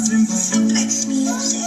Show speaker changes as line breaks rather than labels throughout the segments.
Simplex Music.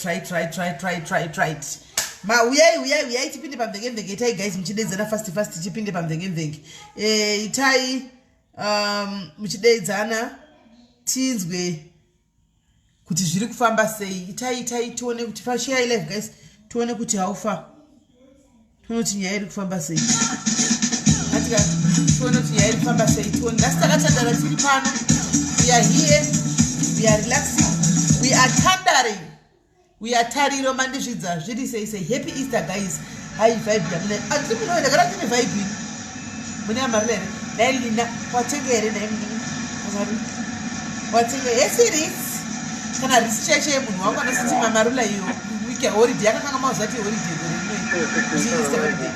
Right, right, right, right, right, right. Ma uyai, uyai, uyai, tipinde pamvenge-mvenge. Itai guys, muchidedzana fast fast, tipinde pamvenge-mvenge. Itai muchidedzana tinzwe kuti zviri kufamba sei. Itai, itai, tione kuti fashare live guys, tione kuti how far, tione kuti nyaya iri kufamba sei. Atika tione kuti nyaya iri kufamba sei. Tione nhasi takatandara tiri pano. We are here, we are relaxing, we are tandering, we are tariro mandizvidza zviri sei sei. Happy Easter guys. Hai, vibe yamune atiri munoenda kana tine vibe mune amarira here nai Lina? Watenga here nai munini? Watenga hesiris kana risi chaicho yemunhu wangu anositi mamarula iyo wiki holiday yakakanga mazati holiday gore rino Easter holiday,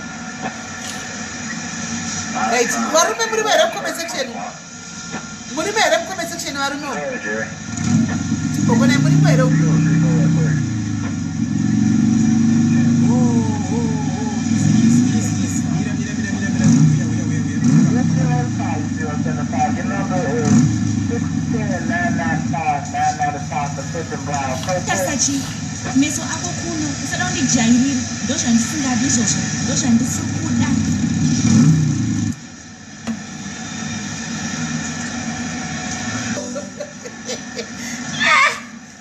right? Varume muri here mucomment section? Murimo here mucomment section varume? Timbokona, murimo here?
Kasachi meso ako kuno, usada kundijairira. Ndozvandisingadi izvozvo, ndozvandisiri kuda.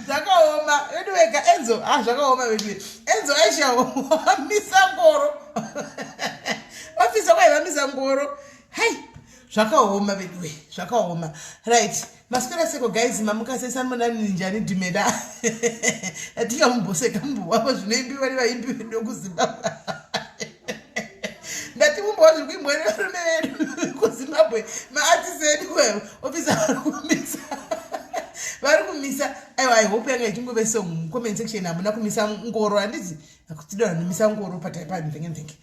Zvakaoma vedu wega Enzo. Ah, zvakaoma vedu. Enzo Aisha wamisa ngoro, wafisa kwai vamisa ngoro. Hai, zvakaoma veduwe, zvakaoma. Right. Maswera seko guys, mamuka sei sanmonani njani dhumela. Atinga mumboseka mumbowapo zvinoimbiwa nevaimbi vedu kuZimbabwe. Ndati mumbowa zviri kuimbwa nevarume vedu kuZimbabwe. Maartist edu kwayo, officer vari kumisa. Vari kumisa. Aiwa, I hope yanga ichingove song mucomment section hamuna kumisa ngoro handiti? Akutida vanomisa ngoro pataipa mvenge mvenge.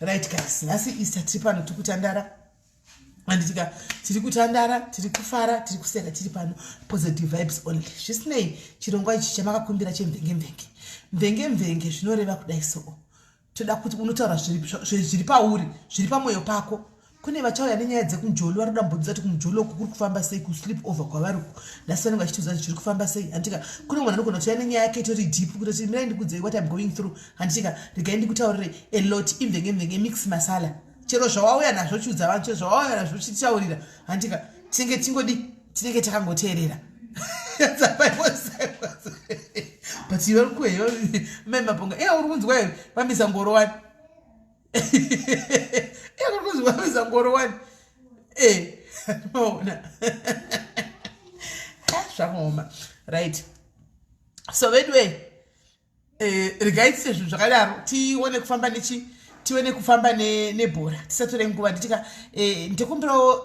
Right guys, nhasi Easter tiri pano tikutandara. Handitika tiri kutandara, tiri kufara, tiri kuseka, tiri pano positive vibes only. Zvisinei, chirongwa ichi chamakakumbira chemvenge mvenge. Mvenge mvenge zvinoreva kudai so. Toda kuti unotaura zviri pauri, zviri pamwoyo pako. Kune vachauya nenyaya dzekumjolo vari kuda mbudza kuti kumjolo uku kuri kufamba sei kusleep over kwavari uku. Nhasi vanenge vachitiudza kuti zviri kufamba sei. Handitika kune munhu anogona kutouya nenyaya yake itori deep kutoti mirai ndikudzei what I'm going through. Handitika regai ndikutaurire a lot imvenge mvenge mix masala. Chero zvawauya nazvo chiudza vanhu, chero zvawauya nazvo chitaurira. Handitika tinenge tingodi tinenge takangoteerera. But iwe uri kuheyo mai Maponga. Eh uri kunzwa here? Vamisa ngoro wani. Eh uri kunzwa vamisa ngoro wani. Eh maona. Zvakaoma. Right. So veduwe regai tiite zvinhu zvakadaro tione kufamba nechi tione kufamba nebhora ne tisatore nguva nditika ndikumbirawo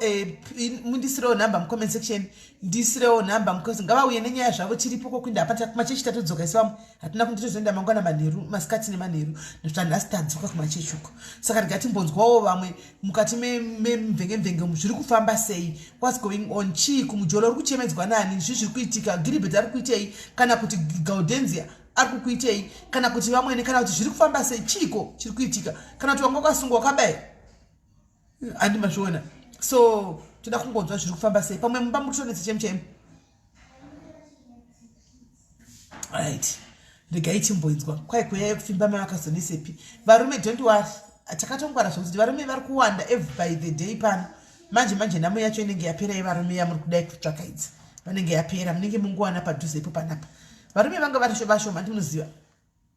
mundisirewo nhamba mucomment section ndisirewo nhamba mucause ngavauye nenyaya zvavo tiripo kokuinda hapana kumachechi tatodzoka isu vamwe hatina kundi tozoenda mangwana manheru masikati nemanheru nekuti nhasi tadzoka kumachechi uko saka rega timbonzwawo vamwe mukati memvenge mvenge zviri kufamba sei, what's going on, chii kumujolo uri kuchemedzwa nani, zvii zviri kuitika, Gilbert ari kuitei kana kuti Gaudenzia ari kukuitei kana kuti vamwene kana kuti zviri kufamba sei, chiiko chiri kuitika kana kuti wanga wakasungwa wakabaya handi mazviona. So toda kungonzwa zviri kufamba sei, pamwe mumba mukutonetsa chemu chemu. Right, regai chimboinzwa kwai kweya yekufimba mai vakazonesepi varume. Don't worry, takatongwara zvokuti varume vari kuwanda every by the day pano. Manje manje nhamo yacho inenge yapera yevarume yamuri kudai kutsvaka idzi, vanenge yapera, munenge mungowana padhuze ipo panapa. Varume vanga vari vashoma, ndinoziva.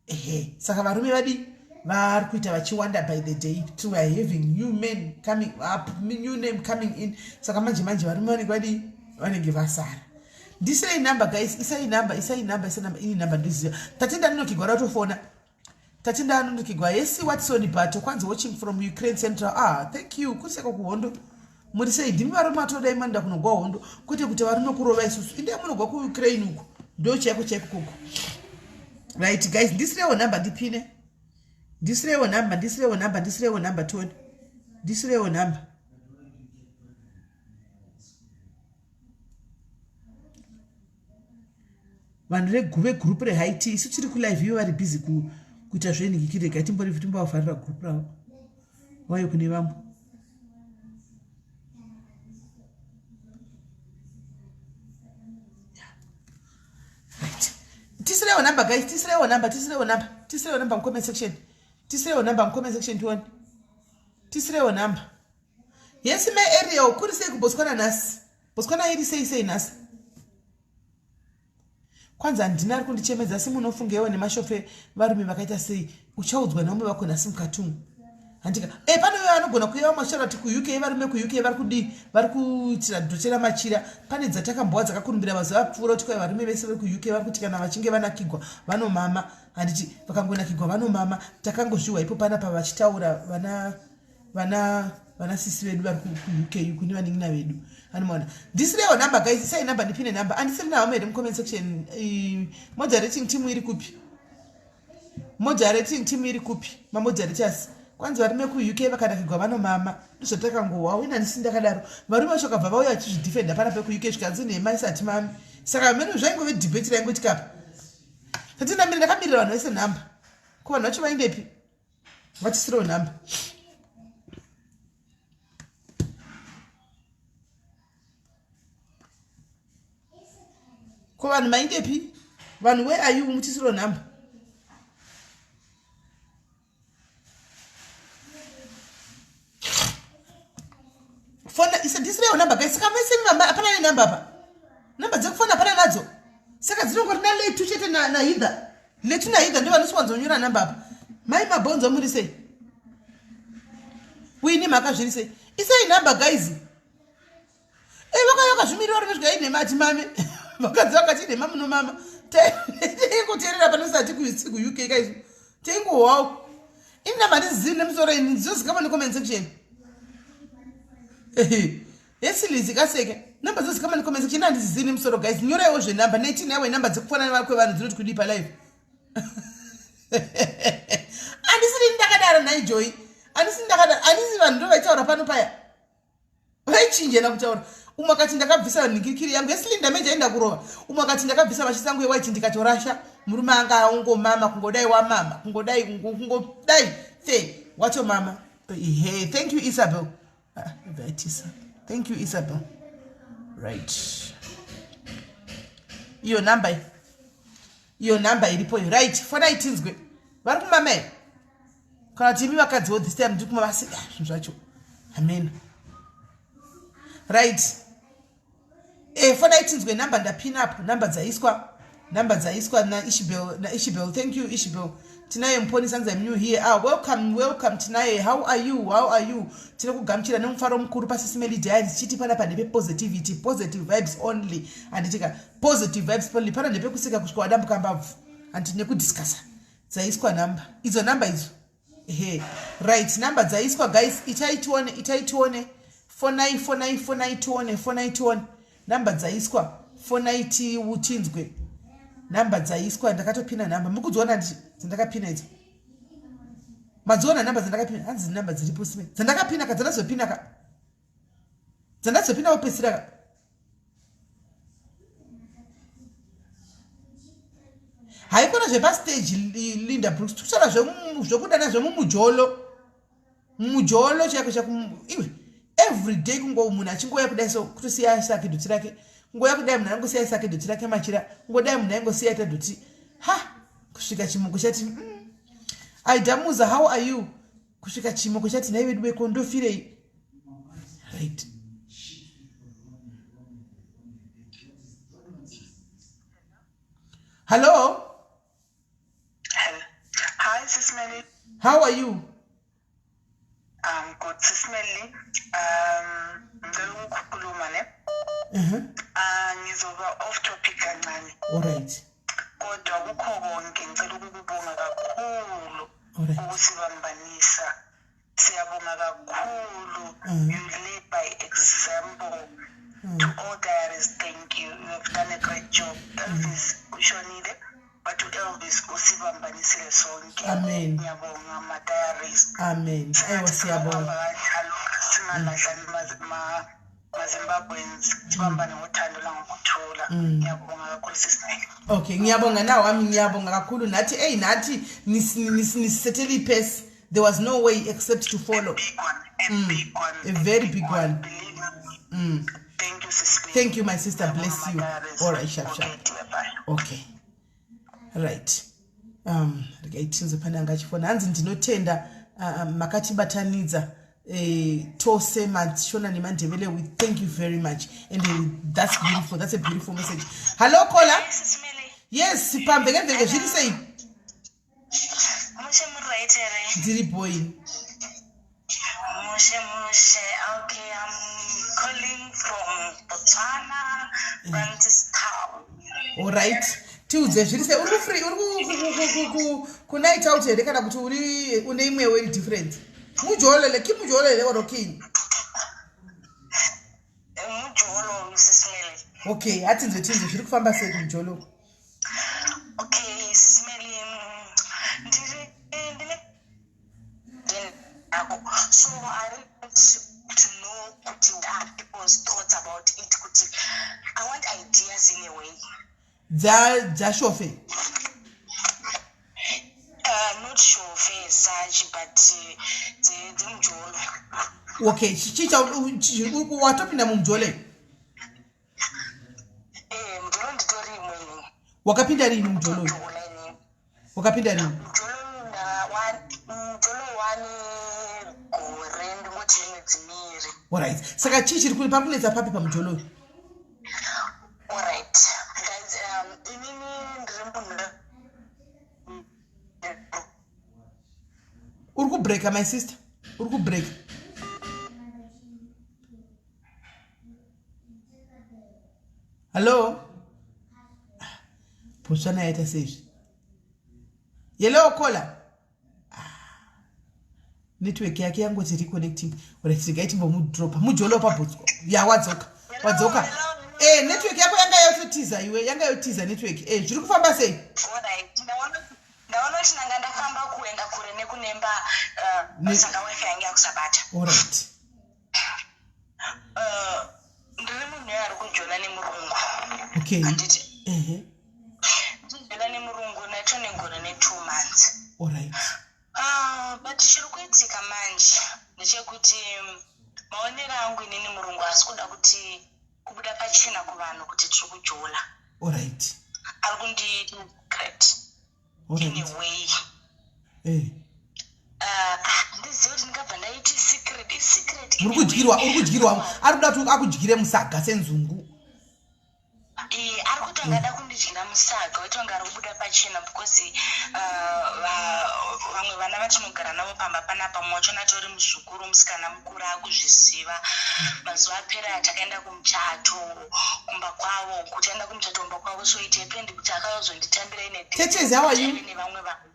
Ehe, saka varume vadi vari kuita vachiwanda by the day. We are having new men coming up, new name coming in. Saka manje manje varume vanenge vadi vanenge vasara. Ndisirei number guys, isai number, isai number, isai number. Ini number ndiziva. Tatenda anonokigwa ratofona. Tatenda anonokigwa. Yes, Watson Bato kwanzi watching from Ukraine Central. Ah, thank you. Kuseko kuhondo. Muri sei ndimi varume atodai manoda kunogwa hondo kwete kuti varume kurova isusu. Indai munogwa kuUkraine uko. Ndo chaiko chaiko koko. Right guys, ndisirewo number ndipine. Ndisirewo number, ndisirewo number, ndisirewo number tione. Ndisirewo number. Vanhu vegroup reHaiti isu tiri kulive ivo vari busy kuita zvenhikiki. Regai timbori timbavavharira group ravo vauye kune vamwe. Right, tisirewo number guys, tisirewo number, tisirewo number, tisirewo number mucomment section, tisirewo number mucomment section tione, tisirewo number. Yes, my area kuri sei kuBotswana nhasi? Botswana iri sei sei nhasi? Kwanzi handina ari kundichemedza asi munofungewo nemashofe varume vakaita sei, uchaudzwa neumwe vako nhasi mukati umu. Handika e pane uyo anogona kuuya vamashara kuti kuUK varume kuUK vari kudii, vari kuitira dhotera machira. Pane dzatakambowa dzakakurumbira mazuva apfuura kuti kwai varume vese vari kuUK vari kuti kana vachinge vanakigwa vanomama, handiti vakangonakigwa vanomama. Takangozvihwa ipo panapa vachitaura vana vana vana sisi vedu vari kuUK kune vanin'ina vedu anomaona. Ndisirewo number guys, isai number ndipine number. Andisiri nahama here mucomment section? Moderating team iri kupi? Moderating team iri kupi? Mamoderators. Kwanzi varume kuUK vakanakigwa vanomama, ndozvatakangohwa wina ndisi ndakadaro. Varume vacho vakabva vauya vachizvidefenda panapa kuUK zvikanzi nhema isati mami. Saka mene zvaingove debate raingoitika apa. Tatindamira ndakamirira vanhu vese nhamba. Ko vanhu vacho vaindepi? Vatisiriwo nhamba. Ko vanhu maindepi? Vanhu where are you? Mutisiriwo nhamba. Fona isa ndisirewo namba guys. Saka mese namba hapana nenamba apa. Namba dzekufona hapana nadzo. Saka dzinongori na Letu chete na na Hidha. Letu na Hidha ndivo vanosiwanzonyora namba apa. Mai mabhonzo muri sei? Wini mhaka zviri sei? Isai namba guys. Eh, vakauya vakazvimirira vari kusvika inhema ati mame vakadzi vakati inhema munomama taingoteerera panosati kuuk kaizvo taingohwawo ini namba handizivi nemusoro ini ndizozikama necomment section yesilizi kaseke namba dzozikama necomment section handizivi nemusoro guys nyoraiwo zvenamba netinaiwe namba dzekufanana kwevanhu dzinoti kudii palive handisiri ndakadaro nhai joy handisi ndakadaro handisi vanhu ndo vaitaura pano paya vaichinjena kutaura umwe akati ndakabvisa nhingirikiri yangu yesilinda meja inda kurova umwe akati ndakabvisa machisi angu ewaiti ndikatorasha murume anga aungomama kungodai wamama kungodai kungodai fe watomama he thank you isabel ah, vaitisa thank you isabel right iyo number iyo number iripo iyo right fonai tinzwe vari kumama here kana kuti imi vakadziwo this time ndiri kumama asi ah, zvinhu zvacho amen right e eh, fonai tinzwe number ndapina apo number dzaiswa number dzaiswa naishibel naishibel thank you ishibel tinaye muponisi anzi im new here ah, welcome welcome tinaye how are you how are you tine kugamuchira nemufaro mukuru pasisimeli diaries tichiti panapa ndepepositivity positive vibes only handitika positive vibes only pana ndepekuseka kusvika wadambuka mbabvu hanti nekudiscussa dzaiswa number idzo number idzo ehe right number dzaiswa guys itai tione itai tione fonai fonai fonai tione fonai tione number dzaiswa fonai tinzwe number dzaiswa ndakatopina number muri kudziona dzandakapina idzo madziona number dzandakapina hanzi number dziripo sime dzandakapina ka dzandazopina ka dzandazopina kupedzisira ka haikona zvepastage linda brooks tikutaura zvekudana zvemumujolo mujolo chaiko chako iwe every day kungo munhu achingouya kudai so kutosiya sake doti rake kungouya kudai munhu anongosiya sake doti rake machira kungodai munhu aingosiya ita doti ha kusvika chimoko chati mm. aidamuza how are you kusvika chimoko chati nhai vedu veko ndofirei right hallo
Hi, Sis Melly.
How are you?
I'm good, Sis Melly. Ngicela ukukhuluma ne. Ah, ngizoba off topic kancane.
All right.
Kodwa kukho konke ngicela ukukubonga kakhulu ukusibambanisa. Siyabonga kakhulu. You lead by example. To all diaries, thank you. You have done a great job. Elvis ushonile, but uElvis usibambanisile sonke.
Amen.
Ngiyabonga ma diaries.
Amen. Ewa siyabonga.
Kanjalo singalahlani maZimbabweans sibambane ngothando langokuthula. Ngiyabonga kakhulu sisi.
Okay, ngiyabonga na wami ngiyabonga kakhulu nathi hey nathi nisethele iphesi. There was no way except to follow.
A big one, a big one.
A very big one.
Believe me. Thank you, sister.
Thank you, my sister. Bless you. All right, sharp, sharp.
Okay, dear, bye.
Okay. Right. Regai tinzwe pane anga achifona. Hanzi ndinotenda makatibatanidza tose mashona nemandebele. We thank you very much. And that's beautiful. That's a beautiful message. Hello, caller. Yes, pamvekemveke zviri sei?
Mushe muri right here?
Ndiri boy.
Mushe mushe. Okay, I'm calling from Botswana, Francistown.
All right. Tiudze zviri sei? Uri kufree uri kunight out here kana kuti uri une imwewo iri different? Mujolele, ki mujolele or kini?
Mujolo Sis Melly.
Okay, hatinzwe tinzwe zviri kufamba sei kumujolo?
Okay, Sis Melly, ndiri ndine ako. So I want to know kuti what are people's thoughts about it kuti I want ideas in a way.
Dzashofe.
Not shofe as such but dzemujolo.
Okay, chicha watopinda mumujolo?
Eh, mujolo nditori imweni.
Wakapinda rini mujolo?
Kutojola inini.
Wakapinda rini?
Mujolo wani gore ndingoti mwedzi miiri.
Alright. Saka chii chiri kuri pakunetsa papi pamujolo?
Alright. Guys, inini ndiri munhu
Uri kubreaka my sister. Uri kubreaka. Botswana yaita seizvi. Yellow collar. Ah. Network yake yangoti reconnecting. Alright, regai timbomudropa. Mujolo paBotswana. Ya wadzoka. Wadzoka. Eh, network yako yanga yototiza iwe, yanga yotiza network. Eh, zviri kufamba sei?
Alright, ndaona kuti ndanga ndafamba kuenda kure nekunemba saka wifi yange yakusabata.
Alright.
Ndiri munhu ari kujola nemurungu.
Okay.
Handiti? Ndijola nemurungu nacho negore ne2 months.
Alright.
But chiri kuitika manje ndechekuti maonero angu inini, murungu haasi kuda kuti kubuda pachena kuvanhu kuti tiri kujola.
Alright.
Ari kundiregret in a way. Handizivi kuti ndingabva ndaiti secret, isecret.
Muri kudyirwa, uri kudyirwa, ari kuda kuti akudyire musaga senzungu.
Ari kuti angada kundidyira musaga, waiti anga ari kubuda pachena because vamwe vana vatinogara navo pamba panapa, mumwe wachona atori muzukuru, musikana mukuru, akuzviziva. Mazuva apera takaenda kumuchato kumba kwavo, kutaenda kumuchato kumba kwavo, so it happened kuti akazonditambira ine
Teches, how are you?
Nevamwe vanhu.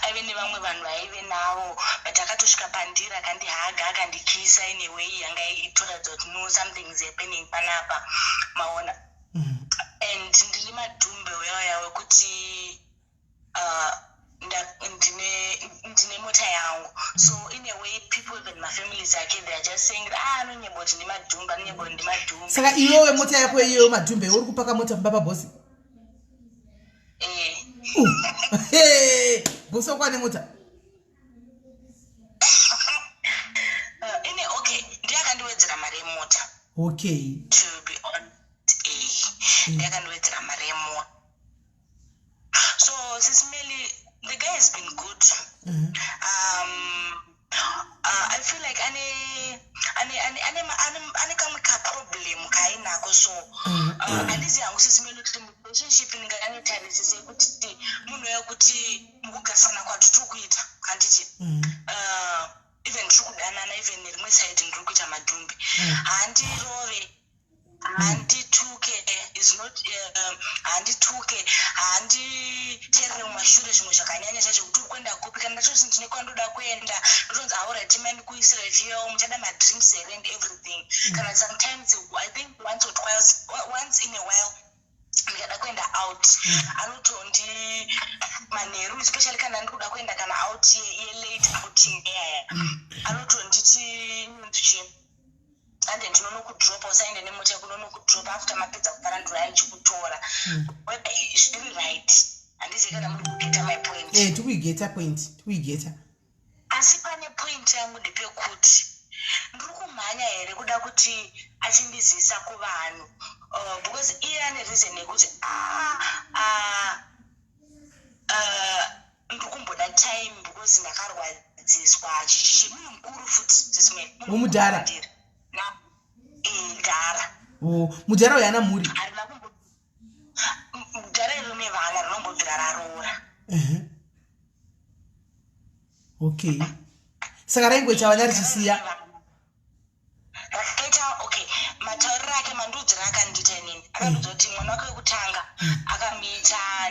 Aive nevamwe vanhu vaive navo, but akatosvika pandiri, akandihaga, akandikisa in a way yanga itoratidza kuti no, something is happening panapa, maona? And ndiri madhumbe uyauya wekuti ndine mota yangu, so in a way people, even mafamilies ake, they are just saying, "Ah, anonyeba kuti ndimadhumbe, anonyeba kuti ndimadhumbe."
Saka iwewe mota yako iyoyo, madhumbe, uri kupaka mota mumba pabhosi?
Eh.
Bhosi wako ane mota?
Ine, okay, ndiye akandiwedzera mari yemota. To be honest, ndiye akandiwedzera mari yemota. So Sis Melly, the guy has been good. I feel like ane kamwe kaproblem kaainako, so handizi hangu, Sis Melly, kuti relationship ndinganyatarisise kuti munhu wekuti mukugarisana kwati tiri kuita, handiti? Even tiri kudanana, even nerimwe side ndiri kuita madhumbe, handirove, handituke, is not handituke, handiteerere mumashure zvimwe zvakanyanya chacho kuti uri kuenda kupi. Kana ndachoti ndine kwandoda kuenda, ndotonzi, "Alright, mandikuisira fuel, muchada madrinks here?" and everything. Kana sometimes, I think once or twice, once in a while, ndikada kuenda out, anotondi manheru, especially kana ndiri kuda kuenda kana out yelate outing yaya, anotonditi nonzi ande ndinonokudropa, usaende nemota yako, ndinonokudropa after mapedza kupara, ndouya ndichikutora, whether zviri right. Handizivi kana muri kugeta my point.
Eh, tikuigeta point, tikuigeta.
Asi pane point yangu, ndepekuti ndiri kumhanya here kuda kuti achindizivisa kuvanhu, because iye ane reason yekuti ndiri kumboda time because ndakarwadziswa chichichi. Munhu mukuru futi, Sis Melly.
Womudhara?
Dhara.
Oh, mudhara uyu ana mhuri?
Harina kumbo mudhara iri rine vana, rinombobvira raroora.
Okay, saka raingoita vana richisiya?
Rakaita, okay, matauriro ake, mandudziro akandiita inini, akandiudza kuti mwana wake wekutanga akamuita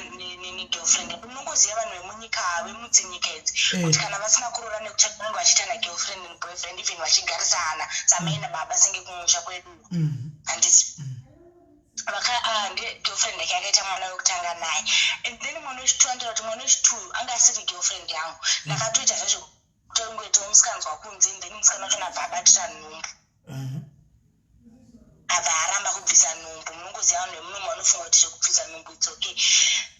negirlfriend. Unongoziva vanhu vemunyika, vemudzinyika idzi, kuti kana vasina kuroora nekuchata, vanenge vachiita nagirlfriend neboyfriend, even vachigarisana samai nababa senge kumusha kwedu, handiti? Girlfriend yake akaita mwana wekutanga naye, and then mwana wechitwo, anotaura kuti mwana wechitwo anga asiri girlfriend yangu, ndakatoita zvacho kutongoitawo musikanzwa kunze, and then musikana wacho nabva abatira nhumbu, abva aramba kubvisa nhumbu. Munongoziva vanhu vemunomu vanofunga kuti zvekubvisa nhumbu it's okay.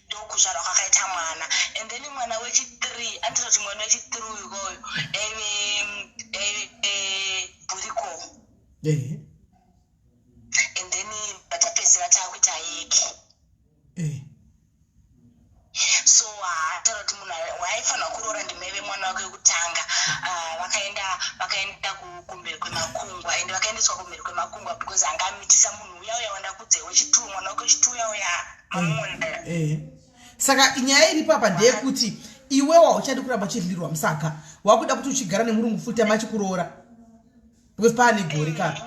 Ndokuzvarwa kwakaita mwana. And then mwana wechi3, anotaura kuti mwana wechi3 uyu koyo yaive buriko. And then batapedzisira taakuita yeki. So haataura kuti munhu waaifanira kuroora ndimaive mwana wake wekutanga. Vakaenda kumhiri kwemakungwa, ende vakaendeswa kumhiri kwemakungwa because anga amitisa munhu uya uya wandakudze wechitwo, mwana wake wechitwo uya uya, mamuona?
Saka nyaya iripo apa ndeyekuti iwewa uchadi kuramba uchiryirwa musaga, wakuda kuti uchigara nemurungu futi amachikuroora, because paane gore ka.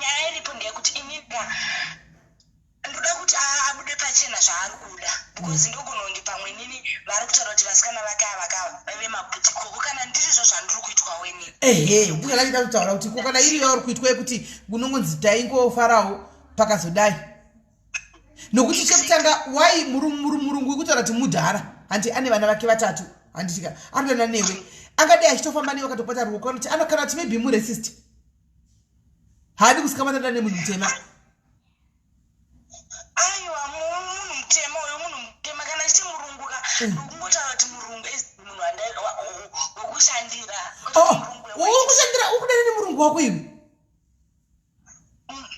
Nyaya iripo ndeyekuti inika pachena zvaari kuda because ndogona kunge pamwe nini vari kutaura kuti vasikana vake ava kava vaive mabhuti koko kana ndirizvo zvandiri kuitwawo inini.
Ehe, ndizvo ndachida kutaura kuti ko kana iri yauri kuitwa yekuti unongonzi taingofarawo pakazodai. Nokuti chekutanga why murungu ikutaura kuti mudhara hanti ane vana vake vatatu handitika anodana newe angadai achitofamba newe akatobata ruoko anoti anokana kuti maybe muracist haadi kusikamatana nemunhu mutema.
Aiwa munhu mutema uyo munhu mutema kana achiti murungu ka ndikungotaura kuti murungu is munhu wekushandira.
Oh, wekushandira ukudana nemurungu wako iwe?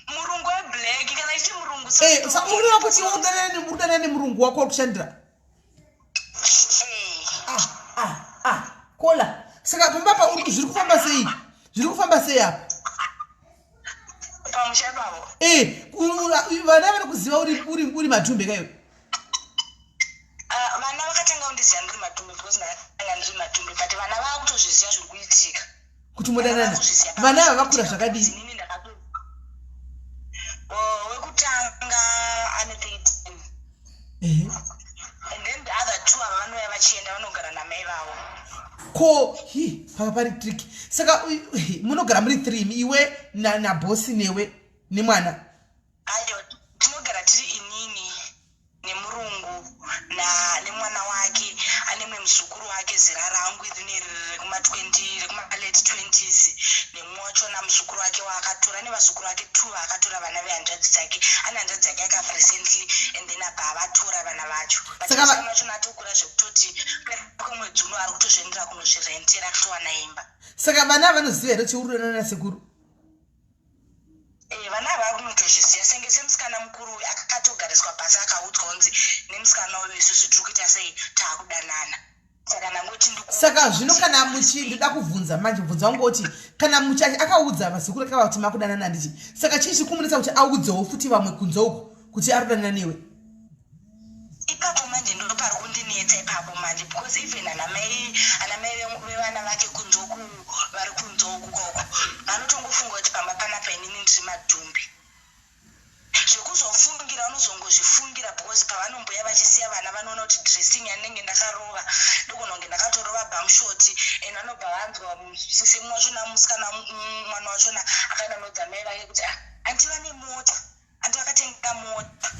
Murungu weblack kana achiti murungu.
Eh, saka ukureva kuti urikudanana nemurungu wako wekushandira? Ah, ah, ah, kola. Saka pamba pa zviri kufamba sei? Zviri kufamba sei apa?
Pamusha ipapo.
Eh, vana vari kuziva uri madhumbe kayo.
Ah, vana vakatanga kundiziva ndiri madhumbe because ndakatanga ndiri madhumbe but vana vakutozviziva zviri kuitika.
Kuti modanana. Vana ava vakura zvakadii?
Oh, wekutanga ane 13. And then the other two ava vanouya vachienda vanogara namai vavo.
Ko hi paka pari trick. Saka munogara muri 3 iwe nabosi newe nemwana.
Ayo tinogara tiri inini nemurungu nemwana wake ane mumwe muzukuru wake zera rangu rine rekuma 20 rekuma late 20s nemumwe wachona muzukuru wake waakatora nevazukuru vake 2 vaakatora vana vehanzvadzi dzake ane hanzvadzi dzake akafa recently and then apa avatora vana vacho but musikana wachona atokura zvekutoti kupera kwemwedzi uno ari kutozviendera kunozvirentera akatowana imba.
Saka vana vanoziva here kuti uri kudanana nasekuru?
Eh, vana ava kunotozviziva senge semusikana mukuru uyu akatogariswa pasi akaudzwa kunzi nemusikana uyu isusu tiri kuita sei taakudanana saka ndangoti
saka zvino kana muchi ndoda kubvunza manje bvunza wangu kuti kana muchi akaudza vazukuru akava kuti makudanana handiti saka chii chikumunetsa kuti audzewo futi vamwe kunze uku kuti ari kudanana newe?
Ipapo manje ndopari kundinetsa ipapo manje because even anamai anamai vevana vake kunze uku vari kunze uku koko vanotongofunga kuti pamba panapa inini ndiri madhumbi zvekuzofungira vanozongozvifungira because pavanomboya vachisiya vana vanoona kuti dressing yandinenge ndakarova ndogona kunge ndakatorova bamshoti and vanobva vanzwa sisemu wachona musikana mwana wachona akaenda noudza mai vake kuti ah anti vane mota anti vakatenga mota.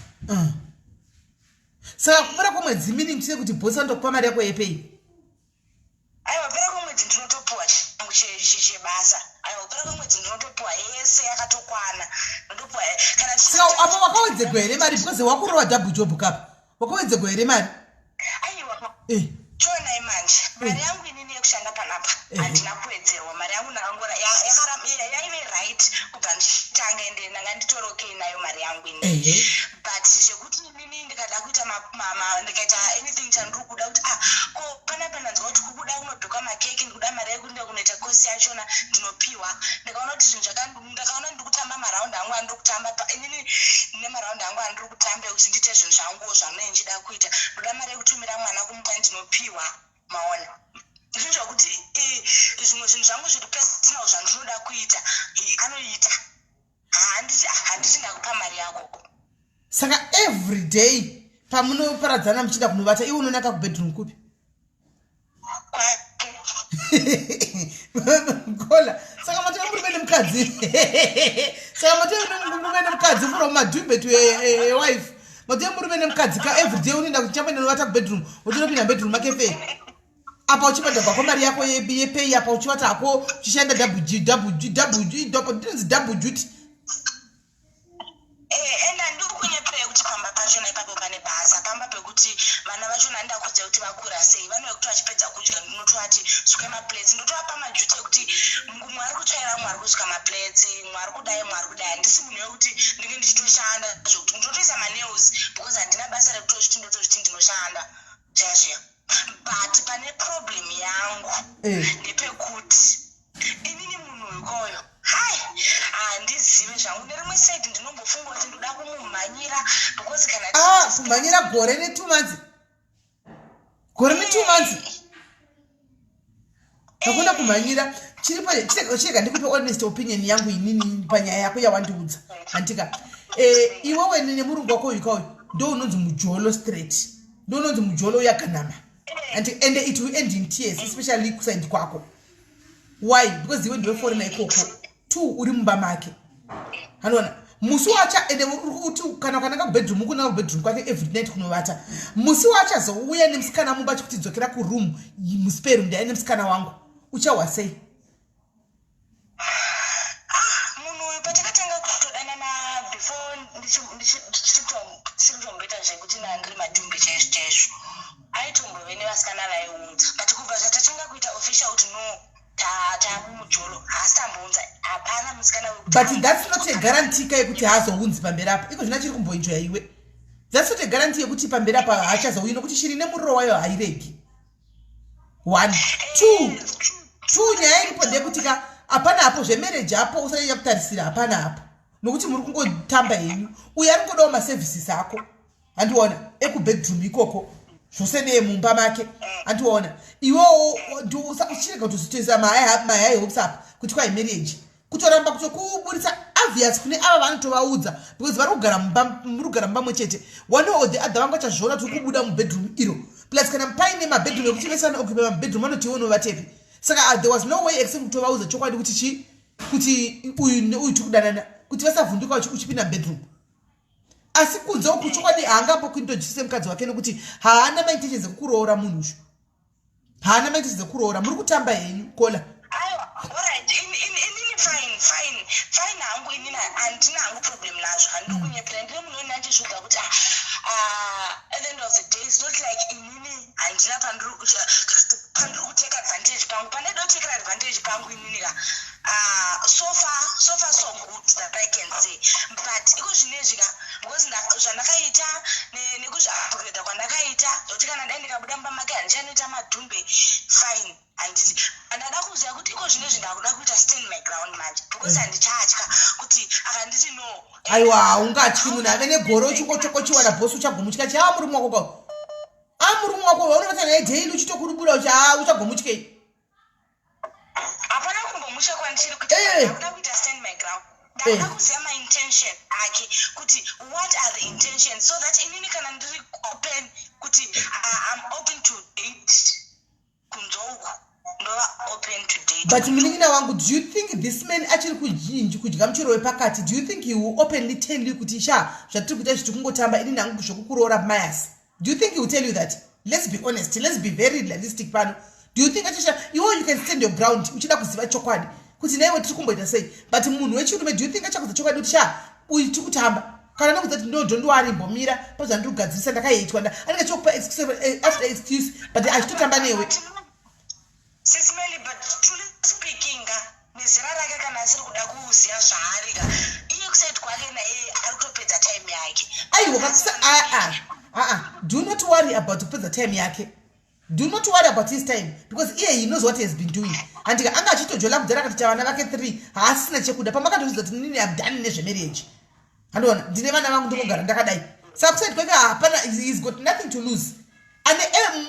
Saka kupera kwemwedzi meaning to say kuti boss vanotokupa mari yako yepei?
Aiwa kupera kwemwedzi ndinotopuwa changu chebasa. Aiwa kupera kwemwedzi ndinotopuwa yese yakatokwana. Ndotopuwa
kana Saka apo wakawedzegwa here mari because wakurova double job kapa? Wakawedzegwa here mari?
Aiwa. Eh. Chionai manje mari yangu inini yekushanda panapa handina kuwedzerwa mari yangu ndakangora yaive right kubva ndichitanga ende ndanga nditori okay nayo mari yangu inini but zvekuti inini ndikada kuita ndikaita anything chandiri kuda kuti ah ko panapa ndanzwa kuti kukuda kunobhekwa makeke ndikuda mari yekuenda kunoita kosi yachona ndinopiwa ndikaona kuti zvinhu ndakaona ndiri kutamba maraundi angu andiri kutamba inini nemaraundi angu andiri kutamba ekuti ndiite zvinhu zvanguwo zvandinenge ndichida kuita ndoda mari yekutumira mwana kumupa ndinopiwa maona zvinhu zvekuti zvimwe zvinhu zvangu zviri personal zvandinoda kuita anoita handiti ndakupa mari yako.
Saka every day pamunoparadzana muchienda kunovata iwe unonaka kubedroom kupi? Kola saka matove murume nemukadzi saka matove murume nemukadzi from madhumbe to a wife matove murume nemukadzi ka every day unoenda kuchamboenda novata kubedroom wotonopinda bedroom make fe apa uchibhadharwa ko mari yako yepei apa uchivata hako uchishanda double g double g double g double ndinonzi double duty.
Eh, and handiri kunyepera yekuti pamba pachona ipapo pane basa pamba pekuti vana vachona handida kuziva kuti vakura sei vanouya kuti vachipedza kudya ndinotovati sukai maplates ndotovapa majuti ekuti mumwe ari kutsvaira mumwe ari kusuka maplates mumwe ari kudai mumwe ari kudai handisi munhu wekuti ndinge ndichitoshanda zvekuti ndotoisa manails because handina basa rekutozviti ndotozviti ndinoshanda zviya zviya but pane problem yangu ndepekuti inini munhu uyu koyo hai handizive zvangu nerimwe side ndinombofunga kuti ndoda kumumhanyira because kana
ah, kumhanyira gore ne2 months gore ne2 months hakuna kumhanyira chiripo chirega ndikupe honest opinion yangu inini panyaya yako yawandiudza handika eh, iwewe nemurungu wako uyu kauyu. Ndo unonzi mujolo straight, ndo unonzi mujolo uyakanama, and it will end in tears, especially kuside kwako. Why? Because iwe ndiwe foreigner ikoko, two, uri mumba make. Anoona musi wacha, ende uti kana ukananga kubedroom, ukunanga kubedroom kwake every night kunovata. Musi wachazouya nemusikana mumba chikuti dzokera kuroom, muspare room, ndaiya nemusikana wangu, uchahwa sei?
Ah, munhu uyu patakatanga kutodanana, before ndichiri kutomboita zvekuti ndandiri madhumbe chaizvo chaizvo, aitombove nevasikana vaiunza, but kubva zvatatanga kuita official kuti no, taamumujolo, haasi ambounza, hapana musikana.
But that's not a guarantee ka yekuti haazounzi pamberi apa. Iko zvina chiri kumboenjoya iwe, that's not a guarantee yekuti pamberi apa haachazouyi, nokuti shiri nemuriro wayo hairegi. One, two, two. Nyaya iripo ndeyekuti ka, hapana hapo zvemarriage apo, usanyanya kutarisira, hapana hapo, nokuti muri kungotamba henyu. Uyo ari kungodawo maservices ako, handiona, ekubedroom ikoko zvose neemumba make, handiona. Iwewo uchirega kutozotoisa mahigh hopes apa kuti kwai marriage, kutoramba kutokuburitsa obvious kune ava vanotovaudza, because vari kugara mumba, muri kugara mumba mwechete. One or the other vanga vachazviona tiri kubuda mubedroom iro. Plus kana paine mabedroom ekuti vese vanooccupa mabedroom, vanoti iwe unovatepi? Saka there was no way except kutovaudza chokwadi kuti chi, kuti uyu neuyu tiri kudanana, kuti vasavhunduka uchipinda mubedroom. Asi kunze uku chokwadi haangambokuintroduce mukadzi wake, nekuti haana maintentions ekukuroora. Munhu uyu haana maintentions ekukuroora, muri kutamba henyu kola.
Aiwa, alright, inini fine hangu. Inini handina hangu problem nazvo, handidi kunyepera. Ndine munhu wendandizviudza kuti ah, at the end of the day, it's not like inini handina pandiri kutake advantage pangu. Pandaido kutekera advantage pangu inini ka, so far so good that I can say. But iko zvinezvi ka, because zvandakaita nekuzviupgrada kwandakaita, zvokuti kana dai ndikabuda mumba make handichanoita madhumbe, fine, handiti? Ndada kuziva kuti iko zvinezvi ndakuda kuita stand my ground manje, because handichatya kuti akanditi no.
Aiwa, haungatyi. Munhu ave negore uchingochokochiwa nabhosi, uchagomutya chi? Aa, murume wako kwao, a, murume wako vaunovata naye daily, uchitokurubura uchi, a, uchagomutyei?
Hapana kumbomusha kwandiri kuita. Ndakuda kuita stand my ground. Ndakuda kuziva maintention ake, kuti what are the intentions, so that inini kana ndiri open kuti I'm open to date kunze uku, ndova open to date.
But munin'ina wangu, do you think this man achiri kudya muchero wepakati? Do you think he will openly tell you kuti sha, zvatiri kuita zvitiri kungotamba, ini nangu zvokukuroora mayas? Do you think he will tell you that? Let's be honest, let's be very realistic pano. Do you think achasha? Iwo you can stand your ground uchida kuziva chokwadi kuti naiwe tiri kumboita sei, but munhu wechirume, do you think achakudza chokwadi kuti sha, uyu tiri kutamba, kana nokudza kuti no, don't worry, mbomira pazvandiri kugadzirisa, ndakaitwa anenge achikupa excuse after excuse, but achitotamba newe?
Sis Melly, but truly speaking ka, nezera rake, kana asiri kuda kuziva zvaari ka, iye kuside kwake naye ari kutopedza time yake.
Aiwa, kakusa aa aa, do not worry about kupedza time yake. Do not worry about his time, because iye he knows what he has been doing. Handika anga achitojola kudhara, akatoita vana vake three, haasisina chekuda. Pamakatozvidza kuti nini am done nezvemarriage, handiona, ndine vana vangu, ndongogara ndakadai. Saka kuside kwake hapana, he's got nothing to lose. And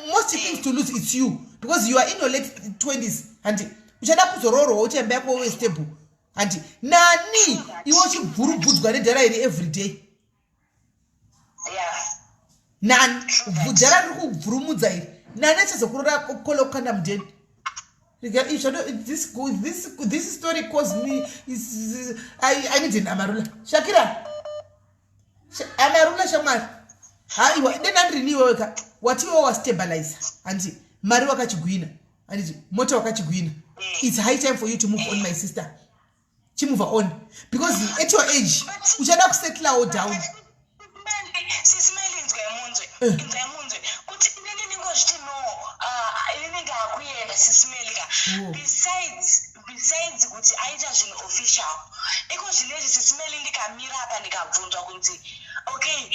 most things to lose, it's you, because you are in your late 20s, handi? Uchada kuzoroorwawo, uchaimba yako uve stable, handi? Nani iwe uchibvurubvudzwa nedhara iri every day? Nani dhara riri kubvurumudza iri, nani achazokurora kola kukanda mudheni? This story caused me is, I need an Amarula. Shakira, Amarula, shamwari. Haiwa, denandrini iwewe ka, watiwe wastabilize, handi? Mari wakachigwina, handiti? Mota wakachigwina. It's high time for you to move on, my sister. Chimove on, because at your age uchada kusettlawo down.
Sis Melly, inzwai munzwe. Inzwai munzwe kuti inini ndingozviti no, inini ndakuenda, Sis Melly ka. Besides kuti aita zvinhu official iko zvinezvi, Sis Melly, ndikamira apa ndikabvunzwa kunzi okay,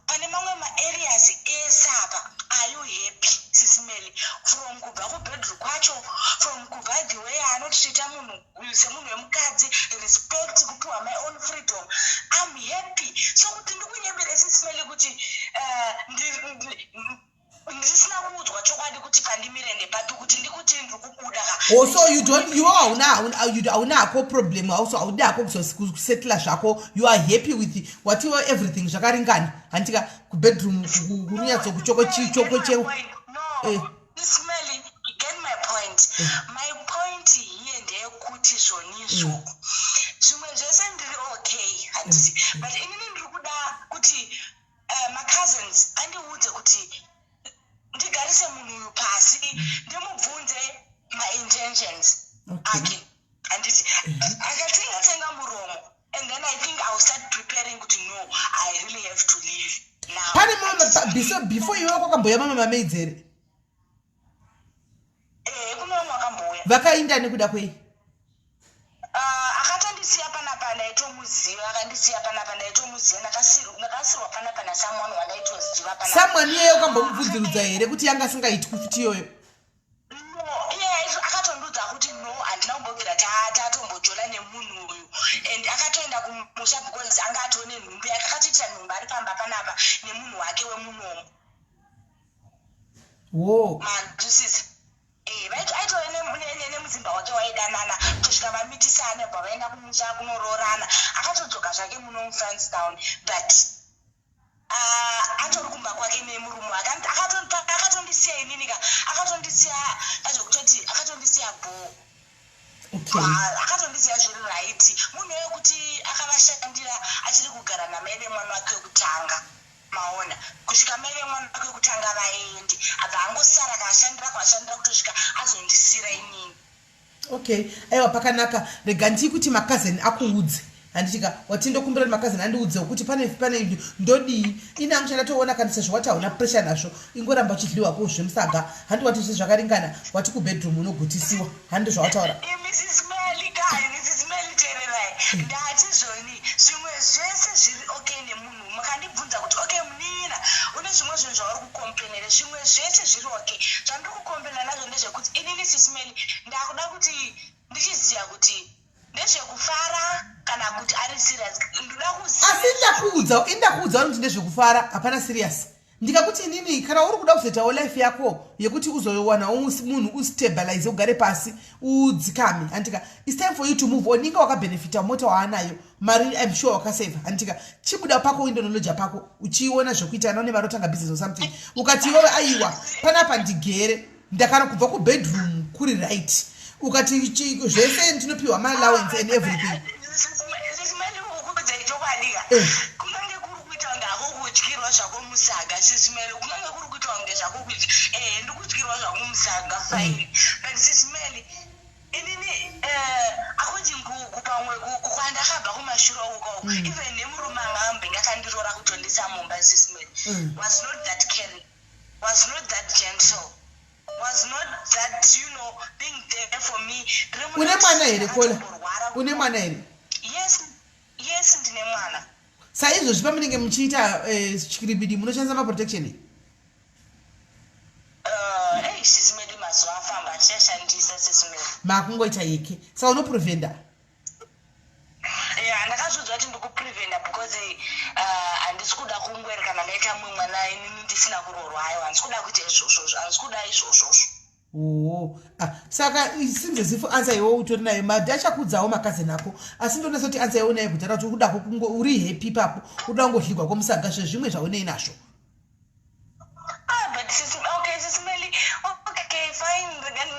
pane mamwe maareas ese apa, are you happy, Sis Melly? From kubva kubedroom kwacho, from kubva the way anotreata munhu uyu semunhu wemukadzi, respect, kupiwa my own freedom, I'm happy. So kuti ndikunyembere, Sis Melly, kuti Ndisina kuudzwa chokwadi kuti pandimire ndepapi, kuti ndikuti ndiri kubuda ka.
Oh, so you don't, you hauna hako problem, also haudi hako kusettle zvako. You are happy with whatever, everything zvakaringana, handika? Kubedroom kurunyatso kuchoko choko che
No. Sis Melly, get my point. My point here ndeyekuti zvonizvo zvimwe zvese ndiri okay, handiti? But inini ndiri kuda kuti macousins andiudze kuti ndigarise munhu uyu pasi, ndimubvunze maintentions ake, handiti? Akatsenga tsenga muromo and then I think I will start preparing kuti no, I really have to leave now.
Pane mama before iwe kwakamboya mama mamaids here?
Eh, kune vamwe vakambouya.
Vakainda nekuda kwei?
Ah, akatondisiya panapa, ndaitomuziva. Akandisiya panapa, ndaitomuziva. Ndakasirwa panapa nasomeone wandaitoziva panapa.
Someone iyeyo ukambomubvunzirudza here kuti yanga asingaitwi futi iyoyo?
No, iye akatondiudza kuti no, handina kumbobvira tatombojola nemunhu uyu, and akatoenda kumusha because anga atone nhumbu yake. Akatoitira nhumbu ari pamba panapa nemunhu wake wemunomo.
Wo.
Manzwisisa? Aitove nemudzimba wake waidanana kutosvika vamitisana, bva vaenda kumusha kunoroorana. Akatodzoka zvake muno muFrancistown, but atori kumba kwake nemurume wake. Akatondisiya inini ka, akatondisiya azvekutoti akatondisiya bho. Akatondisiya zviri right. Munhu wekuti akavashandira achiri kugara namai vemwana wake wekutanga, maona, kusvika mai vemwana wake wekutanga vaende, abva angosara akashandira kwashandira kutosvika azondisira inini.
Okay, aiwa, pakanaka. Rega ndii kuti makazeni akuudze, handitika? Wati ndokumbira kuti makazeni andiudzewo kuti pane ndodii. Ini hangu chandatoona kana sezvo wati hauna pressure nazvo, ingoramba uchidliwa ko zvemusaga, handi? Wati zvese zvakaringana, wati kubedroom unogutisiwa, handi zvawataura?
Mrs Melly kai, Mrs Melly, teererai. Ndati zvoni zvimwe zvese zviri okay nemunhu. Makandibvunza kuti okay munina, une zvimwe zvinhu zvauri kucomplainere. Zvimwe zvese zviri okay. Zvandiri kucomplaina nazvo ndezvekuti inini, Sis Melly, ndakuda kuti ndichiziva kuti ndezvekufara kana kuti ari serious. Ndoda kuziva.
Asi ndakuudza, indakuudza kuti ndezvekufara, hapana serious. Ndikakuti inini kana uri kuda kuzoitawo life yako yekuti uzowanawo munhu, ustabilize, ugare pasi, udzikame, handika? It's time for you to move on. Inga wakabhenefita mota waanayo, mari I'm sure wakaseva, handika? Chibuda pako, uindonoloja pako, uchiona zvekuita kana une mari otanga business or something. Ukati iwewe aiwa, panapa ndigere ndakana kubva kubedroom kuri right, ukati zvese ndinopiwa maallowance and everything.
Sis Melly, ukuudzai chokwadi ka. Kungange kuri kuita kunge hako kudyirwa zvako musaga, Sis Melly, kungange kuri kuita kunge zvako kuti ehe, ndikudyirwa zvako musaga, fine, but Sis Melly, inini according kupamwe kwandakabva kumashure uko, even nemurume anga ambenge akandiroora kutondisa mumba, Sis Melly, was not that caring, was not that gentle, was not that being there for me. Ndiri munhu
Une mwana here, Kola?
akatomborwara.
Une mwana here?
Yes, ndine mwana.
Saizvozvi pamunenge muchiita chikiribidi, munoshandisa maprotection?
Ei, Sis Melly, mazuva afamba, handichashandisa, Sis Melly.
Makungoita yeke, saka unoprevenda?
Ya, ndakazviudzwa kuti ndikuprevenda because handisi kuda kungweri kana ndaita mumwe mwana inini ndisina kuroorwa. Aiwa, handisi kuda kuita izvozvozvo, handisi kuda izvozvozvo.
Oo, ah, saka seems as if answer iwe utori nayo. Madi achakudzawo makazeni ako, asi ndonesa kuti answer iwe unayo kudhara, kuti uri kungo uri happy ipapo, uda kungodligwa kwomusaga, zvezvimwe zvaunei nazvo.
Ah, but sis, okay, Sis Melly, okay, fine.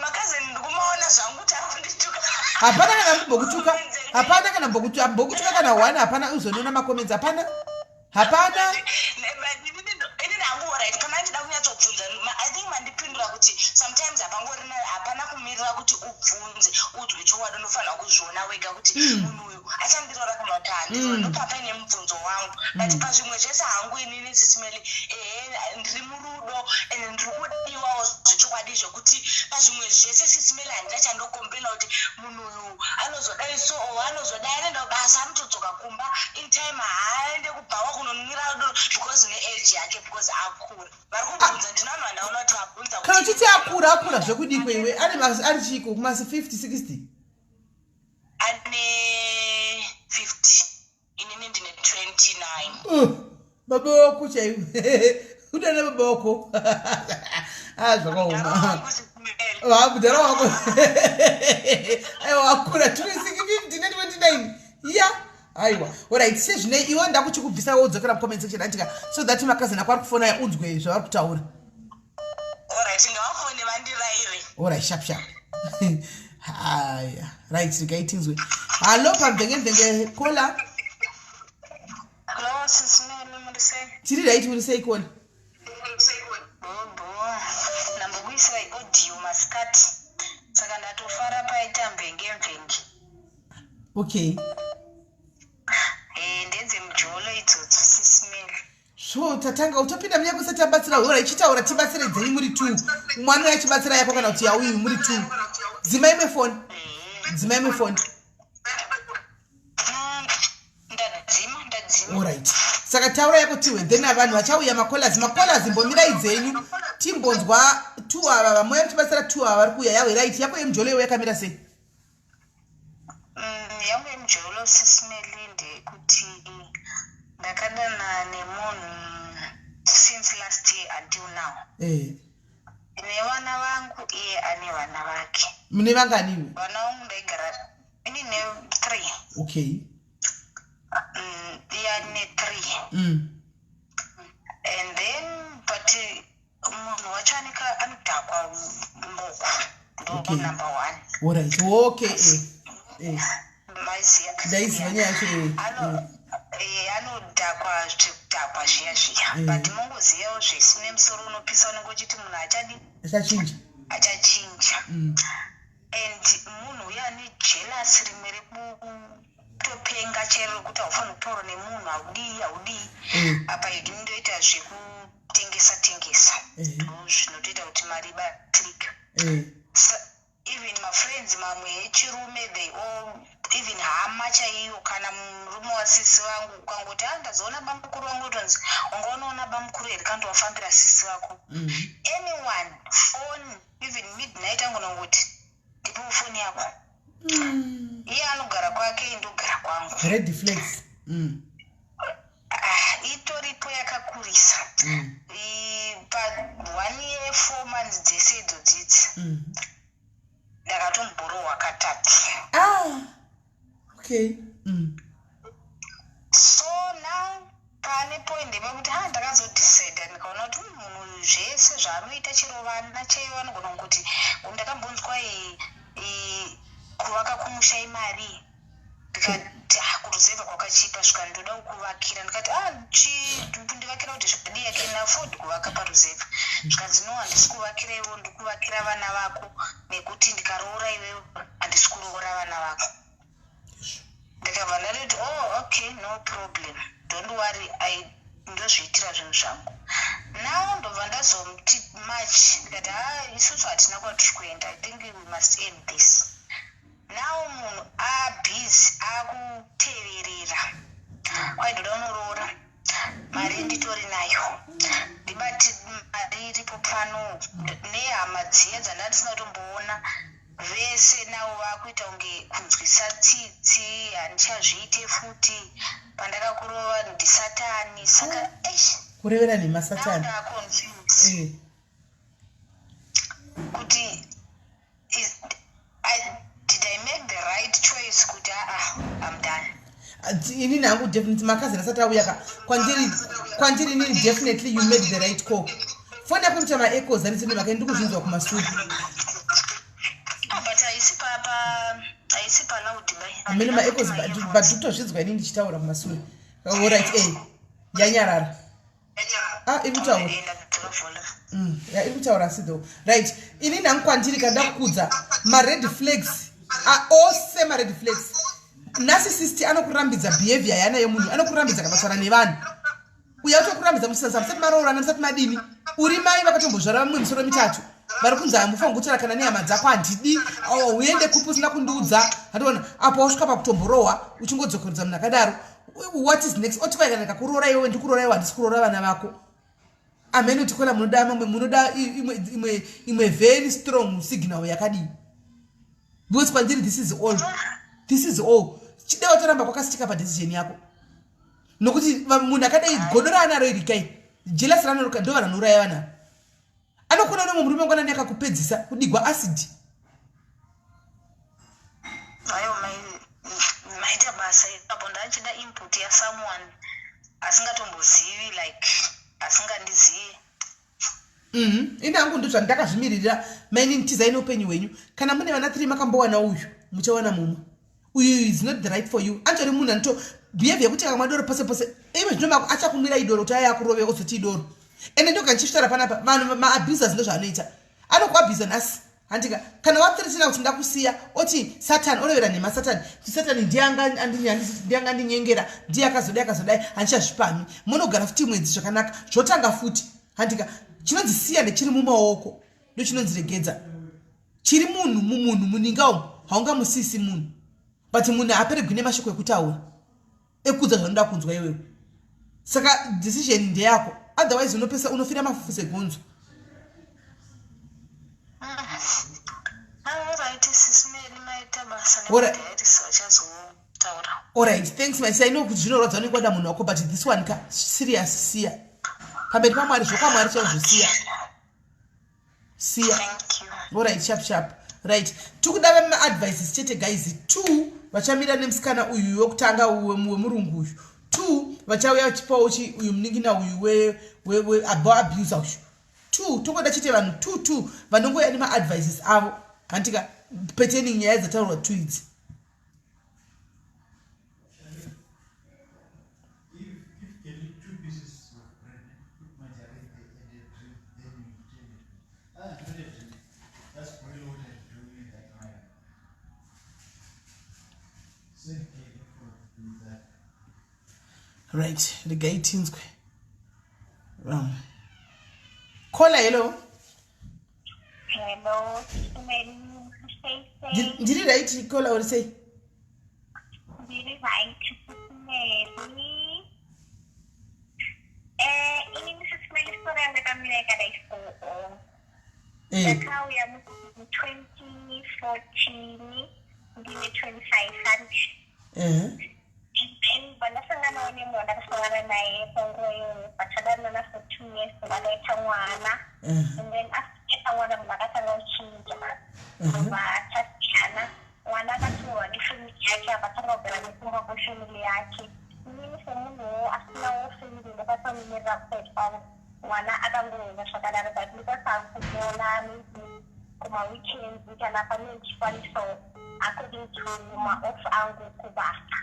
Makazeni ndikumaona zvangu kuti ari kundituka.
Hapana kana mbokutuka, hapana kana mbokutuka kana one, hapana. Uzonoona macomments, hapana, hapana.
Inini hangu, right, kana ndida kunyatsobvunza, I think mandipindura kuti sometimes hapangorina, hapana kumirira kuti ubvunze udzwe chokwadi. Unofanira kuzviona wega kuti munhu uyu achandiroora kana kuti handiroora. Ndopapaine mubvunzo wangu, but pazvimwe zvese hangu inini, Sis Melly, ehe, ndiri murudo and ndiri kudiwawo zvechokwadi, zvekuti pazvimwe zvese, Sis Melly, handina chandocomplaina kuti munhu uyu anozodai so or anozodai. Anoenda kubasa, anotodzoka kumba in time, haaende kubhawa kunonwira doro because neage yake, because akura. Vari kubvunza, ndina vanhu vandaona kuti vabvunza.
Kana uchiti akura, akura zvekudikwe iwe? Ane ari chiko, kumasi 50, 60?
Ane 50, inini ndine 29.
Baba wako chaivo. Udana baba wako. Ah, zvakaoma. Mudhara wako. Aiwa, wakura 26 ne 29. Ya. Aiwa. Alright, sezvinei iwe ndakuchikubvisa wodzokera mucomment section, andika, so that makazina kwari kufona unzwe zvavari kutaura.
Alright, ngavafone vandiraire.
Alright, sharp sharp. Haya, right, regai tinzwe. Hallo, pamvenge caller.
Hello, Sis Meli, muri sei?
Tiri right, muri sei, caller?
Bho. Ndambokuisirai audio masikati. Saka ndatofara paita mvenge mvenge. Eh, ndedzemujolo idzodzo, Sis Meli.
So tatanga utopinda munyaya kusati tabatsira. Hora ichitaura, tibatsire dzenyu muri two. Mwana uyo achibatsira yako kana kuti yauyu, muri two. Dzima imwe foni, dzima imwe foni.
Ndadzima, ndadzima.
Alright, saka taura yako tiwe, then vanhu vachauya, macallers, macallers, mbomirai dzenyu timbonzwa two ava vamwe tibatsira two ava vari kuuya. Yawe, right, yako yemujolo iwe yakamira sei?
Yangu yemujolo, Sis Meli, ndeyekuti ndakadana nemunhu since last year until now. Nevana vangu, iye ane vana vake.
Mune vanganiwe?
Vana vangu ndaigara ini ne3. Iye ane 3. And then, but munhu wacho aneka anodhakwa mboko, ndo number one.
Alright, okay, eh.
Maiziya?
Ndaiziva nyaya yacho, eh.
Anodhakwa zvekudhakwa zviya zviya. But mongozivawo zvese nemusoro unopisa, unenge uchiti munhu achadi
Achachinja.
Achachinja. And munhu uyo ane jealous rimwe rekutopenga chero, rekuti haufaniri kutaura nemunhu, haudii, haudii. Apa ini ndoita zvekutengesa tengesa. Ndo zvinotoita kuti mari ibatsirike. Even mafriends mamwe echirume, they all, even hama chaiyo, kana murume wasisi vangu, ukangoti, "A, ndazoona bamukuru vangu," utonzi, "Ungaonoona bamukuru here kandi wafambira sisi vako?" Anyone phone, even midnight, angonongoti, "Ndipewo foni yako." Iye anogara kwake, indogara kwangu.
Red flags.
Ah, itoripo yakakurisa. Pa one year 4 months dzese idzodzidzi, ndakatomborohwa katatu.
Ah, okay.
So now pane point pekuti, ha, ndakazodecida, ndikaona kuti munhu uyu zvese zvaanoita, chero vana chaivo vanogona kungoti, ndakambonzwa kuvaka kumusha imari, ndikati, "Ah, kuruzevha kwakachipa," svika ndoda kukuvakira. Ndikati, "Ah, ndivakira kuti zvadii? I can afford kuvaka paruzevha." Zvikanzi, "No, handisi kuvakira iwo, ndikuvakira vana vako, nekuti ndikaroora iwewe handisi kuroora vana vako." Ndikabva ndatoti, "Oh, okay, no problem, don't worry, I ndozviitira zvinhu zvangu." Now ndobva ndazomuti March, ndikati, "Ha, isusu hatina kwatiri kuenda. I think we must end this now." Munhu abusy akuteverera, kwaindoda unoroora, mari nditori nayo, ndibati mari iripo pano, nehama dziya dzandandisina kutomboona vese navo vakuita kunge kunzwisa tsitsi, "Handichazviite futi, pandakakurova ndisatani." Saka eish.
Kurevera nhema, satani.
Ndaconfused kuti did I make the right choice kuti, aa, I'm done.
Inini hangu definitely, makazini asati auya ka kwandiri inini, definitely you made the right call. Foni yako inoita maechoes, andisine maka ndiri kuzvinzwa kumasure.
Ah, but haisi paloud bai.
Amene maechoes, but ndikutozvinzwa inini ndichitaura kumasure. Alright, yanyarara. Ah, iri kutaura.
Ndadzika volume.
Ya, iri kutaura asi though. Right, inini hangu kwandiri kada kukudza mared flags, ose mared flags. Narcissist anokurambidza behavior yanayo munhu, anokurambidza kana kutaura nevanhu. Uya utokurambidza musasa musati maroorana, musati madini. Uri mai vakatombozvara vamwe misoro mitatu, vari kunzi hamufaniri kutaura kana nehama dzako, handidi. Oh, uende kupi usina kundiudza? Hationa apo wasvika pakutomborohwa, uchingodzokeredza munhu akadaro. What is next? Oti kwai kana ndikakuroora iwewe, ndikuroora iwe, handisi kuroora vana vako. Amene kuti kona munoda mamwe, munoda imwe very strong signal yakadii? Because kwandiri this is all, this is all. Chide watoramba kwakasitika padecision yako, nokuti munhu akadai godo raanaro iri kai. Jealous ranoruka ndo vanhu vanouraya vanhu ava. Anokona nemwe murume mangwanani akakupedzisa kudigwa acid.
Ayo maita basa ipapo, ndachida input yasomeone asingatombozivi, like asingandizivi.
Ini hangu ndozvandakazvimiririra. Mainini, tizai neupenyu hwenyu. Kana mune vana 3, makambowana uyu, muchawana mumwe. Uyu is not the right for you. Antori munhu anito behavior yekuti akamwa doro pose pose. Ive zvino mako achakumwira idoro kuti aya akurove ozoti idoro. Ende ndoga ndichitaura panapa, vanhu maabusers ndozvaanoita. Anokuabhusa nhasi, handika? Kana wathreatena kuti ndakusiya, oti Satan, orovera nhema Satan, kuti Satan ndiye angandinyengera, ndiye akazodai akazodai, handichazvipami. Munogara futi mwedzi zvakanaka, zvotanga futi, handika? Chinonzi siya ndechiri mumaoko, ndochinonzi regedza. Chiri munhu mumunhu muninga umu, haungamusisi munhu, but munhu haaperegwi nemashoko ekutaura ekudza zvanoda kunzwa iwewe. Saka decision ndeyako, otherwise unopesa unofira mafufu segonzo.
Alright, Sis Meli, maita basa nekudiarisi, vachazotaura.
Alright, thanks my. I know kuti zvinorwadza unenge wada munhu wako, but this one ka, serious, siya pamberi paMwari, zvokwamwari chaizvo, siya, siya.
Thank you.
Alright, sharp sharp. Right, tikuda vemaadvices chete, guys. Two vachamira nemusikana uyu wekutanga wemurungu uyu, two vachauya vachipawo chi uyu munin'ina uyu weabuser uyu. Two tongoda chete vanhu two two vanongouya nemaadvices avo, handika, pertaining nyaya dzataurwa two idzi.
If you get two pieces of bread, put margarine there and a drink, then you take it. Ah, not a drink. Just boil water and do with that iron. Same thing for do that.
Right, regai tinzwe vamwe. Caller, hello.
Hello, Mary. Sei sei?
Ndiri right, caller, uri sei?
Ndiri right, Mary. Ini Mrs. Mary, story yangu yakamira yakadai so. Ndakauya mu 2014 ndine 25 hanti. Then pandasanganawo nemunhu wandakasangana naye panguva iyoyo, patadanana for 2 years, vakaita mwana. And then after aita mwana, munhu akatanga kuchinja, ndobva tasiyana. Mwana akatorwa nefamily yake, akatanga kugara nekumba kwefamily yake. Inini semunhuwo asinawo family, ndakatomumirira kuside kwavo. Mwana akangoenda zvakadaro, but ndikwasaa kumuona maybe kumaweekends kana pane ndichikwanisawo according to maoff angu kubasa.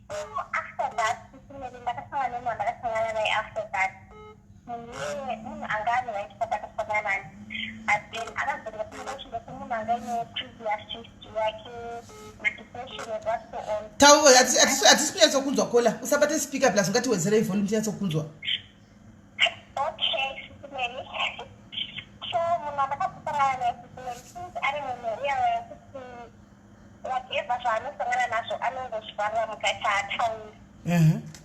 So after that, Sis Mary, ndakasangana nemunhu wandakasangana naye after that. Munhu iyeye munhu anga ari right patakasangana naye, but then akazonga kuda semunhu anga aine previous history yake, madepression and what so on.
Hatisi kunyatsokunzwa, caller. Usabate speaker, plus ungatiwedzerei volume tinyatsokunzwa.
Okay, Sis Mary. So munhu wandakazosangana naye, Sis Mary, since ari munhu uya wekuti whatever zvaanosangana nazvo anongozvivarira mukati, haatauri.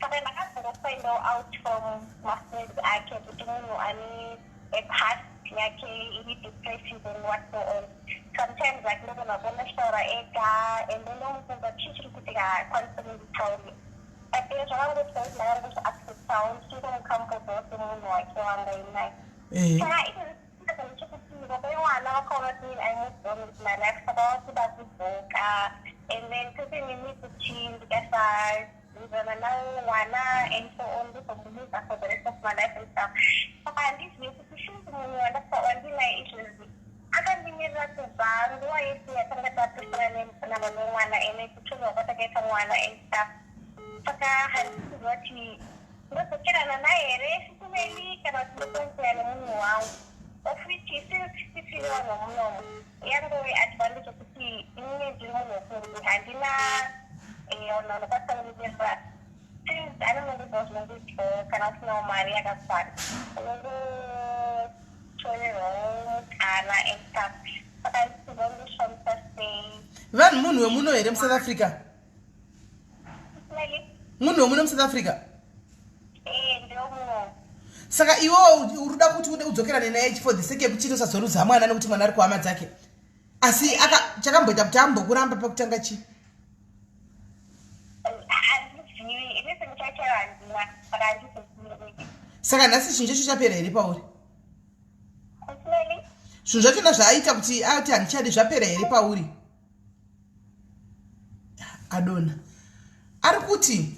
Saka ndakazongofindawo out from mafriends ake kuti munhu ane a past yake iri depressive and what so on. Sometimes like ndogona kuona achitaura ega and then ndomubvunza chii chiri kuitika, haakwanisi kunditaurira. But then zvakangoita kuti ndakangozviacceptawo, ndichingomucomfortawo semunhu wake wanga inaye. Saka izvozvi ndechekuti baba vemwana vakaona kuti I moved on with my life, saka vakuda kudzoka and then threatening me kuti ndikasazivana nawo mwana and so on, ndozomuluza for the rest of my life and stuff. Saka handizivi kuti since munhu wandinaye izvozvi akandimirira kubva nguva yese yatanga tapesana nababa vemwana ene kutorwa kwatakaita mwana and stuff, saka handisi kuziva kuti ndodzokerana naye here, Sis Meli, kana kuti ndokonzera nemunhu wangu, of which since tisiri vanhu vomunomu yangove advantage yekuti inini ndiri munhu wekunzi handina vanhu vanokwanisa kundiberera, since anonongoziva zvinongoitwawo kana usinawo mari yakakwana, unongotorerwawo mukana and stuff. Saka ndisiziva ndoshandisa sei.
Vanhu, munhu wemuno here muSouth Africa?
Meli?
Munhu wemuno muSouth Africa?
Ndomuno.
Saka iwewo uri kuda kuti ude kudzokerane naye for the sake yekuti usazoruza mwana, nekuti mwana ari kuhama dzake, asi chakamboita kuti ambokuramba pakutanga chii?
Handizivi, reason chacho handina, saka handizozivi.
Saka nhasi chinhu chacho chapera here pauri? Zvinhu zvachona zvaaita kuti ati handichadi zvapera here pauri? Adona. Ari kuti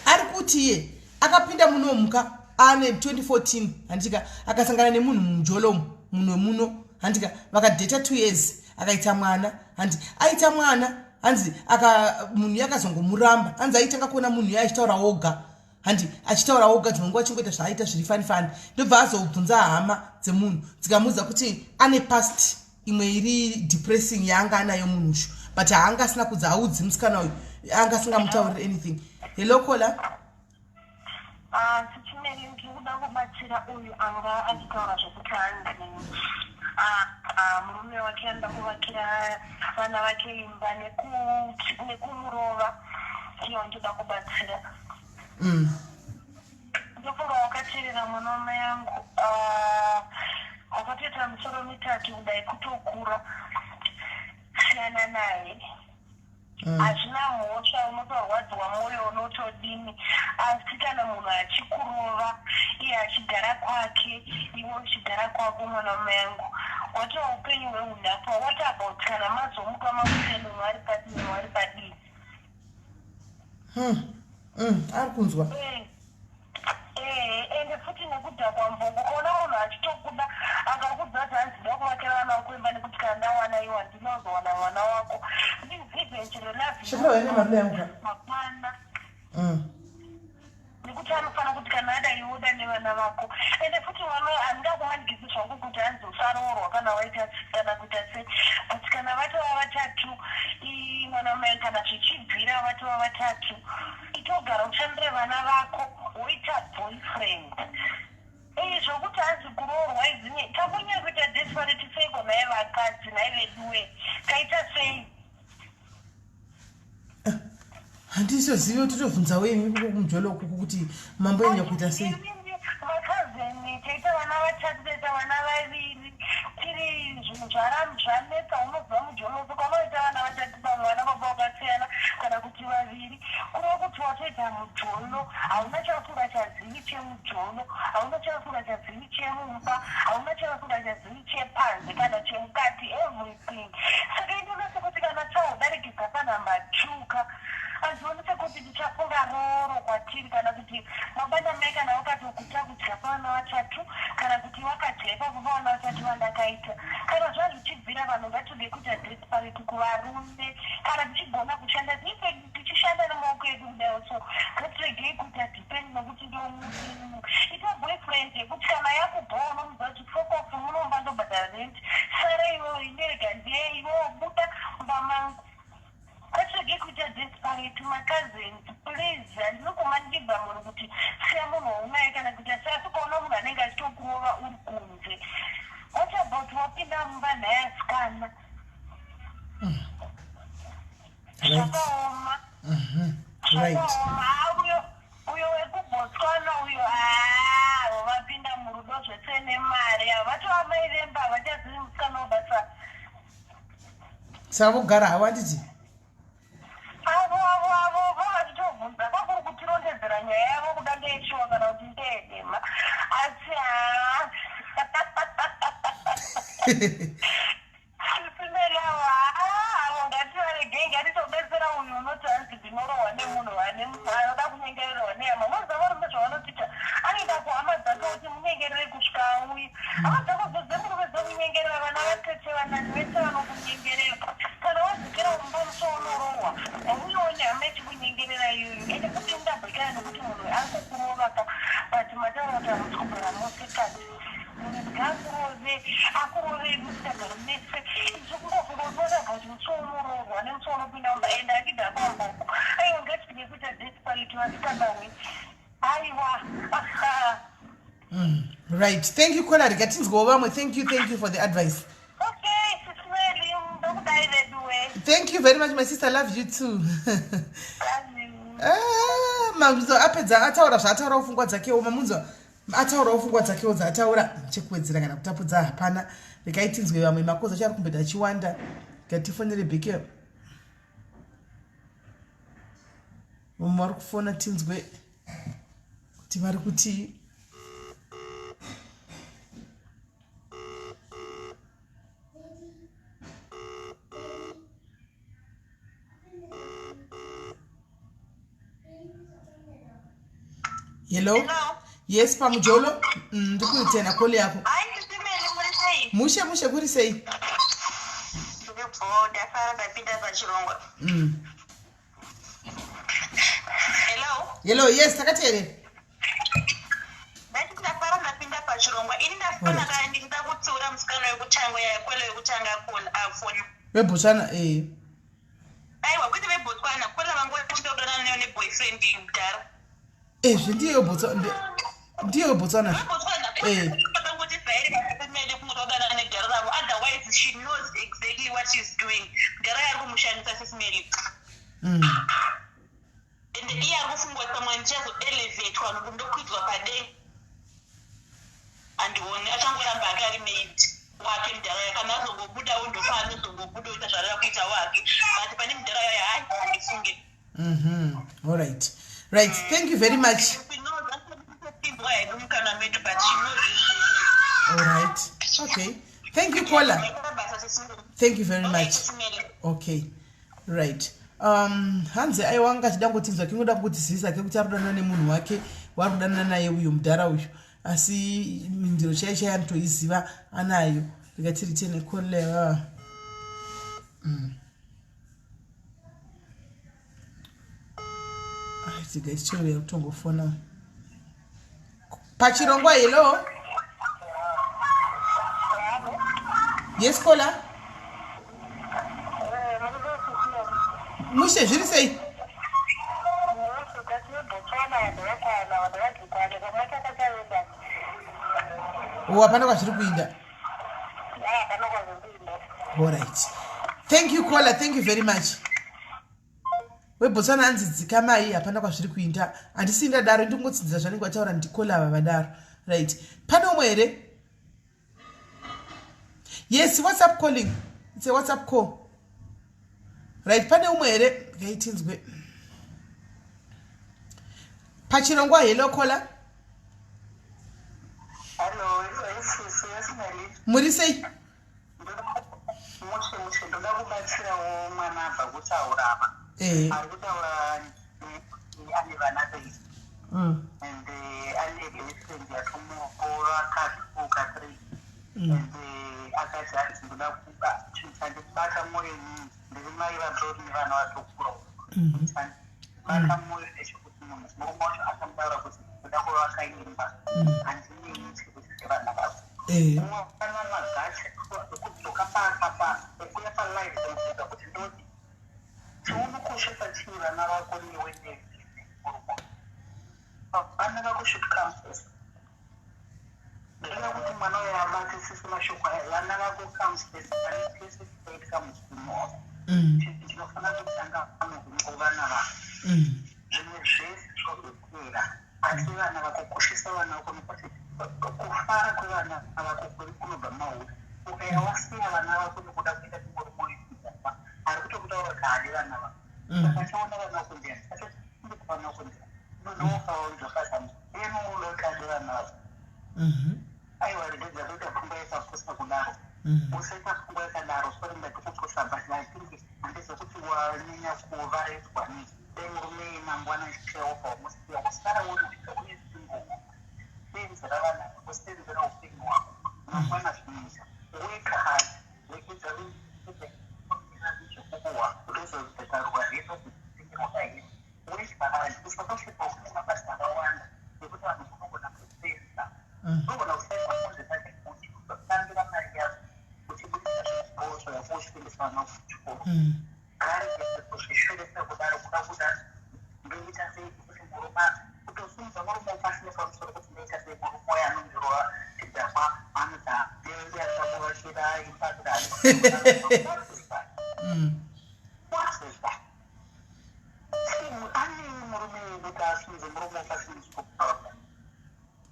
ari kuti iye akapinda munomuka ane 2014 handika akasangana nemunhu mumujolomu munhu wemuno handika vakadheta 2 years akaita mwana handi aita mwana hanzi aka munhu iye akazongomuramba hanzi aitanga kuona munhu iye achitaura oga handi achitaura oga dzimwe nguva achingoita zvaaita zviri fani fani ndobva azobvunza hama dzemunhu dzikamuudza kuti ane past imwe iri depressing yaanga anayo munhu ushu but haanga asina kudza audzi musikana uyu anga asingamutauriri anything. Hello kola.
Ah, Chichimeri, ndiri kuda kubatsira uyu anga achitaura zvekuti hanzi ah, ah, murume wake anoda kuvakira vana vake imba nekumurova. Iyo ndoda kubatsira. Ndofunga wakateerera mwana wamai angu, wakatoita misoro mitatu kudai kutokura. Siyana naye. Hazvina mhosva unotorwadziwa moyo unotodini asi kana munhu achikurova iye achigara kwake iwe uchigara kwako mwana wamai angu watova upenyu hweunhapwa. What about kana mazomuka makuseni umwe ari padii umwe ari padii?
Ari kunzwa.
Ende futi nekudhakwa mbongo ukaona munhu achitokuda akakudza kuti hanzi ndoda kuvakira vana vako imba nekuti kana ndawana iwe handinozowana mwana wako means chero love
Shakura waine mari yangu ka?
Hapana. Nekuti anofanira kuti kana ada iwe uda nevana vako. Ende futi vano handingakumanikidzi zvangu kuti hanzi usaroorwa kana waita kana kuita sei, but kana vatova vatatu mwana wamai kana zvichibvira vatova vatatu itogara ushandire vana vako woita boyfriend. Zvokuti hanzi kuroorwa idzinye takunyanya kuita desperate seiko nhai vakadzi nhai veduwe taita sei?
Handisozivi kuti tobvunzawo imi kuko kumujolo ukuku kuti mambo enyanya kuita sei.
Vakazeni taita vana vatatu taita vana vaviri tiri zvinhu zvanetsa unobva mujolo ukaoita vana vatatu pamwe vana baba vakasiyana kana kuti vaviri kureva kuti watoita mujolo hauna chausingachazivi chemujolo hauna chausingachazivi chemumba hauna chausingachazivi chepanze kana chemukati everything. Saka inoona sekuti kana taodarikidza panhamba 2 ka handioni sekuti tichafunga rooro kwatiri kana kuti baba namai kana vakatoguta kudya pavana vatatu kana kuti vakadya ipapo pavana vatatu vandakaita. Kana zvazvichibvira vanhu ngatide kuita desperate kuvarume kana tichigona kushanda ife tichishanda nemaoko edu kudai so ngatiregei kuita depend nekuti ndomudimu. Ita boyfriend yekuti kana yakubhowa unomuudza kuti fuck off munomba ndobhadhara rent sara iwewe indirega ndiye iwewe buda mumba mangu. Ngatirege kuita desperate macousins please. Handiri kumanikidza munhu kuti siya munhu waunaye kana kuita sei asi ukaona munhu anenge achitokurova uri kunze what about wapinda mumba nhai asikana? Zvakaoma. Zvakaoma. Uyo wekuBotswana uyo haa vapinda murudo zvese nemari ava vatova mai vemba havachazivi musikana webasa.
Saka vogara havo handiti?
Avo avo avo vavachitobvunza kwakuri kutirondedzera nyaya yavo kuda ndeyeshuwa kana kuti ndeyedema asi haa Sisi Mary avo haa avo ngativaregei ngatitobetsera uyu unoti hanzi ndinorohwa nemunhu ane anoda kunyengererwa nehama moziva varume zvavanotiita anoenda kuhama dzake oti munyengerere kusvika auya hama dzako dzo dzemurume dzokunyengerera vana vatete vanani vese vanokunyengerera kana wadzokera kumba musi waunorohwa hauioni hama ichikunyengerera iyoyo ende futi ungabhekana nekuti munhu ari kukurova ka but mataura kuti hamusi kugara mose kati Munhu ngaakurove akurove musingagari mese izvo kungofunga kuti what about musi waunoroorwa nemusi waunopinda mumba ende achidhakwa mboko aiwa ngatirege kuita desperate vasikana we aiwa.
Right, thank you kola rega tinzwewo vamwe. Thank you, thank you for the advice.
Okay, Sis Mary, ndokudai veduwe.
Thank you very much my sister, love you too.
Love you.
Ah, Mamzo apedza ataura zvaataura pfungwa dzakewo mamunzwa ataurawo pfungwa dzakewo dzaataura chekuwedzera kana kutapudza hapana. Regai tinzwe vamwe makozi acho ari kumboita achiwanda. Ngatifonere bheke vamwe vari kufona tinzwe. Kuti vari kuti Hello?
Hello.
Yes, pamujolo. Ndikuitena call yako. Mushe mushe kuri sei?
Ndibvo ndafara ndapinda pachirongwa. Hello.
Hello, yes, takateerera.
Ndati ndafara ndapinda pachirongwa. Ini ndafona ka ndinoda kutsiura musikana wekutanga yakwelo yekutanga afona.
VeBotswana eh.
Aiwa kwete veBotswana, kwela vangu vachida kudanana nayo neboyfriend mudhara.
Eh, zve ndiyo Botswana. Ndiyo Botswana.
VeBotswana.
Eh.
Vakangoti bhairi kumele kungodanana nedhara ravo. Otherwise she knows exactly what she's doing. Mudhara ari kumushandisa sisimeli. Ende iye ari kufunga kuti pamwe ndichazoelevatwa ndokwidzwa padenga. Handioni achangoramba ake ari maid wake mudhara kana azongobudawo ndopaanozongobuda oita zvaanoda kuita wake but pane mudhara yayo hai handifunge.
All right. Right. Thank you very much.
Pinzwa hedu mukana medu but she knows
All right. Okay. Thank you, caller. Thank you very much. Okay. Right. Hanzi aiwa anga achida kungotinzwa kingoda kungotizivisa ke kuti ari kudanana nemunhu wake waari kudanana naye uyu mudhara uyu asi mindiro chaiyo chaiyo anotoiziva anayo ndikati ritene koleva Tiga tichouya kutongofona pachirongwa. Hello, yes, caller. Mushe, zviri sei? O, hapana kwazviri kuinda. Alright, thank you, caller. Thank you very much. WeBotswana anzi dzikamai, hapana kwazviri kuinda. Handisi ndadaro, ndingotsidzira zvanenge vataura ndicaller ava vadaro. Right, pane umwe here? Yes, WhatsApp calling. It's a WhatsApp call. Right, pane umwe here? Ngaitinzwe pachirongwa. Hello, caller.
Hello, sisi Yasineli.
Muri sei?
Mushe mushe, ndoda kubatsirawo mwana abva kutaura apa. Ari kutaura ane vana vei and ane girlfriend yatomukora ka2 ka3 and akati hanzi ndoda kuba chinhu chandibata mwoyo inini ndiri mai vatori nevana vatokura. Bata mwoyo ndechekuti munhu murume wacho akamutaura kuti ndoda kuvaka imba, handinei chekuti sevana vako mwana magacha ekudzoka ekuya palive kunobvunza kuti ndoti chaunokoshesa chii, vana vako newe nemurume. Vana vako should come first. Ndoda kuti mwana uyo abatisise mashoko aya: vana vako comes first. Pane chese chinoitika mudzimu wako, chinhu chinofanira kutanga kuvana vako. Zvimwe zvese zvozopera, asi vana vako, koshesa vana vako, nekuti kufara kwevana vako kunobva mauri. Ukaya wasiya vana vako nekuda kuenda nemurume uyu ari kutokutaura kuti haadi vana vako, saka achaona vana vako ndiani? Achachengeta vana vako ndiani? Ndokaunzokazana iye nouda kuti ade vana vako. Aiwa, regedza kuita pfungwa yakapusa kudaro. Usaita pfungwa yakadaro. Sorry ndatikupusa, but I think handezvekuti wanyanya kuvaredzwa nei. Dai murume mangwana chaiwopa wamusiya, usara uri wega, une single, senzera vana, usenzera upenyu hwako. Mangwana zvinoita. Work hard. Regedza zvekukuhwa kutozobhadharwa rero kutengerwa hembe. Work hard. Usakoshepa kune mabasa akawanda ekuti vanhu unogona kusenza, unogona kusenza kunze pake kuti kutambira mari yako uchibudisa zvibhosvo yako uchiendesa vana kuchikoro. Ngaregedze kuzvishoresa kudaro, kuda kuda ndoita sei kuti murume, kutosimudza murume pasine pamusoro kuti ndoita sei murume uyo anondirova chidhakwa anodza akakuvakira imba. What is that? Ane murume kuti asimudze murume pasine musoro.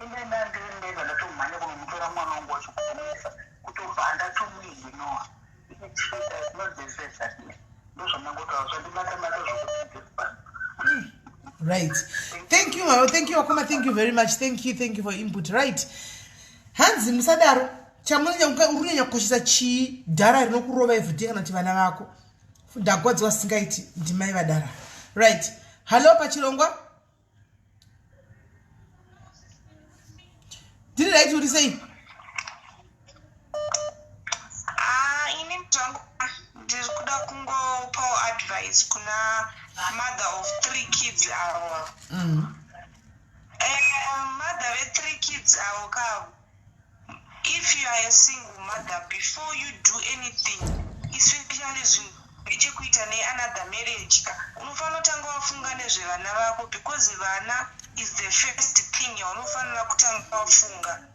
Ine ndiri ndega ndatomhanya kunomutora mwana wangu wacho kutomuisa kutobva ndatomuignore. She does not deserve that. Ndozvandangotaura, zvandibata bata zvokuti.
Right, thank you mama. Thank you vakoma. Thank you very much. Thank you, thank you for input. Right, hanzi musadaro. Chamunonyanya uri kunyanya kukoshesa chii? Dhara rinokurova everyday kana kuti vana vako? Ndagwadziwa singaiti ndimai vadara. Right, hallo pachirongwa. Ndiri right, uri sei?
Ah, ini zvangu ndiri kuda kungopawo advice kuna mother of three kids avo. Mother ve-three kids avo kavo, if you are a single mother, before you do anything, especially zvinhu zvechekuita neanother marriage ka, unofanira kutanga wafunga nezvevana vako, because vana is the first thing yaunofanira kutanga wafunga.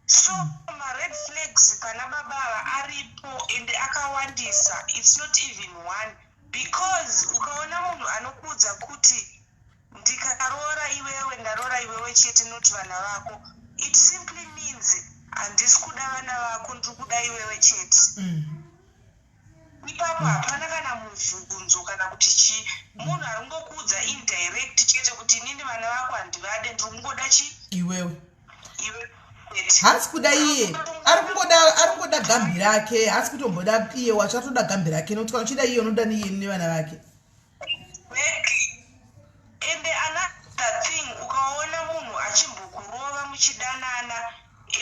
So mared flags pana baba ava aripo ende akawandisa. It's not even one, because ukaona munhu anokuudza kuti ndikaroora iwewe, ndaroora iwewe chete, not vana vako, it simply means handisi kuda vana vako, ndiri kuda iwewe chete. Ipapo hapana kana mubvunzo kana kuti chii. Munhu ari kungokuudza indirect chete kuti inini vana vako handivade, ndiri kungoda chi
iwewe.
Iwe chete.
Haasi kuda iye, ari kungoda gambi rake. Haasi kutomboda iye wacho, atoda gambi rake, nokuti kana uchida iye, unoda neiye nevana vake.
Ende another thing, ukaona munhu achimbokurova muchidanana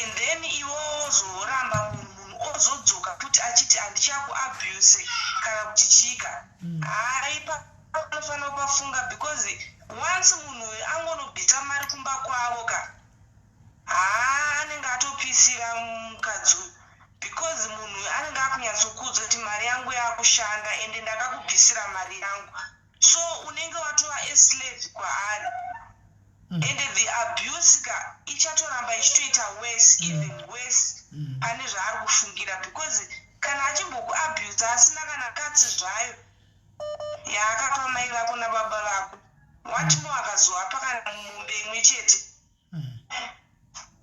and then iwe wozoramba munhu, munhu ozodzoka futi achiti handichakuabuse kana kuti chika, hai, panofanira kupafunga, because once munhu uyu angonobvisa mari kumba kwavo ka, haa, anenge atopisira mukadzi uyu, because munhu uyu anenge akunyatsokuudza kuti mari yangu yakushanda ende ndakakubvisira mari yangu. So unenge watova aslave kwaari. Ende the abuse ka ichatoramba ichitoita worse, even worse pane zvaari kufungira, because kana achimbokuabuse asina kana katsi zvayo yaakapa mai vako nababa vako, watimo akazovapa kana mombe imwe chete.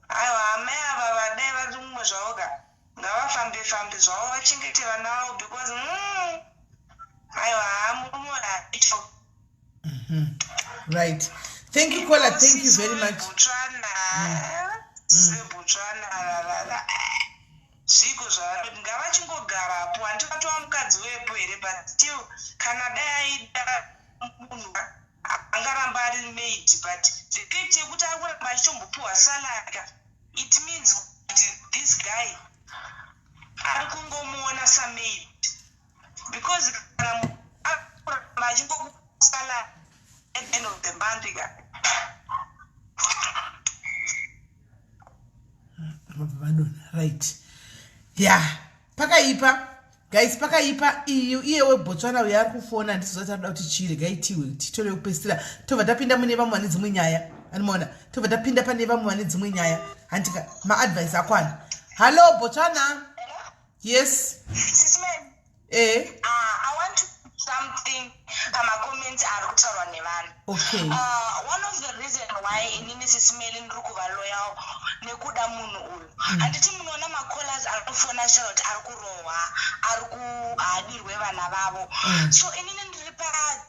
Aiwa, amai ava vadai vari mumwe zvavo ka, ngavafambe fambe zvavo, vachengete vana vavo, because aiwa, haa, murume haito.
Right, thank you caller, thank you very much.
Botswana, seBotswana lalala, zviko zvavari, ngavachingogarapo. Handiti mukadzi wepo here? But still, kana dai aida munhu angaramba ari maid, but the fact yekuti ari kuramba achitombopiwa salary, it means kuti this guy ari kungomuona samaid, because kana munhu akuramba achingokupa salary at the end of the month ka.
Vabva vadonha. Right, ya, pakaipa guys, pakaipa. Iyo iye weBotswana uyo ari kufona, handizoti arikuda kuti chii. Regai tiwe titore kupedzisira, tobva tapinda mune vamwe vane dzimwe nyaya. Anomaona, tobva tapinda pane vamwe vane dzimwe nyaya. Handika maadvice akwana. Hallo Botswana, yes.
Sisman. I want to put something pamacomments ari kutaurwa nevanhu.
Okay.
One of the reason why inini sisimeli ndiri kuva loyal nekuda munhu uyu, handiti munoona macallers anofona achitaura kuti ari kurohwa, ari kuhadirwe vana vavo. So inini ndiri pa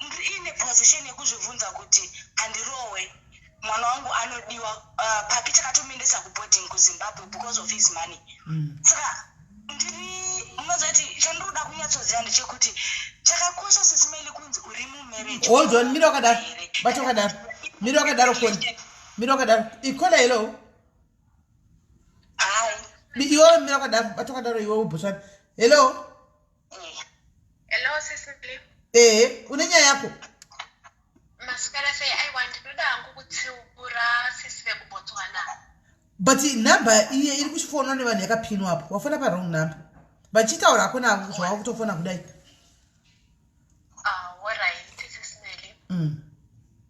ndiri ine position yekuzvibvunza kuti handirohwe, mwana wangu anodiwa. Papi takatomuendesa kuboarding kuZimbabwe because of his money. Saka ndiri munozoti chandiri kuda kunyatsoziva ndechekuti chakakosha sisimeli kunzi uri mumarriage
Hold on, mira wakadaro, bata wakadaro, mira wakadaro, koni mira wakadaro. Ikola, hello.
Hi.
Iwewe mira wakadaro, bata wakadaro iwewe Botswana. Hello.
Hello, Cecily.
Ehe, une nyaya yako?
Maswera sei? Aiwa, ndinoda hangu kutsiura sisi vekuBotswana.
But nhamba iye iri kuchifonwa nevanhu yakapinwa apo, wafona pawrong number. Vachitaura hako navo zvawava kutofona kudai.
Ah, alright, Cecily.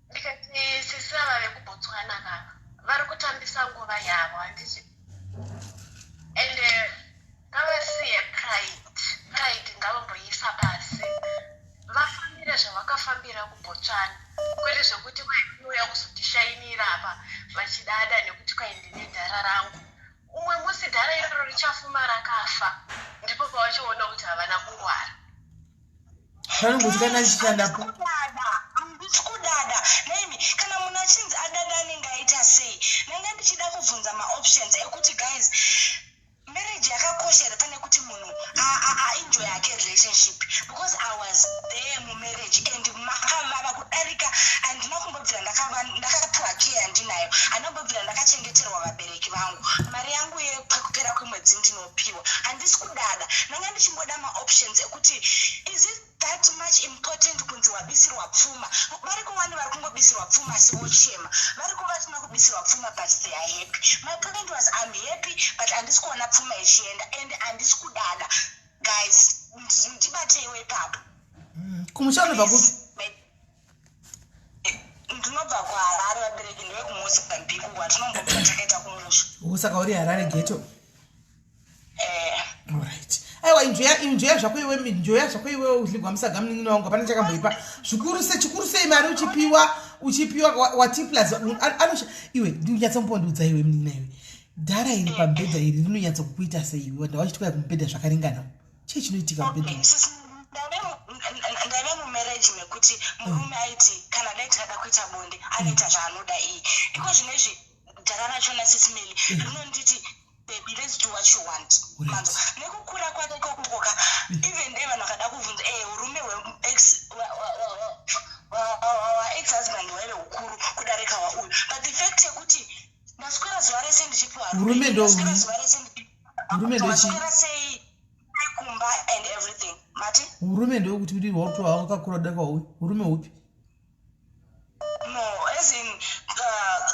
Ndikati sisi ava vekuBotswana ka, vari kutambisa nguva yavo, handiti? Ende ngavasiye pride, pride ngavamboisa pasi, vafambire zvavakafambira kuBotswana, kwete zvekuti kwaiuya kuzotishainira apa vachidada nekuti kwai ndine dhara rangu. Umwe musi dhara iroro richafuma rakafa, ndipo pavachiona kuti havana kungwara.
Panongoti kana chichandapo.
Handisi kudada naimi. Ndanga ndichida kubvunza maoptions ekuti, guys, marriage yakakosha here pane kuti munhu aenjoy hake relationship? Because I was there mumarriage and makavava kudarika. Handina kumbobvira ndakapiwa care yandinayo. Handina kumbobvira ndakachengeterwa vabereki vangu. Mari yangu yepakupera kwemwedzi ndinopiwa. Handisi kudada. Ndanga ndichingoda maoptions ekuti, is it that much important kunzi wabisirwa pfuma? Vari kuwani vari kungobisirwa pfuma asi vochema. Vari kuva vasina kubisirwa pfuma, but they are happy. My point was, I'm happy, but handisi kuona pfuma ichienda and handisi kudada. Guys, ndibateiwo ipapo.
Kumusha unobva kupi?
Ndinobva kuHarare. Vabereki ndevekuMozambique, kwatinombobva takaita kumusha.
Saka uri Harare ghetto?
Eh.
Alright, aiwa, enjoya, enjoya zvako iwe, enjoya zvako iwe. Udligwa musaga, munin'ina wangu. Hapana chakamboipa zvikuru se chikuru sei mari uchipiwa, uchipiwa wati plus anosha iwe. Ndinyatsombondi iwe, munin'ina iwe, dhara iri pamubhedha iri rinonyatsokukuita sei iwe? Ndawachitwaya kumubhedha zvakaringana. Chii chinoitika mubhedha?
Okay, sis, ndaive mumarriage mekuti murume aiti kana dai tikada kuita bonde, anoita zvaanoda iye. Iko zvinezvi dhara rachona, Sis Melly, rinonditi, "Baby, let's do what you want." Manzwa nekukura kwake kokukoka. Even dai vanhu vakada kubvunza, urume hweex husband hwaive hukuru kudarika hwauyu, but the fact yekuti ndaswera zuva rese ndichipiwa
Urume ndo
ndaswera zuva rese
Urume ndo chii?
Waswera sei kumba and everything, mati?
Urume ndokuti kuti wakakura kudarika hwauyu, urume hupi?
No, as in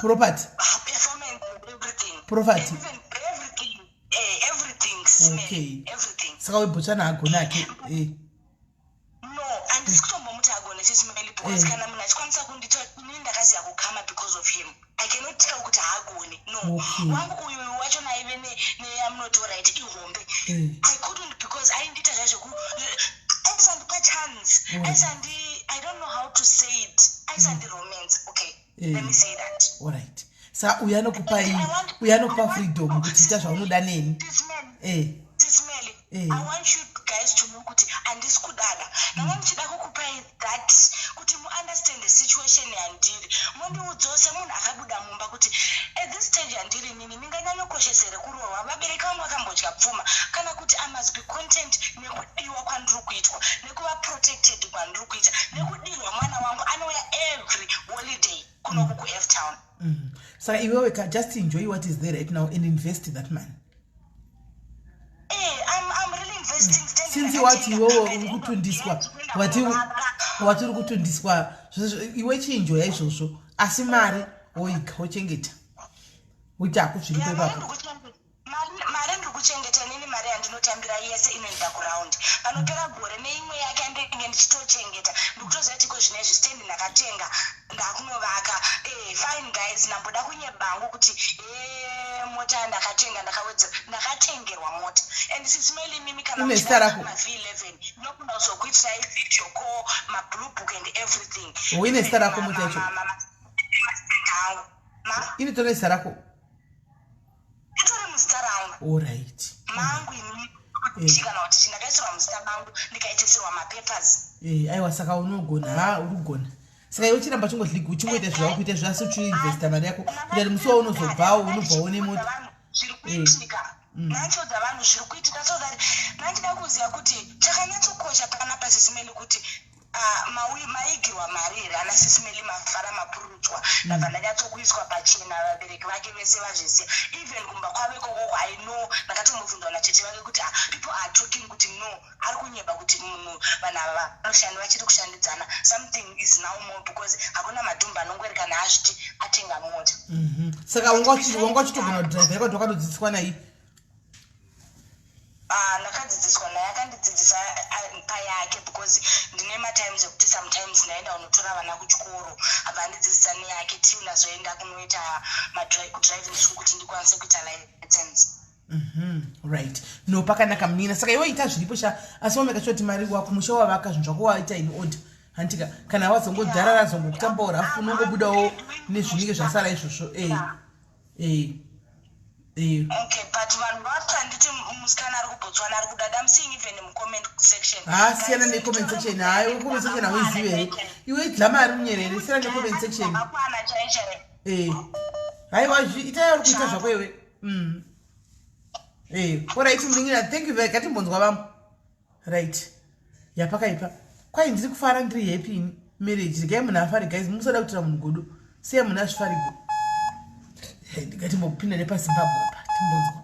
Property.
performance and everything.
Property.
And even everything, everything, Sis Melly, everything.
Saka weBotswana agona ake.
No, handisi kutombomuti agone, Sis Melly, because kana munhu achikwanisa kundita inini ndakaziva kukama because of him, I cannot tell kuti haagoni, no. Wangu uyu wachona aive neyamunoti alright, ihombe. I couldn't, because aindiita zvazvoku aisandipa chance. Aisandi, I don't know how to say it, aisandi romance, okay? Let me say that.
Alright, sa uyu anokupa iyi, uyu anokupa freedom kuti ita zvaunoda neni.
Sis Melly, Sis Melly, I want you guys to know kuti handisi kudada. Ndanga ndichida kukupai that kuti muunderstand the situation yandiri. Mondiudzawo semunhu akabuda mumba kuti at this stage yandiri nini, ndinganyanyokoshesa here kurohwa vabereki vangu vakambodya pfuma, kana kuti I must be content nekudiwa kwandiri kuitwa, nekuva protected kwandiri kuita, nekudirwa mwana wangu anouya every holiday kunoku kuF Town?
Saka iwewe ka, just enjoy what is there right now and invest that money.
I'm really investing.
Since wati iwewe uri kutundiswa, wati uri kutundiswa, iwe chienjoya izvozvo, asi mari woiga wochengeta, uiti hakuzviripo ipapo.
Mari ndiri kuchengeta nini. Mari yandinotambira yese inoenda kuround panopera gore, neimwe yake yandinenge ndichitochengeta. Ndikutoziva kuti iko zvinezvi stendi ndakatenga, ndakunovaka. Fine guys, ndamboda kunyebangu kuti mota yandakatenga, ndakawedzera, ndakatengerwa mota. And Sis Melly, mimi kana
Ine zita rako?
maV11, ndinokona kuzokuitirai video call, mablue book and everything.
Oh, ine zita rako mota yacho?
Angu ma
Ine tore zita rako?
Itori muzita rangu. Mangu ini kuti kana kuti chindakaisirwa muzita mangu, ndikaitisirwa mapapers.
Aiwa, saka unogona, ha, uri kugona. Saka iwe chiramba chingodliga, uchingoita zvava kuita zvasi, uchiinvesta mari yako kuita kuti musi waunozobvawo unobvawo nemota.
Zviri kuitika nachodza vanhu, zviri kuitika, so that nandida kuziva kuti chakanyatsokosha panapa, Sis Melly, kuti maigirwa mari here ana Sis Melly? Mafara mapururudzwa. Ndabva ndanyatsokuiswa pachena, vabereki vake vese vazviziva, even kumba kwavo ikokoko. I know ndakatombobvunzwa nacheche vake kuti people are talking kuti no, ari kunyeba, kuti munhu vanhu ava vanoshanda, vachiri kushandidzana. Something is now more, because hakuna madhumba anongwerekana azviti atenga mota.
Saka wanga uchitogona kudhiraivha yakati wakatodzidziswa nai?
Ah, ndakadzidziswa naye. Akandidzidzisa payake, because ndine matimes ekuti sometimes ndaenda kunotora vana kuchikoro, abva andidzidzisa neyake till ndazoenda kunoita kudriving school kuti ndikwanise kuita license.
Right, no, pakanaka, munina. Saka iwe ita zviripo sha, asi wameka sure kuti mari wakumusha wavaka, zvinhu zvako waita in order, hantika? Kana wazongodharara zongokutambawo rafu, unongobudawo nezvinenge zvasara izvozvo.
Okay, but vanhu vacho, handiti musikana ari kuBotswana ari kudada? I'm seeing even mucomment section.
Ha, siyana necomment section. Hayi, comment section hauizivi here iwe? Idla mari munyerere, siyana necomment section.
Vakwana chai chai.
Haiwa, itai uri kuita zvako iwe. Eh, alright munin'ina, thank you very katimbonzwa vamwe. Right. Yapakaipa. Kwai ndiri kufara ndiri happy ini. Marriage regai munhu afare guys, musada kuitira munhu godo. Siya munhu azvifarigwe. Hey, ndikatimbopinda nepaZimbabwe apa timbonzwa.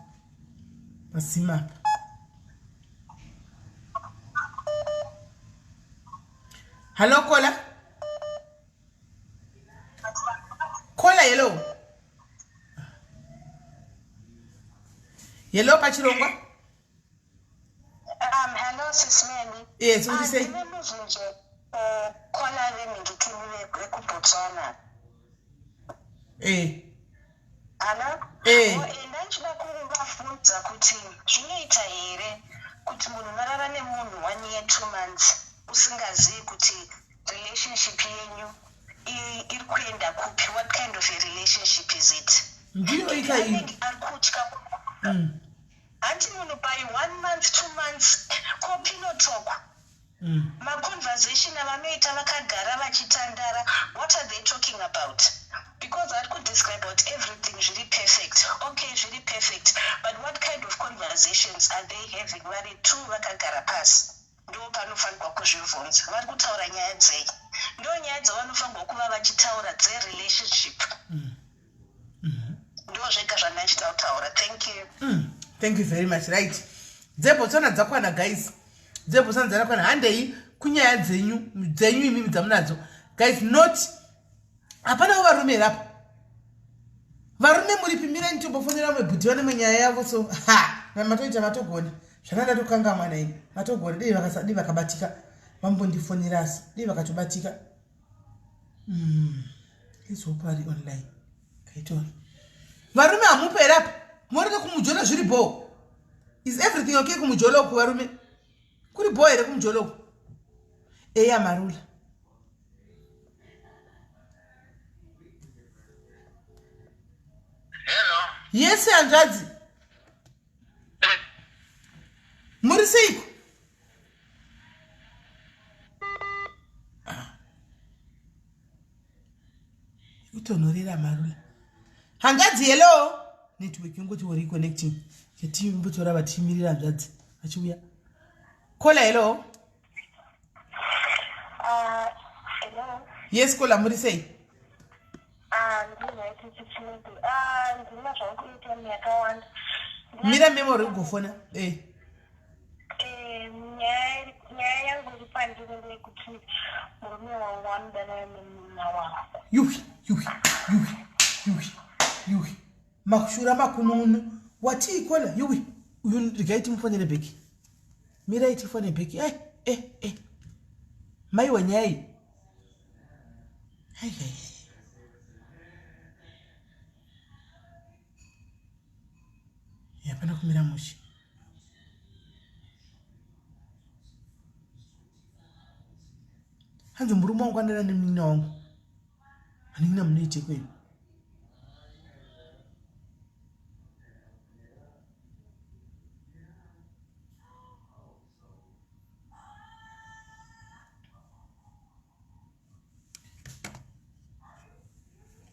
Pasima apa. Hello Kola. Kola hello. Hello pachirongwa.
Hello sis Melly.
Yes, what do you say?
Ndine mubvunzo kola vemhindikini vekuBotswana.
Eh.
Hello?
Eh.
Oh, ndachida kuvabvunza kuti zvinoita here kuti munhu unorara nemunhu 1 year 2 months usingazivi kuti relationship yenyu iri kuenda kupi? What kind of a relationship is it?
Ndiyo ika iyi.
Anenge ari kutya. Hanti munhu by 1 month 2 months ko pillow talk. Maconversation avanoita vakagara vachitandara, what are they talking about? Because ari kudescribe about everything zviri perfect. Okay, zviri perfect, but what kind of conversations are they having vari two vakagara pasi? Ndo panofanirwa kuzvibvunza, vari kutaura nyaya dzei? Ndo nyaya dzavanofanirwa kuva vachitaura dzerelationship. Ndo zvega zvandachida kutaura. Thank you.
Thank you very much. Right, dzeBotswana dzakwana guys, dzeBotswana dzakwana. Handei kunyaya dzenyu dzenyu imimi dzamunadzo guys. Not hapanawo varume here apa? Varume muripi? Mirai nditombofonera mwe bhuti vane mwe nyaya yavo. So ha, matoita matogona zvanga ndatokangamwa nai matogona. Dei dei vakabatika vambondifonerasi, dei vakatobatika. Let's hope ari online. Kaitora varume hamupo here apa? Moreke kumujolo zviri bho? Is everything okay kumujolo uku varume? Kuri bho here kumujolo uku? Eya marula.
Hello.
Yes, hanzvadzi, muri seiko? Ah. Kutonhorera marula hanzvadzi. Hello, network yongoti wori connecting. Yatimbotora vatimirira hanzvadzi vachiuya. Kola, hello.
Hello.
Yes kola, muri sei?
Ndiright chichimedi. Ndina zvangu airtime yakawanda.
Mira memory ugofona eh.
Nyaya yangu iri pandiri ndeyekuti murume wangu anodanana nemunina wangu.
Yuhi yuhi yuhi yuhi yuhi, mashura makununu watii kola. Yuhi, uyu regai timufonere back. Mirai tifone back. Eh eh eh, maiwa nyaya iyi. Hai hai, hapana kumira mushe. Hanzi murume wangu andana nemunin'ina wangu. Hanin'ina munoite kwenu?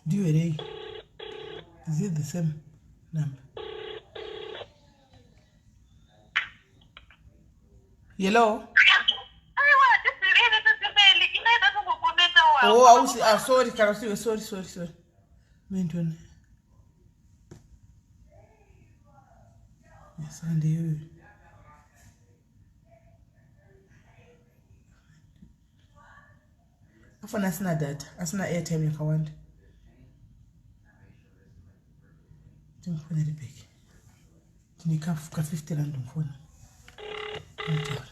Ndiyo here iyi? Is it the same number? Hello. Oh, ausi. Ah, sorry kana usiwe. Sorry, sorry, sorry. Mentone saka ndiyoyo. Afana asina data, asina airtime yakawanda. Timufonere back. Tine ka 50 rand mufoni. Anotaura.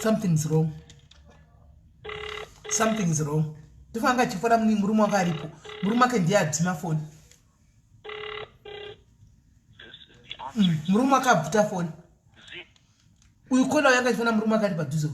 Something's wrong, something's wrong. Ndofanga achifona murume wake aripo. Murume wake ndiye adzima foni. Murume wake abvuta foni. Uyu kona yanga achifona murume wake ari padhuze.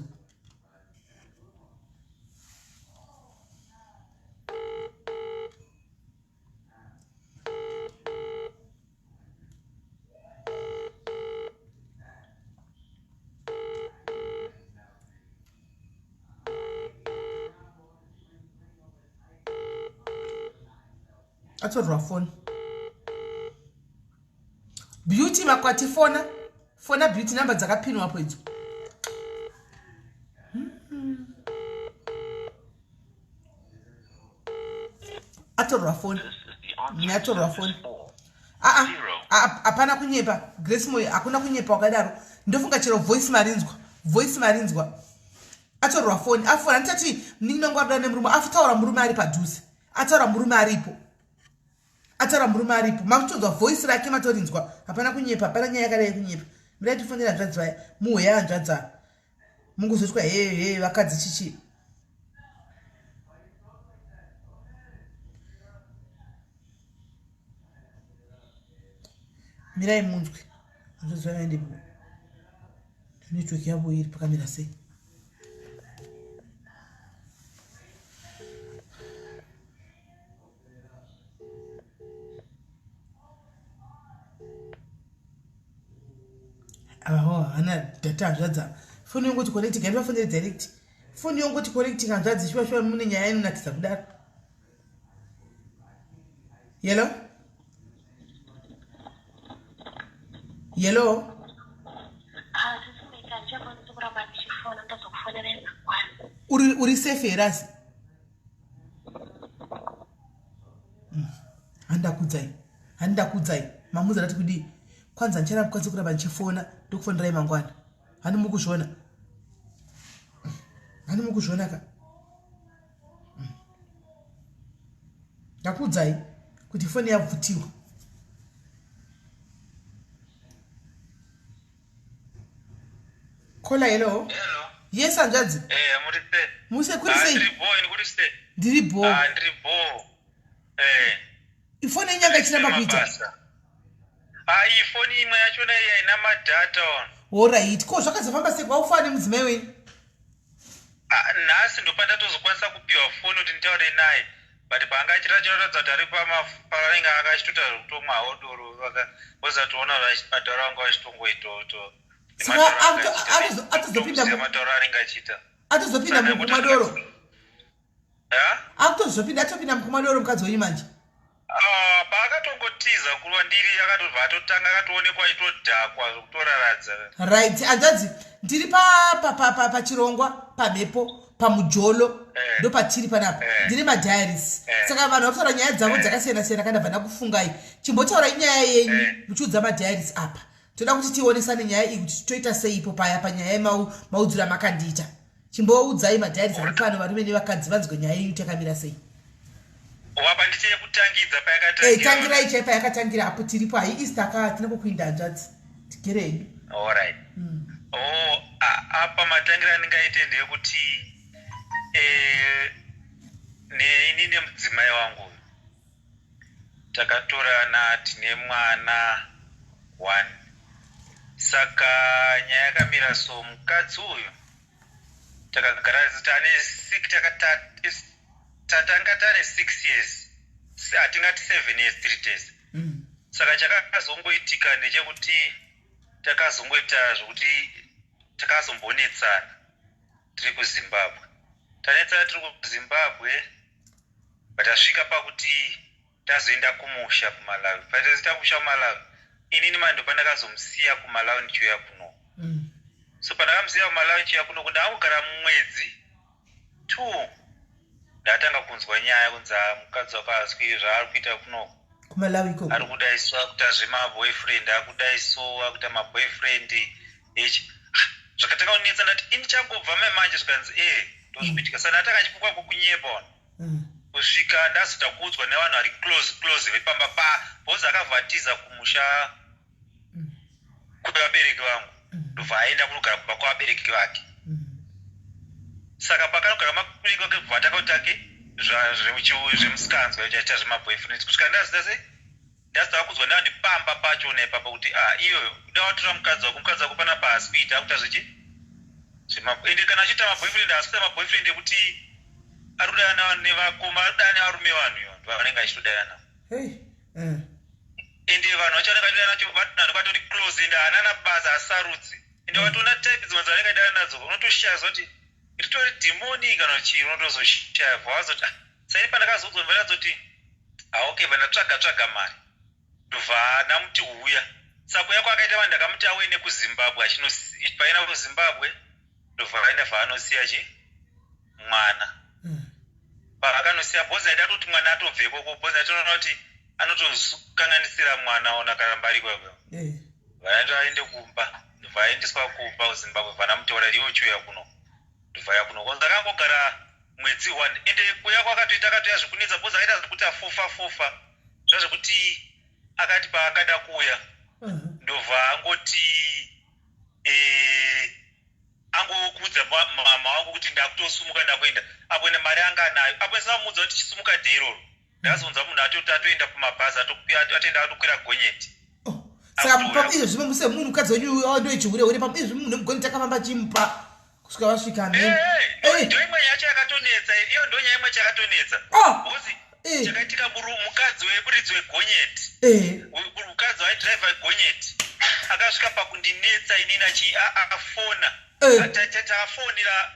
Atorwa foni. Beauty makwati fona. Fona beauty number dzakapinwa apo idzo. Atorwa foni. Atorwa foni. Aa, hapana kunyepa. Grace Moyo hakuna kunyepa wakadaro. Ndofunga chero voice marinzwa. Voice marinzwa. Atorwa foni. Afona nditati munin'ina wangu arikuda nemurume. Afutaura murume ari padhuze. Ataura murume aripo. Ataura murume aripo. Makutonzwa voice rake matorinzwa. Hapana kunyepa, hapana nyaya yakadai yekunyepa. Mirai tifonere hanzvadzi vaya. Muhwe hanzvadzi ava. Mungozotwa hey hey vakadzi chichi. Mirai munzwe. Hanzvadzi vaya vaende network yavo iri pakamira sei. Avo havana data hanzvadzi ava. Foni yongoti connect gani vafonere direct. Foni yongoti connect hanzvadzi shuwa shuwa mune nyaya inonakidza kudaro. Hello? Hello? Uri uri safe here asi? Handakudzai. Handakudzai. Mamuza ndati kudii? Kwanza ndichara mukadzi kuramba ndichifona ndokufonerai mangwana. Hani mukuzviona? Hani mukuzviona ka? Ndakuudzai kuti foni yabvutiwa. Kola hello.
Hello.
Yes hanzvadzi.
Eh, muri sei?
Muse kuri sei?
Ndiri bho, ini kuri sei?
Ndiri bho.
Ah, ndiri bho. Eh.
Ifoni yenyu yanga ichiramba kuita.
Ah, iyi foni imwe yachona iyi haina madata on.
Alright. Ko zvakazofamba sei kwaufana nemudzimai wenyu?
Ah, nhasi ndopandatozokwanisa kupiwa foni kuti nditaure naye but paanga achita chinoratidza kuti ari paanenge anga achitoita zvekutomwawo doro vozatoona matauro anga achitongoitoto
atozopinda
matauro anenge achiita
atozopinda mukumwa doro akutozopinda atopinda mukumwa doro mukadzi wenyu manje.
Ah, paakatongotiza kurwa ndiri akatobva atotanga akatoonekwa achitodhakwa zvekutoraradza.
Right hanzvadzi ndiri pachirongwa pamhepo pamujolo ndopatiri panapa. Ndine madiaries. Saka vanhu vakutaura nyaya dzavo dzakasiyana siyana kana bva ndakufungai. Chimbotaura inyaya yenyu muchiudza madiaries apa. Toda kuti tionesane nyaya iyi kuti toita sei ipo paya panyaya yemaudziro amakandiita. Chimboudzai madiaries ari pano varume nevakadzi vanzwe nyaya yenyu takamira sei.
Wapa ndicheye kutangidza payakatangira.
Tangirai chai payakatangira apo tiripo hai Easter ka hatina kukuinda hanzvadzi. Tigere hedu.
Alright. Oh, apa matangira andingaite ndeyekuti ini nemudzimai wangu takatorana tine mwana 1. Saka nyaya yakamira so mukadzi uyu takagara tane tatanga tane 6 years hatingati 7 years 3 days. Saka chakazongoitika ndechekuti takazongoita zvokuti takazombonetsana tiri kuZimbabwe. Tanetsana tiri kuZimbabwe but tasvika pakuti tazoenda kumusha kuMalawi. Patazoenda kumusha kuMalawi inini manje ndopandakazomusiya kuMalawi ndichiuya kuno. So pandakamusiya kuMalawi ndichiuya kuno ndakangogara mwedzi 2 ndatanga kunzwa nyaya kunzi mukadzi wako haasi zvaari kuita kuno.
Kumalawi ikoko.
Ari kudai so akuita zvemaboyfriend akudai so akuita maboyfriend echi. Zvakatanga kunetsa ndati ini changobva mai manje zvikanzi ndozvikuitika. Saka ndatanga ndichifunga kukunyepa. Kusvika ndazoita kuudzwa nevanhu vari close close vepamba pa because akabva atiza kumusha kwevabereki vangu ndobva aenda kunogara kumba kwavabereki vake. Saka pakanogara mabereki vake bva atanga kuti ake zvemusikanzwa achiita zvemaboyfriend kusvika ndazoita sei ndazotanga kuudzwa nevanhu pamba pachona ipapo kuti iyoyo kuda watora mukadzi wako mukadzi wako panapa haasi kuita akuita zvechi ende kana achiita maboyfriend haasi kuita maboyfriend ekuti ari kudana nevakoma ari kudana nevarume vanhu ivo vanenge achitodana navo. Ende vanhu vacho vanenge vachidana nacho vanhu vatori close ende haana basa asarudzi. Ende watoona type dzimwe dzavanenge vachidana nadzo unotoshaya kuti ritori dhimoni kana chii unotozoshaya bva wazoti saini pandakazoudzwa ndakazoti Ah, okay vandatsvaga tsvaga mari ndobva ndamuti huya. Saka kuya kwakaita vanhu ndakamuti auye nekuzimbabwe paina kuzimbabwe ndobva vaenda vaanosiya chi mwana. Paakanosiya bhozi aida toti mwana atobve ikoko bhozi aitoona kuti anotokanganisira mwana ona karamba ariko ikoko. Vaenda aende kumba ndobva aendeswa kumba kuzimbabwe vanamuteura iwe chiuya kuno ndobva ya kuno. Kwanza akangogara mwedzi one ende kuya kwakatoita akatoya zvekunetsa bhozi akaita zvekuti afofa fofa zvazvekuti akati paakada kuuya ndobva angoti angokuudza mama wangu kuti ndakutosumuka ndakuenda apo ende mari anga anayo apo ndisamuudza kuti chisumuka day iroro ndazonzwa munhu atoti atoenda kumabhazi atoenda atokwira gonyeti.
Oh, saka izvo zvimwe munhu mukadzi wenyu ndoichihure hure pamwe izvo munhu nemugonyeti akafamba achimupa kusvika vasvika
ndo imwe yacho yakatonetsa iyo ndo nyaya imwe chakatonetsa. Because chakaitika mukadzi wemuridzi wegonyeti mukadzi waidhiraivha gonyeti akasvika pakundinetsa inini afona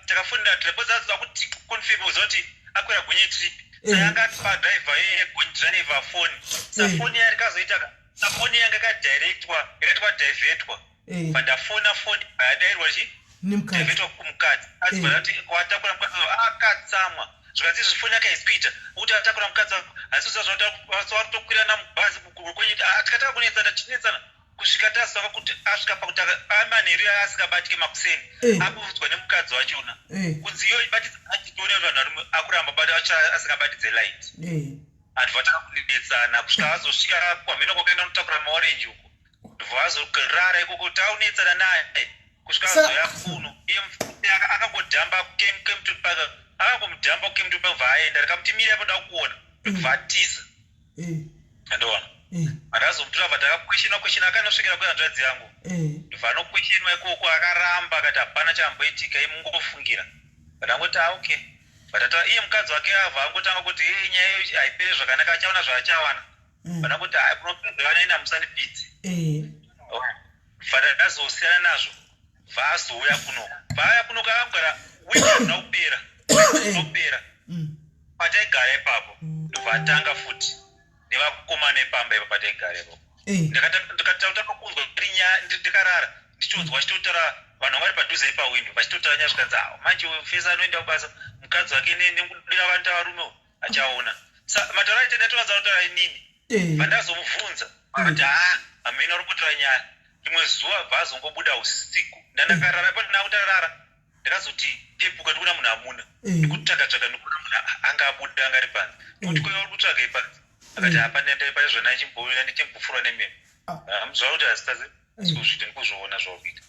takafonera because azoda kuti confirm kuziva kuti akwira gonyeti ripi. Saka anga atipa dhiraivha yedhiraivha foni safoni yarikazoita safoni yanga yakadirectwa yakaitwa divertwa pandafona foni yadairwa chi divertwa kumukadzi. Ati watakura mukadzi akatsamwa zvikanzi izvi foni yake haisi kuita kuti atakura mukadzi wako handisi kuziva zvawaritokwirana mubhazi tikatanga kunetsana tichinetsana kusvika tasaka kuti asvika pakuti amanheru asingabatike makuseni akuudzwa nemukadzi wachona kunzi iyo ibatidza achitione kuti vanhu varume akuramba bata asingabatidze light. Andibva tanga kunetsana kusvika azosvika kwamheno kwakaenda kunotakura maorenji uko ndobva azorara ikoko taunetsana naye kusvika azoya kuno. Iye akangodhamba Kempton Park akangomudhamba kuKempton Park bva aenda rikamuti mira ipo da kuona ndobva atiza. Andoona andazomutora bva takakweshenwa kweshena akanosvikira kwehanzvadzi yangu. Ndobva anokweshenwa ikoko akaramba akati hapana chamboitika iye mungofungira. Ndangoti ah okay. But iye mukadzi wake abva angotanga kuti hey nyaya iyo haipere zvakanaka achaona zvaachawana. Vandangoti hai kunopedza vana ina musandipidze. Bva ndazosiyana nazvo vaazouya kuno. Vaauya kuno kakangogara wiki hazvina kupera. Kupera. Pataigara ipapo ndobva atanga futi nevakomana epamba ipapo pataigara ipapo. Ndikatanga kunzwa ndikarara ndichonzwa vachitotaura vanhu vari padhuze ipawindo vachitotaura nyaya zvikanzi ah manje fesa anoenda kubasa mukadzi wake nekudira vanhu varume achaona. Mataura aita ndatovanza kutaura inini. Vandazomubvunza akati ah hameno ari kutaura nyaya. Rimwe zuva bva azongobuda usiku ndandakarara ipo ndina kutarara ndakazoti pepuka ndikuona munhu amuna ndikutsvaga tsvaga ndikuona munhu anga abuda anga ari panze ndikuti ko uri kutsvaga ipanze akati hapana pane zvona ndichimbouya ndichimbopfurwa nemhepo amuziva kuti hazitazi sikuzviita ndikuzviona zvauri kuita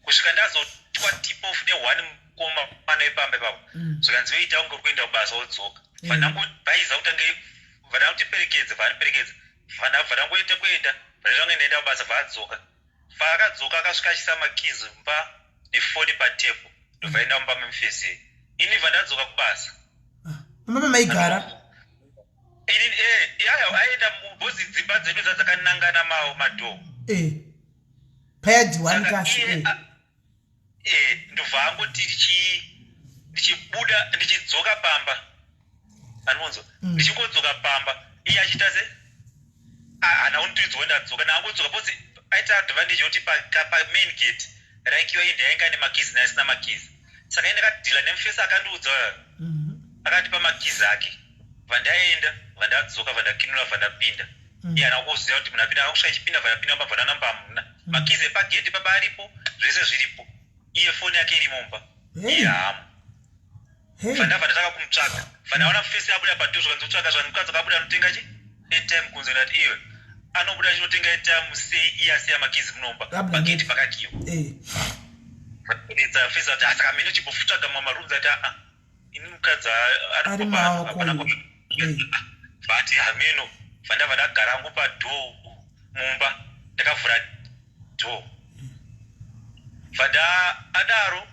kusvika ndazotwa tip off neone mukomana wepamba ipapo zvikanzi weita kunge uri kuenda kubasa wodzoka vandangobhaiza kutange vandangutiperekedza vandiperekedza vandangoita kuenda vandange ndaenda kubasa vaadzoka paakadzoka akasvika achisa makizi mumba nefoni patepo ndobva enda mumba memufesi ini bva ndadzoka kubasa.
Mama maigara
ini yaya aenda mubhozi dzimba dzedu dzadzakanangana mawo madhoo
payadhi one kasi
ndobva angoti ndichibuda ndichidzoka pamba. Anonzwa ndichingodzoka pamba iye achiita se hana kundiudzwa ndadzoka ndaangodzoka bhozi aita advantage yekuti pamain gate raikiwa inde yainga ine makizi naisina makizi. Saka ine ndakadhila nemufesi akandiudza akandipa makizi ake. Vandaenda vandadzoka vandakinura vandapinda. Iye haana kuziva kuti munhu apinda akusvika ichipinda vandapinda mumba vandanamba hamuna makizi epagedhi papa aripo zvese zviripo. Iye foni yake iri mumba. Iye haamo. Vandabva ndatanga kumutsvaga. Vandaona mufesi abuda padhuze zvikanzi kutsvaga zvanhu mukadzi akabuda anotenga chi airtime kunze ndati iwe anobuda achinotenga airtime sei iye asiya makizi munomba pagedhi pakakiwa. Etsa fesi ati saka mhino chimbotsvaga mamwe marooms ati aa ini mukadzi
ari hapana
vati hameno vandabva ndagara hangu padhoo mumba ndakavhura dhoo vanda adaro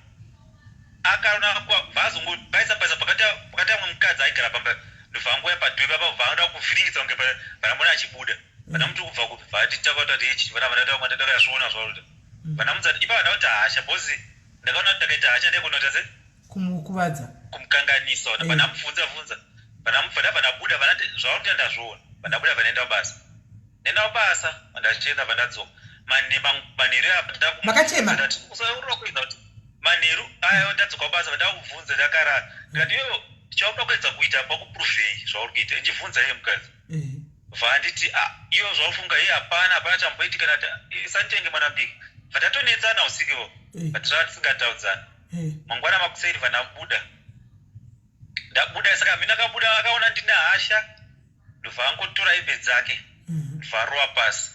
akaona vazongobaisa baisa pakati amwe mukadzi aigara pamba ndobva anguya padhoo ipapa bva anoda kuvhiringidza kunge vanamona achibuda. Vanamuti kubva kupi vati takati hechi vana vana takazviona zvauri vanamudza ipa vana kuti hasha bhozi ndakaona kuti ndakaita hasha ndaigona kuita se
kumukuvadza
kumukanganisa vanamubvunza bvunza. Vandabva ndabuda, vandati zvauri kuita ndazviona. Vandabuda vandaenda kubasa. Ndaenda kubasa, vandachena vandadzoka. Manheru apa
Makachema?
Ndati usaurira kuedza kuti manheru ayo ndadzoka kubasa vandakubvunza ndakarara. Ndikati iwewe chaunoda kuedza kuita pakupruvhei zvauri kuita. Ndichibvunza iye mukadzi. Vanditi ah iwe zvaufunga iye hapana hapana chamboitika ndati sanditenge mwana mudiki. Vandatonetsana usiku iwo. But zvava tisingataudzani. Mangwana makuseni vandabuda. Ndabuda saka mina akabuda akaona ndine hasha ndobva angotora hembe dzake ndobva arova pasi.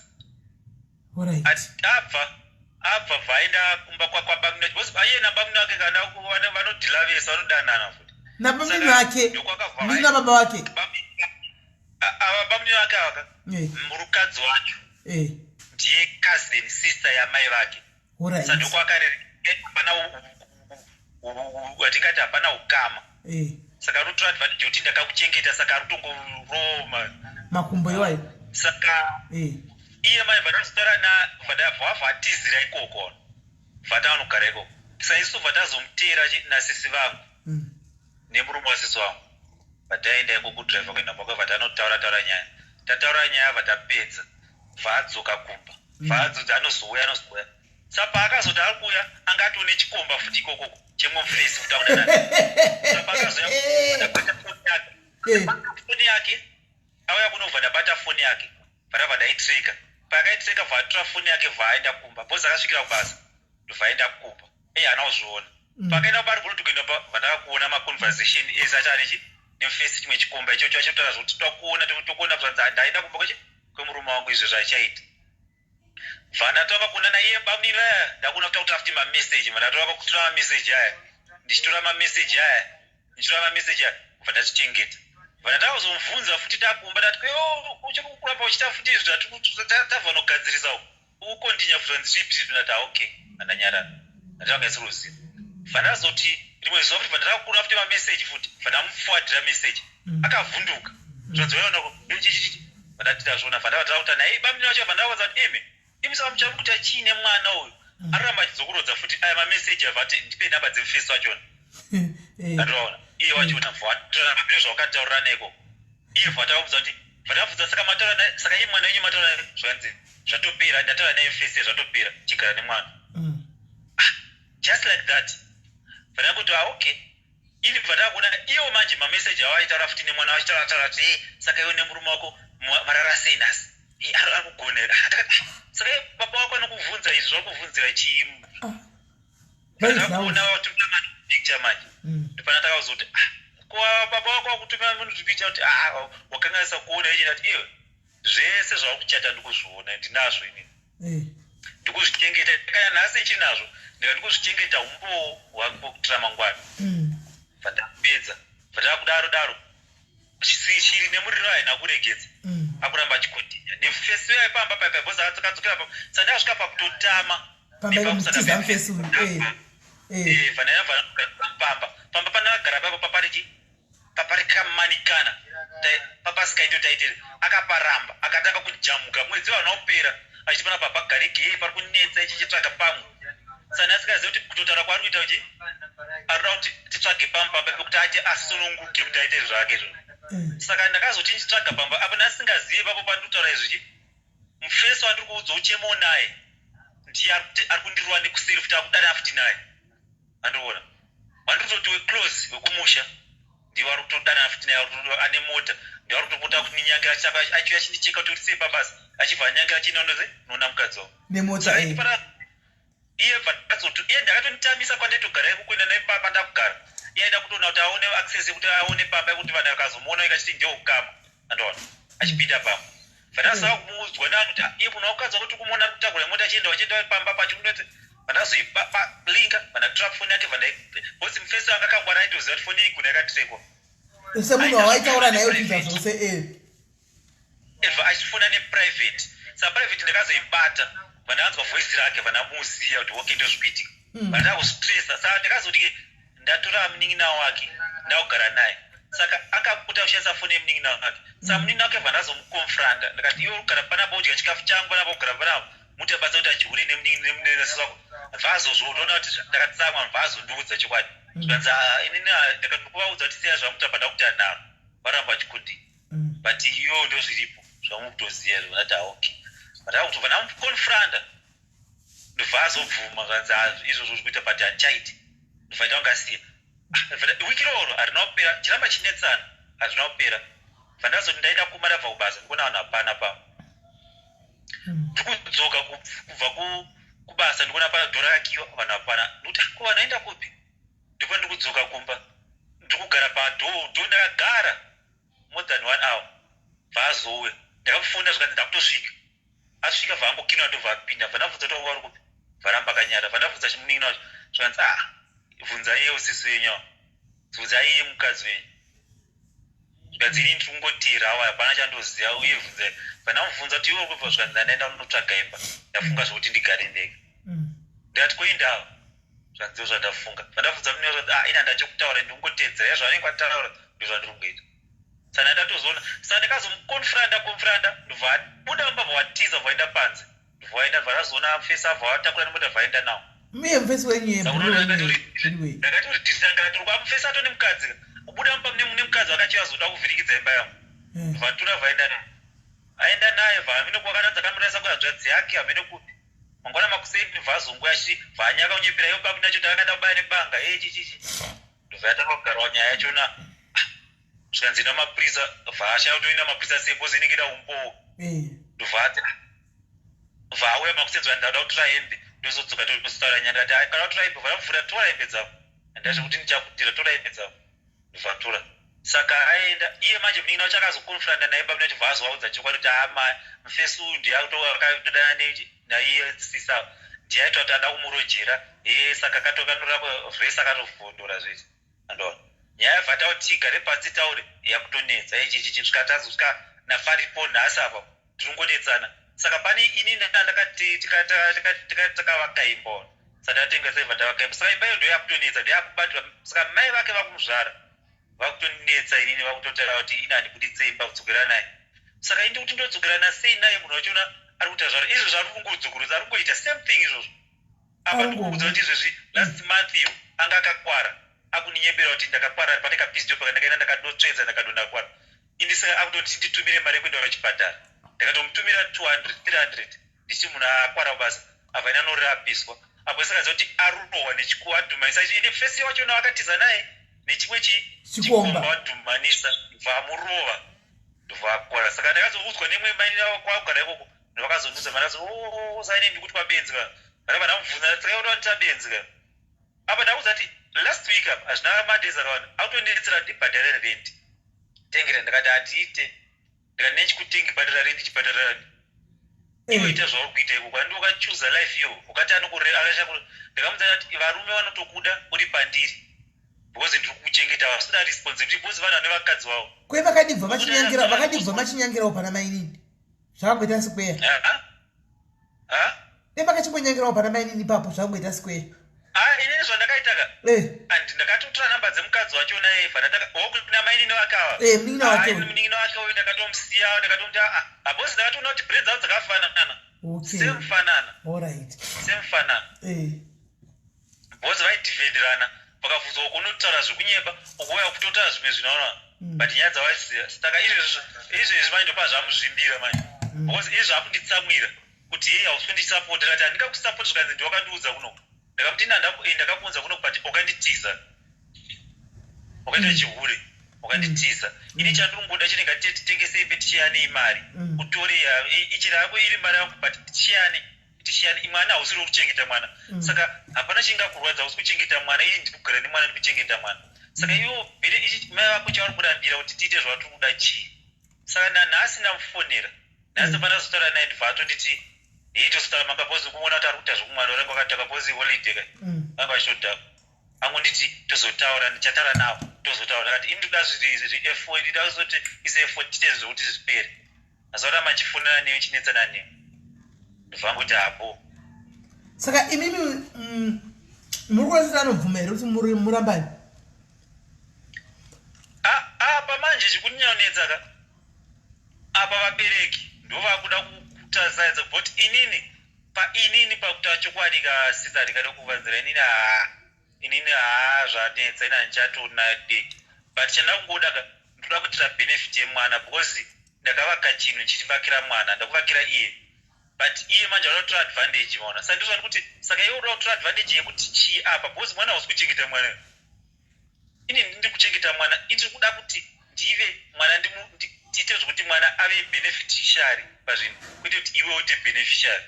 Abva abva bvaenda kumba kwabamnini because iye nabamnini wake kana vanodhila vese vanodanana futi.
Nabamnini vake ndina baba vake.
Ava bamnini vake ava ka murukadzi wacho ndiye cousin sister yamai vake. Saka ndokwakarere hapana hatingati hapana ukama. Saka anotora advantage yekuti ndakakuchengeta saka ari kutongoroma
makumbo iwayo.
Saka iye mai vatazotaura na vabva vatizira ikoko vata vanogara ikoko. Saka isu vatazomuteera nasisi vangu nemurume wasisi vangu vataenda ikoko kudriver kuenda kumba kwake vatanotaura taura nyaya. Tataura nyaya vatapedza vaadzoka kumba. Vaadzoti anozouya anozouya. Saka paakazoti ari kuuya anga atone chikomba futi ikokoko chemumufesi futi akudanana. Saka paakazouya ndabata foni yake. Foni yake auya kunobva ndabata foni yake. Vandabva ndaitreka. Paakaitreka bva atora foni yake bva aenda kumba. Because akasvikira kubasa ndobva aenda kumba. Iye haana kuzviona. Paakaenda kubari kunoti kuenda vandakakuona maconversation ese acho ane nemufesi chimwe chikomba ichocho achotaura zvekuti tokuona tokuona zvanzi ndaenda kumba kwechi kwemurume wangu izvo zvachaita. Vandatova kuna naiye bamunini vaya ndakuona kuti akutora futi mameseji vandatova kutora mameseji aya ndichitora mameseji aya ndichitora mameseji aya kubva ndachichengeta. Vandatava kuzomubvunza futi takumba ndati uchiri kuramba uchiita futi izvi tabva nogadzirisa uku ukontinya futi vanzi zvipi zvipi ndati okay vandanyarara ndatanga isiri uziva. Vandazoti rimwe zuva futi vandatava futi mameseji futi vandamufuwadhira meseji akavhunduka zvanzi waiona chichichi vandati tazviona vandava takuta naye bamunini vacho vandavaudza kuti imi imi saka muchari kuita chii nemwana uyu aramba achidzokorodza futi aya mameseji avati ndipe namba dzemufesi wachona ndatoona iye wachona bva zvawakataurira neko iye bva tavaudza kuti vandavabvunza saka mataura naye saka iye mwana wenyu mataura naye zvanzi zvatopera ndataura naye mufesi zvatopera chigara nemwana. Just like that vandangoti ah okay ini bva ndakuona iwo manje mameseji awo aitaura futi nemwana vachitaura taura kuti saka iwe nemurume wako marara sei nhasi ari kugonera. Saka baba wako anokubvunza izvi zvauri kubvunzira chii? Ndakuona vatumira mapicture manje. Ndopana takazoti ko baba wako vakutumira munhu zvipicture kuti wakanganisa kuona ichi ndati iwe zvese zvauri kuchata ndikuzviona ndinazvo inini. Ndikuzvichengeta kana nhasi ichinazvo ndikati ndikuzvichengeta umbowo hwakutira mangwana. Vandapedza vandakudaro daro shiri nemuriro haina kuregedza akuramba achikontinya nefesi yayo pamba paipa because akadzokera pamba saka ndakasvika pakutotama pamba pamba pandakagara papo papari papari kamanikana papasikaitotaitire akaparamba akatanga kujamuka mwedzi waona kupera achiti pana papagarike pari kunetsa ichichitsvaga pamwe saka asingazivi kuti kutotaura kwaari kuita uchi arikuda kuti titsvage pamba pamba pekuti ati asununguke kuti aite zvake izvo. Saka ndakazoti ndichitsvaga pamba apa ndasingazivi papo pandikutaura izvi mufesi wandiri kuudza uchemo naye ndiye ari kundirova nekuseri futi akudana futi naye andiona wandiri kutoti weclose wekumusha ndiye ari kutodana futi naye ane mota ndiye ari kutopota kuninyangira achiuya achindicheka kuti uri sei pabasa achibva anyangira achinondoze noona mukadzi wangu
nemota.
Iye bva iye ndakatonitamisa kwandaitogara iko kuenda naye pamba ndakugara iye aida kutoona kuti aone access yekuti aone pamba yekuti vanhu vakazomuona ikachiti ndiye ukama andoona achipinda pamba vandasava kumuudzwa nevanhu kuti iye munhu wakukadzi wako tiri kumuona ari kutakura mota achienda achienda pamba pacho kunoti vandazoilinka vandatora foni yake because mufesi wanga akangwara aitoziva kuti foni igona yakatirekwa
semunhu wawaitaura naye uchiita zvose
Eva achifona neprivate saka private ndakazoibata vandakanzwa voice rake vandamuziya kuti okay ndozvikuitika vandakustressa saka ndakazoti ndatora munin'ina wake ndakugara naye saka akakuta kushandisa foni yemunin'ina wake saka munin'ina wake vandazomukonfranta ndakati iwe urikugara panapa udya chikafu changu panapa kugara panapa muti abatsa kuti achihure nemunini wako vazozvoona kuti ndakatsamwa vazondiudza chokwadi zvikanzi inini ndakatokuvaudza kuti siya zvamuta pandakuti anaro. Varamba vachikundini but iyoyo ndozviripo zvamukutoziva izvo. Ndati aokay, but akutobva ndamuconfronta, ndobva azobvuma zvanzi, "Ah, izvozvo zviri kuita, but handichaiti." Ndobva ita kungasiya. Ah, wiki iroro harina kupera, chiramba chinetsana, hazvina kupera. Bva ndazoti ndaida kuma, ndabva kubasa, ndikuona vanhu hapana pamo. Ndikudzoka kubva kubasa, ndikuona padhora rakiwa, vanhu hapana. Ndikuti, "Ah, ko vanhu aenda kupi?" Ndipo ndikudzoka kumba, ndikugara padhoo dho, ndakagara more than one hour. Bva azouya, ndakamufona, zvikanzi ndakutosvika. Asvika, bva angokinwa, ndobva apinda. Bva ndabvunza kuti wanga uri kupi, bvaramba akanyara. Bva ndabvunza chimunin'ina wacho, zvikanzi, "Ah, bvunza iye usisi wenyu awa, bvunza iye mukadzi wenyu." Zvikanzi, "Ini ndiri kungoterawo, hapana chandoziva, uye bvunza." Bva ndamubvunza kuti, "Iwe uri kubva?" Zvikanzi, "Ndandaenda kunotsvaga imba, ndafunga zvokuti ndigare ndega." Ndikati, "Koindawo?" Zvanziwo zvandafunga. Zvandabvunza munhu, zvanzi, "Ah, ini handachokutaura, ndikungotedzera zvavanenge vataura, ndozvandiri kungoita." Saka ndatozoona, saka ndakazomuconfronta confronta, ndobva abuda mumba, bva watiza, bva waenda panze, ndobva waenda. Bva ndazoona fesi abva watakura nemota, bva aenda nawo.
Miye mufesi wenyu yebhuru.
Ndakatori disanga mufesi ato nemukadzi, kubuda mumba mune mukadzi wakachivazoda kuvhiringidza imba yangu. Vatura, vaenda naye, aenda naye, bva hamene kwakananza akamurasa kuhanzvadzi yake, hamene kupi. Mangwana makuseni bva azonguya bvaanyaka kunyepera iyo babu nacho, takakada kubaya nebanga e chichichi. Ndobva yatanga kugarwa nyaya yachona. Zvikanzi ina mapurisa, bva ashaya kutoenda mapurisa sei, because inenge ida umbowo. Ndobva ati, bva auya makuseni, zva ndauda kutora hembe, ndozodzoka tozotaura nyaya. Ndikati, "Ai, kana watora hembe, vamvura, tora hembe dzavo, handazve kuti ndichakutira, tora hembe dzavo." Ndobva atora. Saka aenda iye manje, munin'ina wacho akazoconfronta naye babu nacho, bva azovaudza chokwadi kuti ama mufesi uyu ndiye akatodana naiye sisa, ndiye aita kuti ada kumurojera. E, saka katokanora vhesi, akatovhondora zvese. Andoona nyaya yabva takuti tigare pasi taure, yakutonetsa ichichichi. Svika tazosvika nafaripo nhasi apa tiringonetsana. Saka pane ini ndakati takavaka imba, saka tatenga saibva tavaka imba. Saka imba iyo ndo yakutonetsa, ndo yakubatwa. Saka mai vake vakumuzvara vakutonetsa inini, vakutotaura kuti ini handibuditse imba kudzokera naye. Saka indi kuti ndodzokerana sei naye, munhu wachona ari kuita zvaro izvo zvaari kungodzokorodza, ari kungoita same thing izvozvo. Apa ndikuudza kuti izvezvi last month iyo anga akakwara, akuninyepera kuti ndakakwara pane kapiece job kandakaenda, ndakadotsvedza, ndakadondakwara ini. Saka akutoti nditumire mari yekuenda kuchipatara. Ndakatomutumira 200 300, ndichiti munhu akwara kubasa abva ina norapiswa apo. Sakaziva kuti arohwa nechikuwa, adhumanisa ine fesi wachona akatiza naye nechimwe
chikomba.
Wadhumanisa, bva amurova, ndobva akwara. Saka ndakazoudzwa nemwe mainini kwakugara ikoko, ndovakazonudza marazo saine ndikuti kwabenzi ka vana vandamubvunza tsakaona kuti tabenzi ka. Apa ndakuudza kuti last week apa hazvina madays akawanda akutonetsera ndibhadharire rent, tengera. Ndakati handiite, ndikati nechikutengi bhadhara rent, chibhadhara rent iwe, ita zvauri kuita ikoko. Handi ukachuza life iyo ukati anokureakasha. Ndakamuudza kuti varume vanotokuda uri pandiri because ndiri kukuchengeta, vasina responsibility because vanhu vane vakadzi vavo.
Kwe vakadibva machinyangira, vakadibva machinyangirawo pana mainini, zvakangoita square.
Ha?
E, vakachimbonyangirawo pana mainini ipapo, zvakangoita square.
Ah, inini zvandakaita ka, and ndakatotora namba dzemukadzi wacho naye, kuna mainini vake ava.
Eh, munin'ina wake uyu.
Munin'ina wake uyu ndakatomusiya, ndakatomuti aa habosi, ndakatoona kuti brain dzavo dzakafanana. Semufanana. Semufanana. Bosi vaidhivhenderana, vakabvunzwa uku unotaura zvekunyeba, ukuuya kutotaura zvimwe zvinoona, but nyaya dzavaziva. Saka izvezvi izvezvi manje ndopa zvamuzvimbira manje, because izvi zvakunditsamwira kuti hei, hausi kundisapota. Ndikati handingakusapoti, zvikanzi ndiwakandiudza kuno. Ndakamuti ndakakuunza kuno, but wakanditiza, wakaita chihure, wakanditiza. Ini chandinongoda chine ngati titengese imbe, tichiyanei mari. Utore ichiri hako iri mari yangu, but tichiyane, tichiyane. Mwana hausiri kuchengeta mwana. Saka hapana chingakurwadza, hausi kuchengeta mwana, ini ndiri kugara nemwana, ndiri kuchengeta mwana. Saka iwo bhire ichi mai vako chavari kurambira kuti tiite zvatiri kuda chii? Saka nanhasi ndamufonera nhasi, pandazotaura naye, ndibva atonditi hei, tozotaura makapozi kumuona kuti ari kuita zvekumwana urange wakataka pozi holiday ka. Vanga vachitodhakwa, angonditi tozotaura, ndichataura navo, tozotaura. Ndakati ini ndoda zviefo, ndida kuzoti ise effort, tiite zvokuti zvipere. Azoramba achifonera newe, chinetsana newe, ndobva angoti hapo.
Saka imimi muri kuona kuti anobvuma here kuti murambani?
Apa manje chikunyanyonetsa ka apa, vabereki ndo vakuda kutasaidza, but inini painini pakutaura chokwadi ka, sisa, ndingade kuvanzira inini, haa, inini haa, zvanetsa, ini handichatonade, but chandakungoda ka, ndiri Toda kuitira benefit yemwana because ndakavaka chinhu ndichivakira mwana, ndakuvakira iye. But iye manje anoda kutora advantage maona. Saka ndizvo kuti saka iwe unoda kutora advantage yekuti chii apa because mwana hausi kuchengeta mwana. Ini ndiri kuchengeta mwana, ini ndiri kuda kuti ndive mwana tiite zvekuti mwana ave beneficiary pazvinhu kwete kuti iwe uite beneficiary.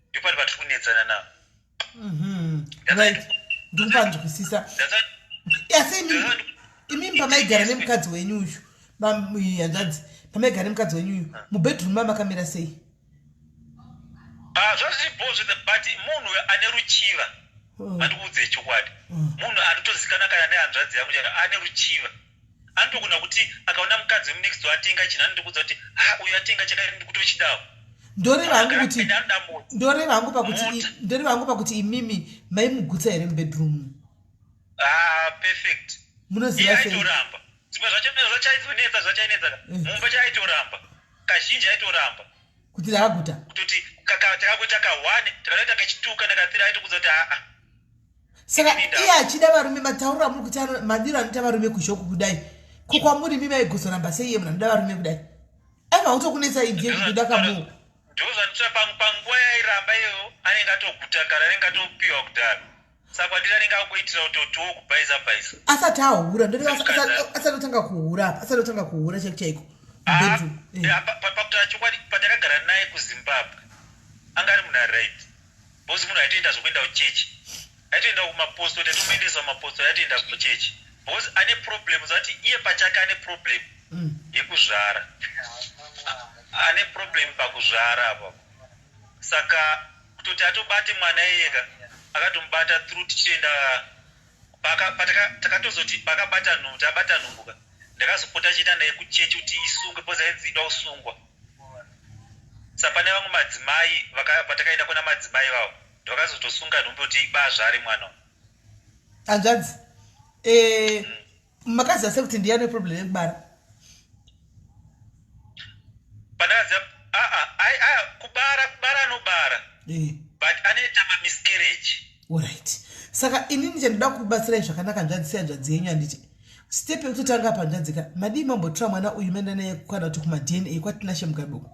Ndopari patiri kunetsana nawo.
Right, ndikupanzwisisa. Asi imimi pamaigara nemukadzi wenyu uyu, hanzvadzi, pamaigara nemukadzi wenyu uyu mubedroom makamira sei?
Ah, zvazviri bho zvese but munhu ane ruchiva. Mandikuudze chokwadi, munhu anotozikanwa kana nehanzvadzi yangu chaiyo ane ruchiva. Anotogona kuti akaona mukadzi wemunext door atenga chinhu anotokuudza kuti ha uyu atenga chakati ndikutochidawo.
Ndoreva hangu kuti ndoreva hangu pakuti ndoreva hangu pakuti imimi maimugutsa here mubedroom?
Ah, perfect.
Munoziva
sei? Aitoramba. Zvimwe zvacho zvachaizonetsa zvachainetsa mumba chaaitoramba. Kazhinji aitoramba.
Kuti ndakaguta.
Kutoti takakuita ka 1, takatoita kechi 2 kana ka 3 aitokuudza kuti aa.
Saka iye achida varume matauriro amuri kuti madiro anoita varume kuzhoku kudai. Ko kwamuri imi maigozoramba sei iye munhu anoda varume kudai? Aiva kutokunetsa ndiye kuda kamuko.
Ndozvandinotaura panguva yairamba iyoyo anenge atoguta kare anenge atopiwa kudhara. Saka kwandiri anenge akuitira kutotiwo kubhaisa bhaisa.
Asati ahura ndoreva asati otanga kuhura apa asati otanga kuhura chaiko chaiko. Mubedroom.
Pakutaura chokwadi patakagara naye kuZimbabwe anga ari munhu ari right. Because munhu aitoenda zvekuenda kuchechi. Aitoenda kumapostori taitomuendesa kumapostori aitoenda kuchechi. Because ane problem zvati iye pachake ane problem yekuzvara. Ane problem pakuzvara apo. Saka kutoti atobate mwana iyeka akatomubata through tichienda takatozoti pakabata nhumbu tabata nhumbu ka ndakazopota chienda naye kuchechi kuti isungwe because ainzi ida kusungwa. Saka pane vamwe madzimai patakaenda kuna madzimai vavo ndovakazotosunga nhumbu kuti ibazvare mwana.
Hanzvadzi, makaziva sei kuti ndiye ane problem yekubara?
Pandakaziva kubara kubara anobara but anoita mamiscarriage.
Alright. Saka inini chandinoda kubatsirai zvakanaka hanzvadzi sehanzvadzi yenyu handiti step yekutotanga apa hanzvadzi ka madii mambotora mwana uyu maenda naye kana kuti kumaDNA kwaTinashe Mugabe uko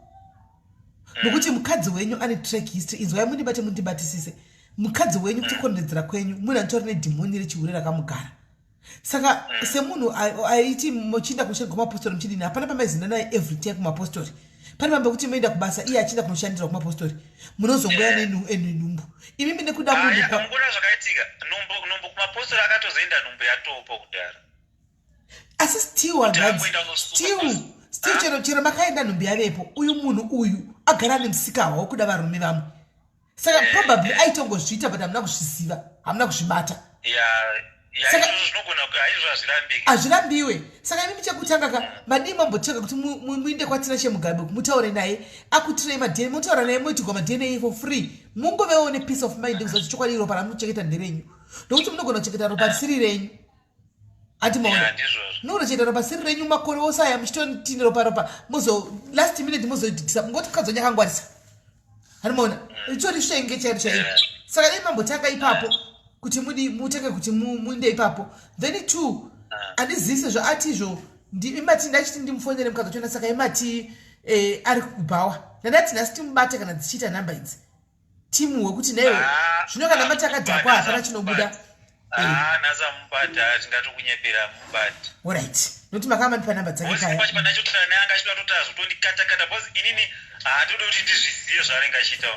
nokuti mukadzi wenyu ane track history. Inzwai mundibate mundibatisise. Mukadzi wenyu kutokonderedzera kwenyu munhu anotori nedhimoni rechihure rakamugara. Saka semunhu aiti muchienda kunoshandira kumapostori muchidini hapana pamaizinda naye every time kumapostori. Pane pamwe pekuti moenda kubasa iye achienda kunoshandira kumapostori munozongoya nenhumbu imimi nekuda munhu
Mungona zvakaitika nhumbu kumapostori akatozoenda nhumbu yatopo kudhara.
Asi still hanzvadzi still chero makaenda nhumbu yavepo uyu munhu uyu agara nemusikawa wokuda varume vamwe. Saka probably aitongozviita but hamuna kuzviziva, hamuna kuzvibata. Hazvirambiwe. Saka imimi chekutanga ka madii mambotsvaka kuti muinde kwaTinashe Mugabe mutaure naye akutirei maDNA, motaura naye moitirwa maDNA for free. Mungovewo nepeace of mind kuziva kuti chokwadi ropa ramunochengeta nderenyu. Nokuti munogona kuchengeta ropa risiri renyu. Ati maona. Munochengeta ropa risiri renyu makore ose aya muchitotini ropa ropa mozo last minute mozoitisa mungoti mukadzi wenyu akangwarisa. Harimaona. Itori shenge chairo chairo. Saka dai mambotanga ipapo kuti mudi mutange kuti muinde ipapo. Then two handizivi sezvo ati izvo imati ndachiti ndimufonere mukadzi wachona saka imati ari kubhawa. Ndandati nhasi timubate kana dzichiita nhamba idzi. Timuwe kuti naiwe zvino kana mati akadhakwa hapana chinobuda.
Nhasi amubata tingatokunyepera amubata.
Alright. Nokuti makanga mandipa nhamba dzake paya.
Pacho pandachotaura naye anga achida kutotaura zvotondikatakata because inini haatodi kuti ndizvizive zvaanenge achiita.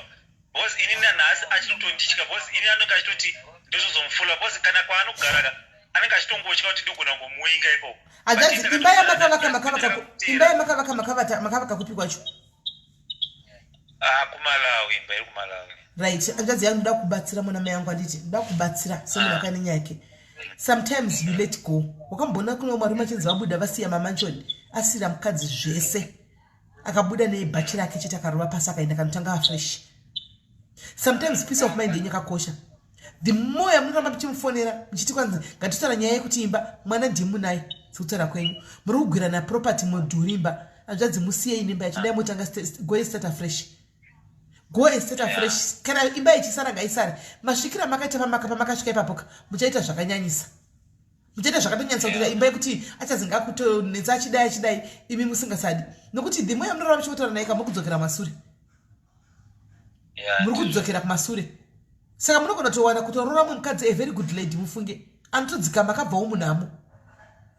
Because inini nanhasi achiri kutonditya because inini anenge achitoti ndozvozomufula because kana kwaanogara ka anenge achitongotya kuti ndogona kungomuinga ikoko.
Hanzvadzi, imba yamakavaka makavaka imba yamakavaka makavata makavaka kupi kwacho?
KuMalawi, imba iri kuMalawi.
Right, hanzvadzi yangu ndoda kubatsira mwana mai yangu anditi ndoda kubatsira semunhu akaine nyaya yake. Sometimes you let go. Wakamboona kune vamwe varume vachinzi vabuda vasiya mamansion asira mukadzi zvese. Akabuda nebhachi rake chete akarova pasi akaenda kanotanga afresh. Sometimes peace of mind yenyu yakakosha. The more yamunoramba muchimufonera muchiti kwanzi ngatitaura nyaya yekuti imba mwana ndiye munaye sekutaura kwenyu muri kugwirana property mudhuri imba hanzvadzi musiyei nemba yacho dai motanga go and start afresh. Go and start afresh. Kana imba ichisara ngaisare. Masvikira makaita pamakasvika ipapo ka muchaita zvakanyanyisa. Muchaita zvakatonyanyisa kutoita imba yekuti achazinge akutonetsa achidai achidai imi musingasadi. Nokuti the more yamunoramba muchikotaura naye ka muri kudzokera masure. Muri kudzokera kumasure. Saka munogona kutowana kutoroora mumwe mukadzi a very good lady mufunge anotodzikama akabvawo munhamo.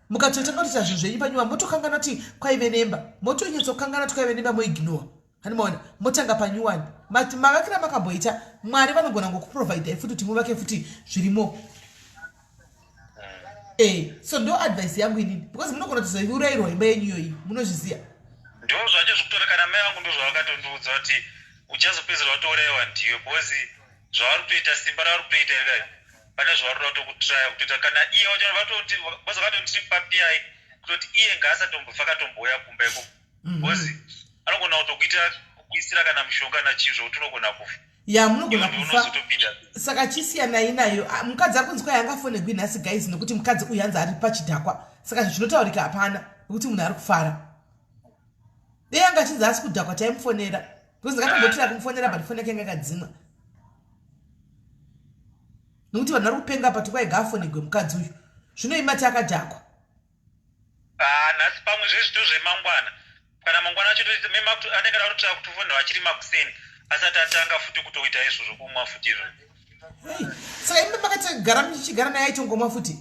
Mukatotanga kutoita zvinhu zvenyu panyuwa motokanganwa kuti kwaive nemba. Motonyatsokanganwa kuti kwaive nemba moignore. Handimaona motanga panyuwani. Mavakira makamboita Mwari vanogona ngokuprovidai futi kuti muvake futi zvirimo. Eh, so ndo advice yangu inini because munogona kuzoiurayirwa imba yenyu iyoyi munozviziva.
Ndo zvacho zvekutora kana mai vangu ndozvavakatondiudza kuti uchazopedzera watourayiwa ndiwe because zvavari kutoita simba ravari kutoita iri pane zvavari kuda kutokutraya kutoita kana iye wacho vatoti because vakatonditi papiyai kutoti iye ngaasatombofa akatombouya kumba ikoko because mm -hmm. anogona kutokuita kukuisira kana mushonga kana chii zvokuti unogona kufa
ya munogona kufa saka chisiyanai nayo ah, mukadzi ari kunzi kwai angafonegwi nhasi guys nekuti mukadzi uyu hanzi ari pachidhakwa saka zvinhu zvinotaurika hapana nekuti munhu ari kufara dei anga achinzi asi kudhakwa taimufonera because ndakatombotira kumufonera but foni yake yanga yakadzimwa nekuti vanhu vari kupenga pati kwai gaafonegwe mukadzi uyu zvino imati akadhakwa
Ah, nhasi pamwe zvezvito zvemangwana kana mangwana acho anenge ada kutotsvaka kutofonera achiri makuseni asati atanga futi kutoita izvozvo kumwa futi izvozvo
saka imi makati gara muchigara naye aitongomwa futi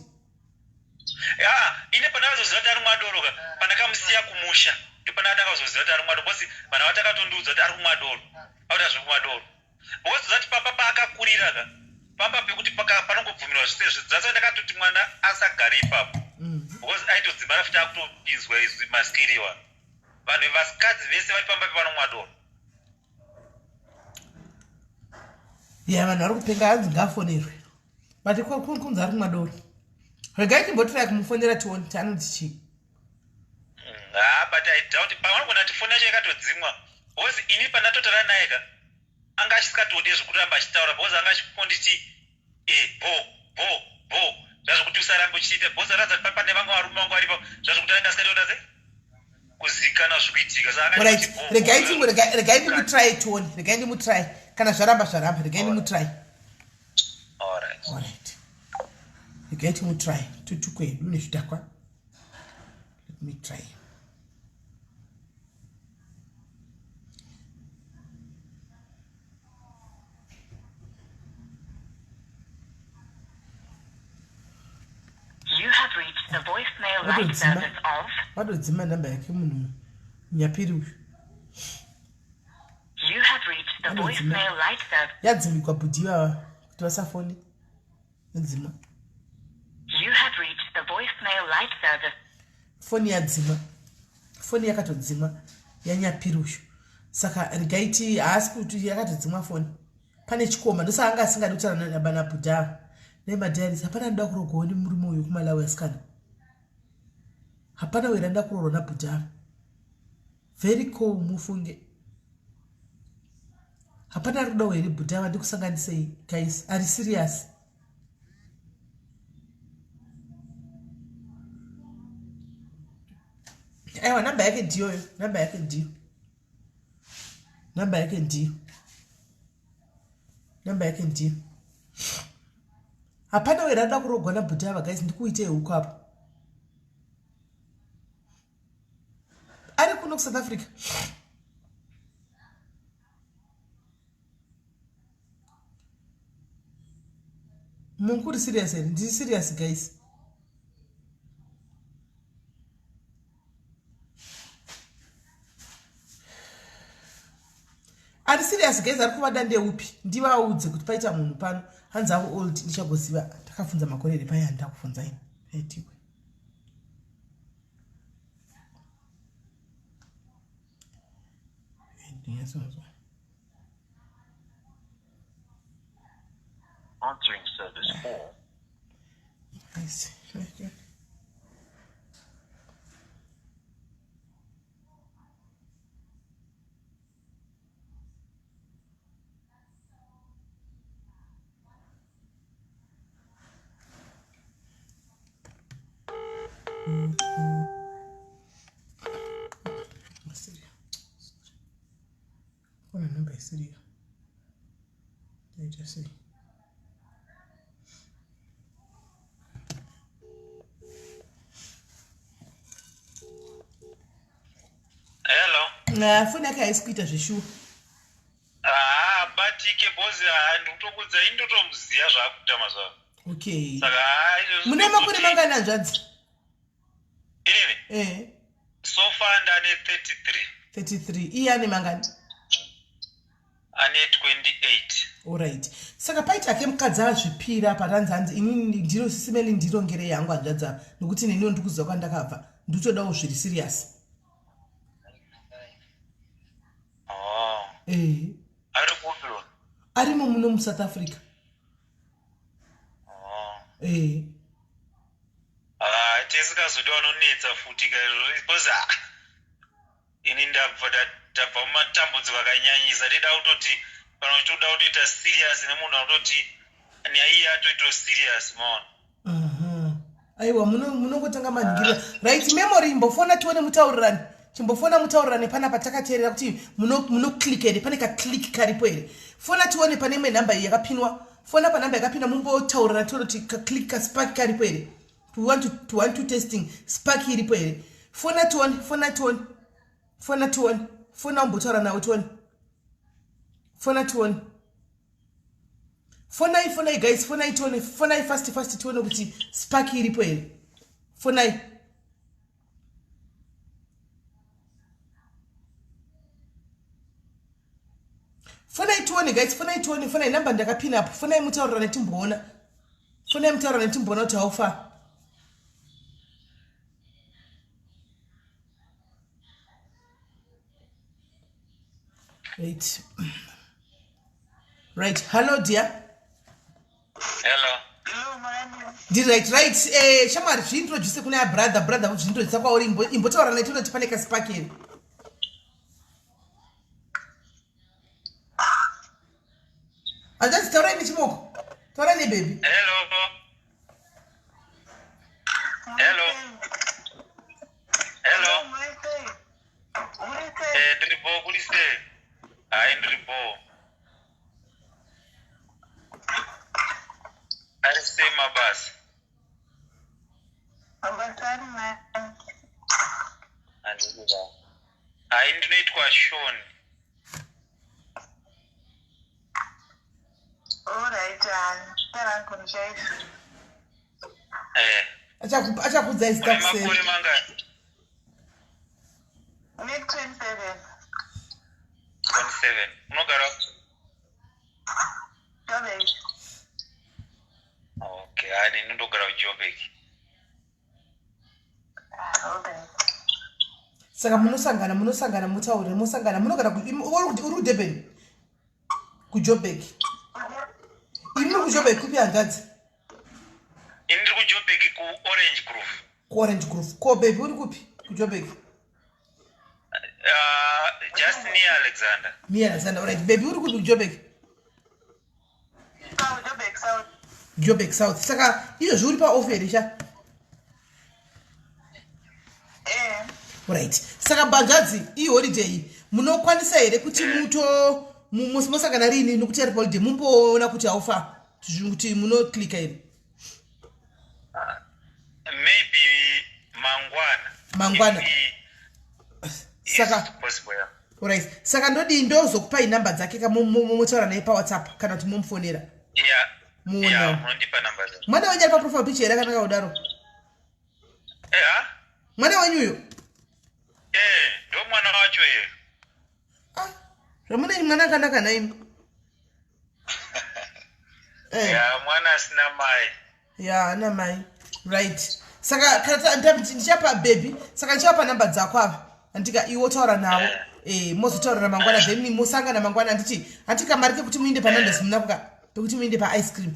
ya ine pandakazoziva kuti ari kumwa doro ka pandakamusiya kumusha ndopandakatanga kuzoziva kuti ari kumwa doro because vanhu vatakatondiudza kuti ari kumwa doro akuita zvekumwa doro because that pamba paakakurira ka pamba pekuti panongobvumirwa zvese zve that's why ndakatoti mwana asagare ipapo mm. because aitodzimara futi akutopinzwa izwi maskiriwa vanhu vasikadzi vese vari pamba pevanomwa doro
ya vanhu vari kupenga hanzi ngaafonerwe but kunzi ari kumwa doro regai timbotirai kumufonera tione kuti anoti chii
mm, ha but i doubt pavanogona kuti foni yacho yakatodzimwa because ini pandatotaura naye ka anga achisikatode zvekuramba achitaura because anga achikonditi e eh, bo bo bo zvazvekuti usarambe uchiita because aratidza kuti pane vamwe varume vangu varipo zvazvekuti anenge asikatoita se kuzikanwa zvikuitika
regai ndimutry tione regai ndimutry kana zvaramba zvaramba regai ndimutry alright regai timutry tutukwe hedu nezvidhakwa let me try
You have reached the voicemail light service of
Wadodzima namba yake munhu nyapiri uyu.
You have reached the voicemail light service.
Yadzimikwa bhudhi ivava kuti vasafone. Yadzima.
You have reached the voicemail light service.
Foni yadzima. Foni yakatodzima yanyapiri uyu. Saka regai ti haasi kuti yakatodzimwa foni. Pane chikoma ndosaka anga asingadi kutaura nabana bhudhi ava. Nemadiaries hapana anoda kuroorwawo nemurume uyu kuMalawi asikana. Hapana wera anoda kuroorwa nabhudhi ava. Very cool mufunge. Hapana ari kudawo here bhudhi ava ndikusanganisei guys ari serious. Aiwa namba yake ndiyoyo namba yake ndiyo namba yake ndiyo namba yake ndiyo hapana wera anoda kuroorwa nabhudhi ava guys ndikuitei huku apa ari kuno kusouth africa mukuri serious here ndiri serious guys ari serious guys ari kuvada ndeupi ndivaudze kuti paita munhu pano hanzi avo old ndichagoziva takabvunza makore here paye handakubvunza ini aitiwe
Answering service 4.
Nice. Okay. Kuna namba isiriyo. Ndaita sei? Ah, foni yake haisi kuita zveshuwa.
Haabatike bhozi, ndikutokudza ini ndotomuziva zvaakuita mazuva.
Okay.
Saka haa, izvozvo
Mune makore mangani, hanzvadzi?
Inini?
Eh.
So far ndane 33.
33. Iye ane mangani?
Ane 28.
Alright, saka paita ke mukadzi azvipira patanzi, hanzi inini ndiro sisimeli, ndirongere yangu hanzvadzi apa, nokuti neniwo ndiri kuziva kwandakabva, nditodawo zviri serious.
Oh.
Eh.
Ari kupi?
Arimo muno muSouth Africa.
Oh.
Eh.
Ah, tisikazodi vanonetsa futi kaizvo because ah, ini ndabva ndabva mumatambudziko akanyanyisa. Ndida kutoti kana uchitoda kutoita serious nemunhu anototi nyaya atoito serious, maona.
Aha. Aiwa, munongotanga manhingirira. Right, Memory, imbofona tione mutaurirani. Chimbofona mutaurirane panapa takateerera kuti munoclick here, pane kaclick karipo here. Fona tione pane imwe nhamba iyi yakapinwa. Fona panhamba yakapinwa, mumbotaurirana tione kuti kaclick, kaspark karipo here. To want to testing spark iripo here. Fona tione, fona tione, fona tione, fona umbotaura nawo tione, fona tione. Fonai, fonai guys, fonai tione, fonai fast fast tione kuti spark iripo here. Fonai. Fonai tione guys, fonai tione, fonai namba ndakapina apo. Fonai mutaurirane timboona. Fonai mutaurirane timboona kuti how far. Right, hello dear.
Hello.
Hello, mami.
Ndiri right. Right, shamwari, zviintroduce kuna ya brother. Brother, zviintroduce kwauri. Imbotaura naye tione kuti pane kaspark here. Hanzvadzi, taurai nechimoko, taurai nebaby.
Hello, hello, hello.
Muri sei? Muri sei?
Eh, ndiri bo, kuri sei? Hayi, ndiri bo. Ari sei mabasa?
Mabasa ari nani.
Handikuda. Hayi, ndinoitwa Shon.
Alright, zita rangu ndichaizvo.
Eh.
Achakudzai zita
Une
kuseri.
makore mangani?
Ne 27.
27. Unogara?
Joburg.
Okay, hayi, nini ndogara kuJoburg.
Ah, alright.
Saka munosangana mutaure, mosangana. Munogara uri kuDurban, kuJoburg? Imi muri kuJoburg kupi, hanzvadzi?
Ini ndiri kuJoburg, kuOrange Grove.
KuOrange Grove. Ko baby uri kupi kuJoburg?
Just near Alexander.
Near Alexander. Alright, baby, uri kupi kuJoburg?
South, Joburg South.
Joburg South. Saka izvozvi uri paoff here sha?
Eh.
Right, saka hanzvadzi, iholiday, munokwanisa here kuti muto mosangana rini, nokuti ari holiday, mumboona kuti haufa, kuti munoclicka here?
Maybe mangwana.
Mangwana.
If
Saka
it's possible, yeah.
Alright, saka ndodii? Ndozokupai nhamba dzake ka, motaura naye paWhatsApp kana kuti momufonera.
Yeah.
Muona.
Yeah, munondipa namba dzake.
Mwana wenyu ari paprofile picture here akanaka kudaro?
Eh, ha?
Mwana wenyu uyo?
Eh, ndo mwana wacho here.
Ah, zvamunei mwana akanaka naimi, eh.
Yeah, mwana asina mai.
Ya, ana mai. Right, saka kana ndichapa baby, saka ndichapa namba dzako ava, andika iwe taura navo, eh, mozotaurira mangwana, then mosangana mangwana, handiti? Handika mari kekuti muinde paNandos munakuka, pekuti muinde paice cream?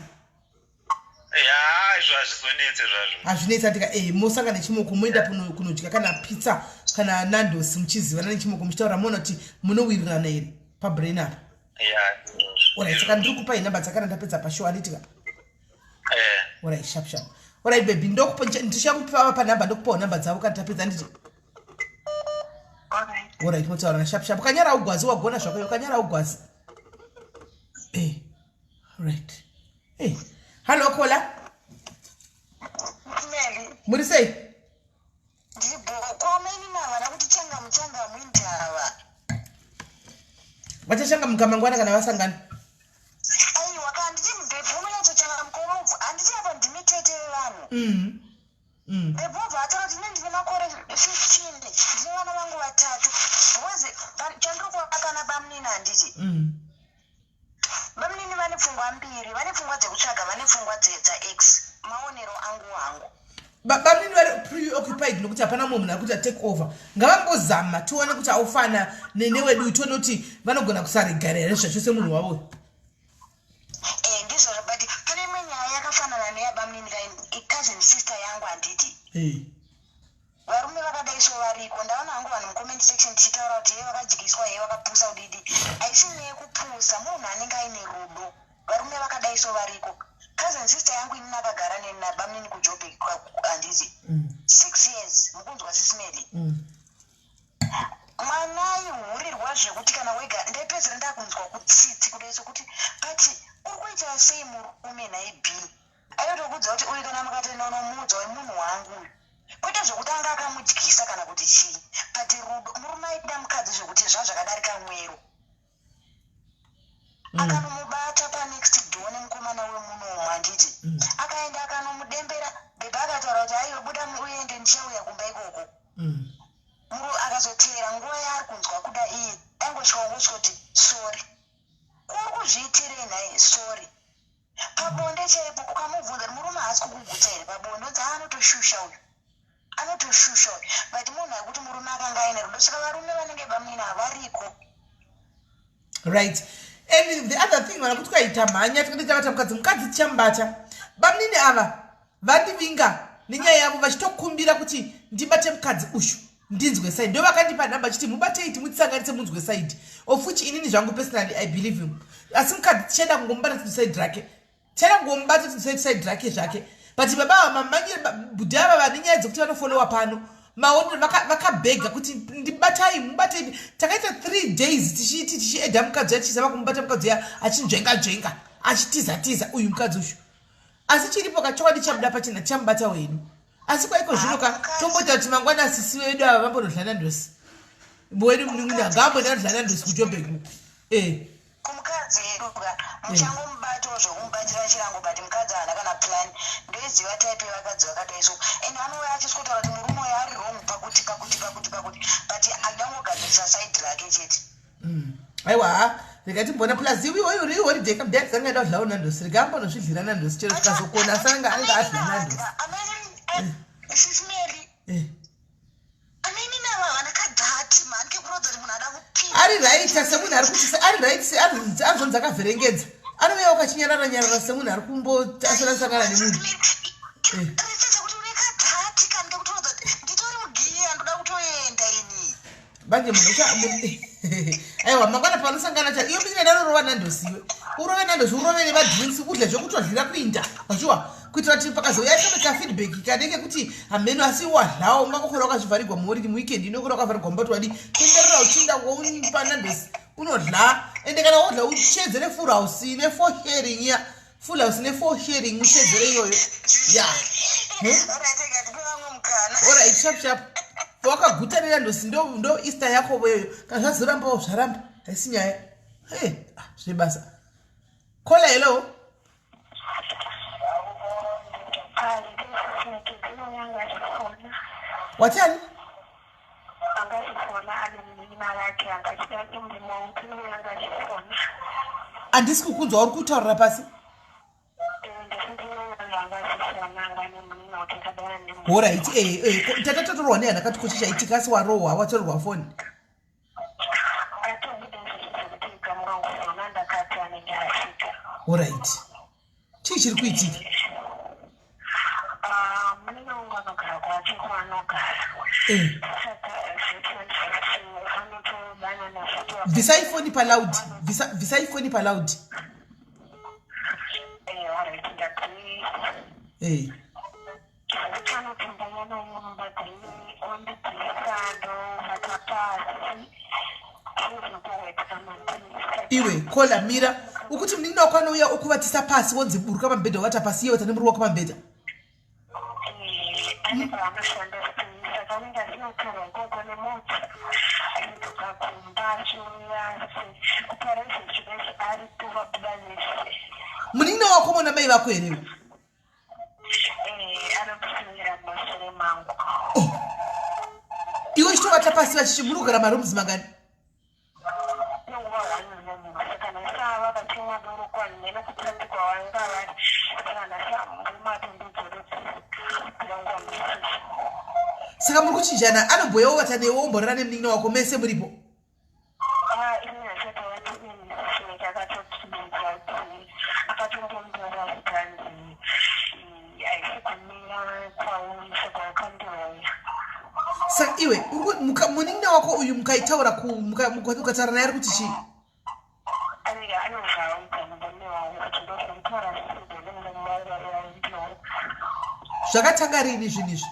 Ya, izvo hazvizonetse zvazvo.
Hazvinetsi, andika? Eh, mosangana nechimoko, moenda kunodya kana pizza kana Nandos, muchizivana nechimoko, muchitaura, moona kuti munowirirana here pabrain apa.
Ya.
Alright, saka ndiri kupai namba dzakana ndapedza pashow, handitika?
Eh.
Alright, sharp sharp. Alright baby, ndokupa, ndichakupa panhamba, ndokupawo namba dzavo kana tapedza, handiti?
Alright.
Alright, motaurana sharp sharp. Ukanyara ugwazi, wagona zvako, ukanyara ugwazi. Eh, right. Eh, hello caller.
Mary,
Muri sei?
Ndiri bho. Kwameni navana kuti changamu changamu indava.
Vachachangamuka mangwana kana vasangana.
Aiwa ka handiti mubhebhi unonyatsochangamuka unobva handiti apa ndimi tete vevanhu. Bhebhi obva ataura kuti ini ndine makore 15 ndine vana vangu vatatu because chandiri kuona pana bamunini handiti. Bamunini vane pfungwa mbiri, vane pfungwa dzekutsvaga, vane pfungwa dzaex. Maonero angu hangu.
Bamunini vari preoccupied nokuti hapana mumwe munhu ari kuita take over. Ngavambozama tione kuti aufana newedu, tione kuti vanogona kusaregara here zvachose munhu wavo.
Eh, ndizvozvo but pane imwe nyaya yakafanana neyabamunini ka cousin sister yangu handiti. Varume vakadai so variko. Ndaona hangu vanhu mucomment section tichitaura kuti hee vakadyiswa hee vakapusa kudidi. Haisi nyaya yekupusa, munhu anenge aine rudo. Varume vakadai so variko. Cousin sister yangu inini akagara neni nabamunini kuJoburg handiti. 6 years mukunzwa Sis Melly. Mwana aihurirwa zvekuti kana wega ndaipedzera ndakunzwa kutsitsi kudai sokuti but uri kuita sei murume nhai Bee. Aitokuudza kuti uyu kana mukatoenda unomuudza uyu munhu wangu uyu. Kwete zvekuti anga akamudyisa kana kuti chii but rudo murume aida mukadzi zvekuti zvazvakadarika mwero. Akanomubata panext door nemukomana wemunomu handiti. Akaenda akanomudembera bhebhi akataura kuti aiwa buda uende ndichauya kumba ikoko. Muru akazoteera nguva yaari kunzwa kuda iye aingosvika ongosvika kuti sorry. Ko uri kuzviitirei nhai sorry. Pabonde chaipo ukamubvunza kuti murume haasi kukugutsa here pabonde onzi haa anotoshusha uyu anotoshusha uyu but munhu aikuti murume akanga aine rudo saka varume vanenge bamunini havariko.
Right, and the other thing vana kuti ukaita mhanya tinenge tabata mukadzi, mukadzi tichamubata. Bamunini ava vandivinga nenyaya yavo vachitokumbira kuti ndibate mukadzi uyu ndinzwe side. Ndo vakandipa nhamba chiti mubatei timutisanganise munzwe side, of which inini zvangu personally I believe him. Asi mukadzi tichaenda kungomubata tinzwe side rake, tichaenda kungomubata tinzwe side rake zvake. But baba ava mamanyire bhudhi ava vane nyaya dzekuti vanofollowa pano maonero vakabhega kuti ndibatai mubatei. Takaita 3 days tichiiti tichiedha mukadzi uya tichizama kumubata mukadzi uya achinzvenga nzvenga achitiza tiza uyu mukadzi uyu. Asi chiripo kachokwadi chabuda pachena tichamubata wedu. Asi kwaiko zvino ka tomboita kuti mangwana sisi vedu ava vambonodla nandosi wedu munin'ina ngaamboenda nodla nandosi kuJoburg uku.
Kumukadzi yedu ka muchangomubatawo zvekumubatira chirango but mukadzi haana kana plan. Ndoiziva type yevakadzi vakadai so and anouya achiswotaura kuti murume uyu ari wrong pakuti pakuti pakuti pakuti but anoda kungogadzirisa side rake chete.
Aiwa ha rega timboona plus iwe uri holiday kamudhara dzanga ida kudlawo nandosi rega ambonozvidlira nandosi chero zvikazokona asi anga anga adla nandosi.
Sis Mary. Amene ava havana kadhati mhani kekurodza kuti munhu ada kupinda.
Ari right semunhu ari kuti ari right se ari azonzi akavherengedza. Anouya wakachinyarara nyarara semunhu ari kumbosangana nemunhu.
Richiita kuti une kadhati kani kekutorodza kuti nditori mugiya ndoda kutoenda ini.
Manje munhu ucha aiwa mangwana panosangana cha iyo mine ndanorova nandosi iwe. Urove nandosi urove nemadrinks udle zvekutodlira kuinda. Wachiwa kuitira kuti pakazouya kamwe kafeedback kanenge kuti hameno asi wadlawo ungangokora wakazvivharigwa muhoridi muweekend inokora wakavharigwa mumba kuti wadii tenderera uchinda wonipa nandosi unodla ende kana wodla uchedzere full house ine four sharing iya full house ine four sharing uchedzere iyoyo ya. Alright, sharp sharp wakaguta nenandosi ndo Easter yako iyoyo kana zvazorambawo zvaramba haisi nyaya. Hey, zvine basa. Kola hello. Watani? Handisi kukunzwa uri kutaurira pasi. Alright, tatatorwa nehana kati kochi chaitika asi warohwa watorerwa foni. Alright. Chii chiri kuitika? Bvisai foni paloud. Bvisai foni paloud. Iwe kola mira ukuti munin'ina wako anouya okuvatisa pasi wonzi buruka pamubhedha wovata pasi iye wata nemurume wako pamubhedha.
kumba achiuyase kutaura izvezvi aripo vabuda vese.
Munin'ina wako mona mai vako here?
Eh, anokusimira mumashure mangu.
Oh. Iwe chitovata pasi vachichi muri kugara marooms mangani? Saka muri kuchinjana anomboya ovata newe womborara nemunin'ina wako mese muripo? Saka iwe munin'ina wako uyu mukaitaura mukataura naye ari kuti chii? Zvakatanga rini zvinhu izvi?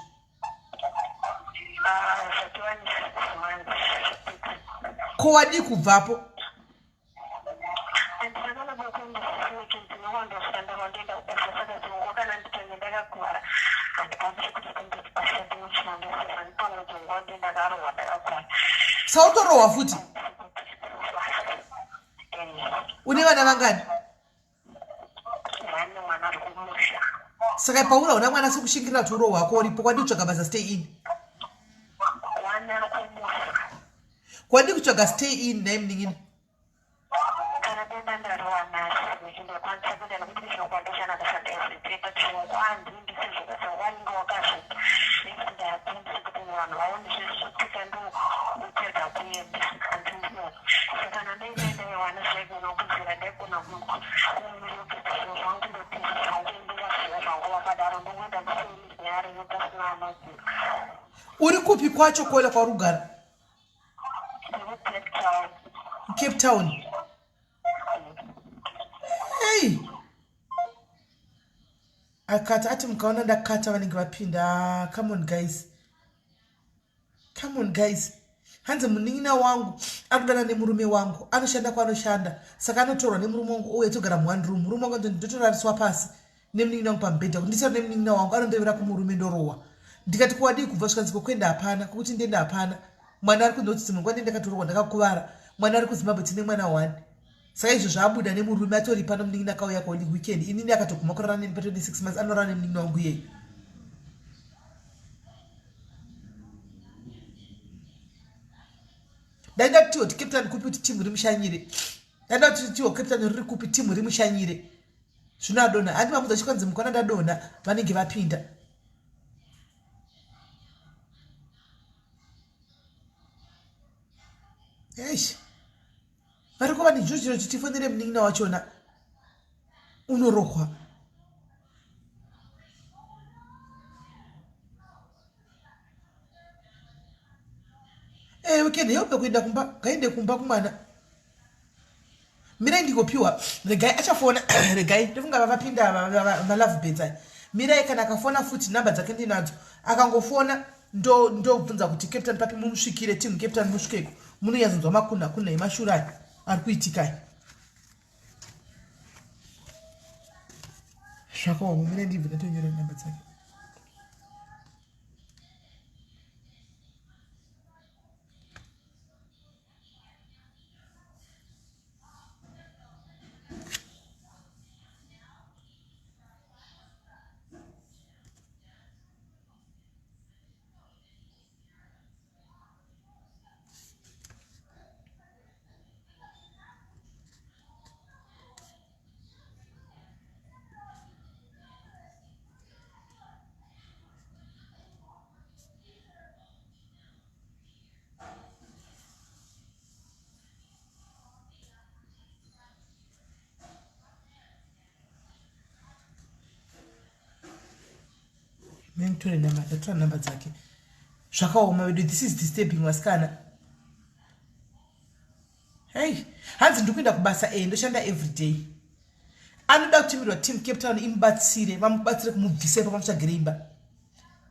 Ko wadii kubvapo? Sautorohwa futi? Une vana vangani? Saka paura una mwana sekushingirira kuti urohwa hako uripo kwadii kutsvaga basa stay in? Kwadii kutsvaga stay in nhai munin'ina?
Kana denda ndariwana ndokwanisa kuenda nekuti ndinokwanisa kushanda everyday but handiindi sezvo wanenge wakazvita nekuti ndakunzi kuti vanhu vaone zvezvekuita ndotega kuenda handindiona saka kana ndaenda ndaiwana zvaigona kudzira ndaigona kumiroketizvo zvangu ndotiza zvangu ndovasiya zvangu vakadaro ndongoenda kusenyare pasina anoziva.
Uri kupi kwacho kola kwauri kugara?
Cape Town.
Cape Town. Hey. Akati ati mukaona ndakata vanenge vapinda. Come on guys. Come on guys. Hanzi munin'ina wangu akudana nemurume wangu anoshanda kwaanoshanda saka anotorwa nemurume wangu ouya togara muone room murume wangu ndotorariswa pasi nemunin'ina wangu pamubhedha kuti ndisara nemunin'ina wangu anondevera kumurume ndorohwa ndikati kuwadii kubva zvikanzi kokuenda hapana kokuti ndienda hapana mwana ari kunoti dzimwe nguva ndendakatorohwa ndakakuvara mwana ari kuzimbabwe tine mwana one saka izvo zvaabuda nemurume atori pano munin'ina akauya kuholy weekend inini akatoguma kurara neni pa 26 months anorara nemunin'ina wangu iyeyu dai ndatiwo ti cape town kupi kuti timu rimushanyire dai ndati tiwo cape town riri kupi timu rimushanyire zvino adonha handi mamudza chikanzi mukwana ndadonha vanenge vapinda eish vari kuva nejuju roti tifonere munin'ina wachona unorohwa Eh, we can help kuenda kumba ngaende kumba kumwana mirai ndikopiwa regai achafona regai ndofunga vavapinda malove beds aya mirai kana akafona futi number dzake ndinadzo akangofona ndobvunza ndo kuti cape town papi mumusvikire team cape town musvikeko munonyatsonzwa makunha kunha emashura aya ari kuitikai zvakaoma mirai ndibve ndatonyora number dzake Mentore number, ndatora number dzake. Zvakaoma vedu, this is disturbing vasikana. Hey, hanzi ndiri kuenda kubasa eh ndoshanda every day. Anoda kutumirwa team Cape Town imubatsire, vamubatsire kumubvisa ipapo vamutsvagire imba.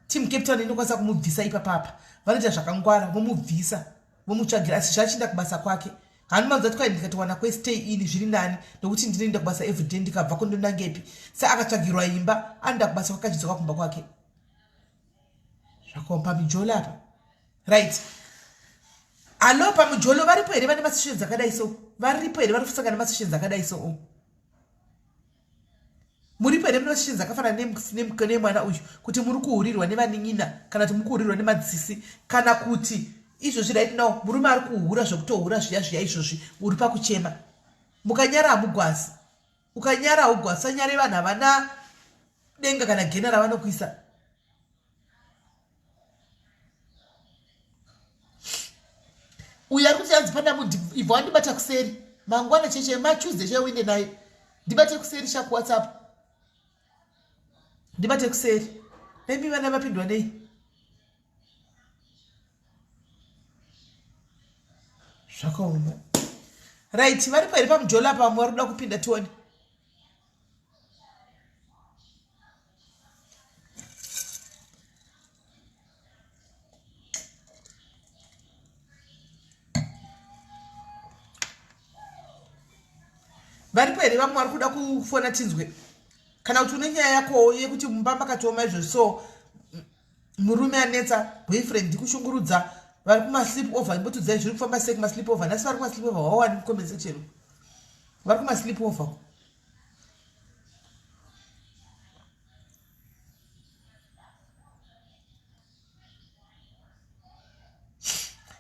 Team Cape Town inokwanisa kumubvisa ipapapa. Vanoita zvakangwara vomubvisa vomutsvagira asi zvachienda kubasa kwake. Hanumanzwa kuti kwai ndikatowana kwestay in zviri nani nokuti ndinoenda kubasa everyday ndikabva kondonangepi. Sa akatsvagirwa imba anoenda kubasa kwake achidzoka kumba kwake. Zvakaoma pamijola apa. Right. Hallo pamujolo varipo here vane masessions akadai so? Varipo here vari kusangana nemasessions akadai so? Muripo here mune masessions akafanana nemwana uyu kuti muri kuhurirwa nevanin'ina kana kuti muri kuhurirwa nemadzisi kana kuti izvozvi right now murume ari kuhura zvekutohura zviya zviya izvozvi uri pakuchema. Mukanyara hamugwazi. Ukanyara haugwazi. Sanyare vanhu havana denga kana gena ravanokuisa. Uyu ari kuti anzi pana munhu ibva wandibata kuseri mangwana cheche matuesday chaiwo uinde naye ndibate kuseri sha kuwhatsapp ndibate kuseri nemi vana vapindwa nei zvakaoma right varipo here pamujola pamwe vari kuda kupinda tione Varipo here vamwe vari kuda kufona tinzwe kana kuti une nyaya yakowo yekuti mumba makatooma izvozvi so murume anetsa boyfriend ndikushungurudza vari kumasleep over imbotiudzai zviri kufamba sei kumasleep over nhasi vari kumasleep over wawani comment section vari kumasleep over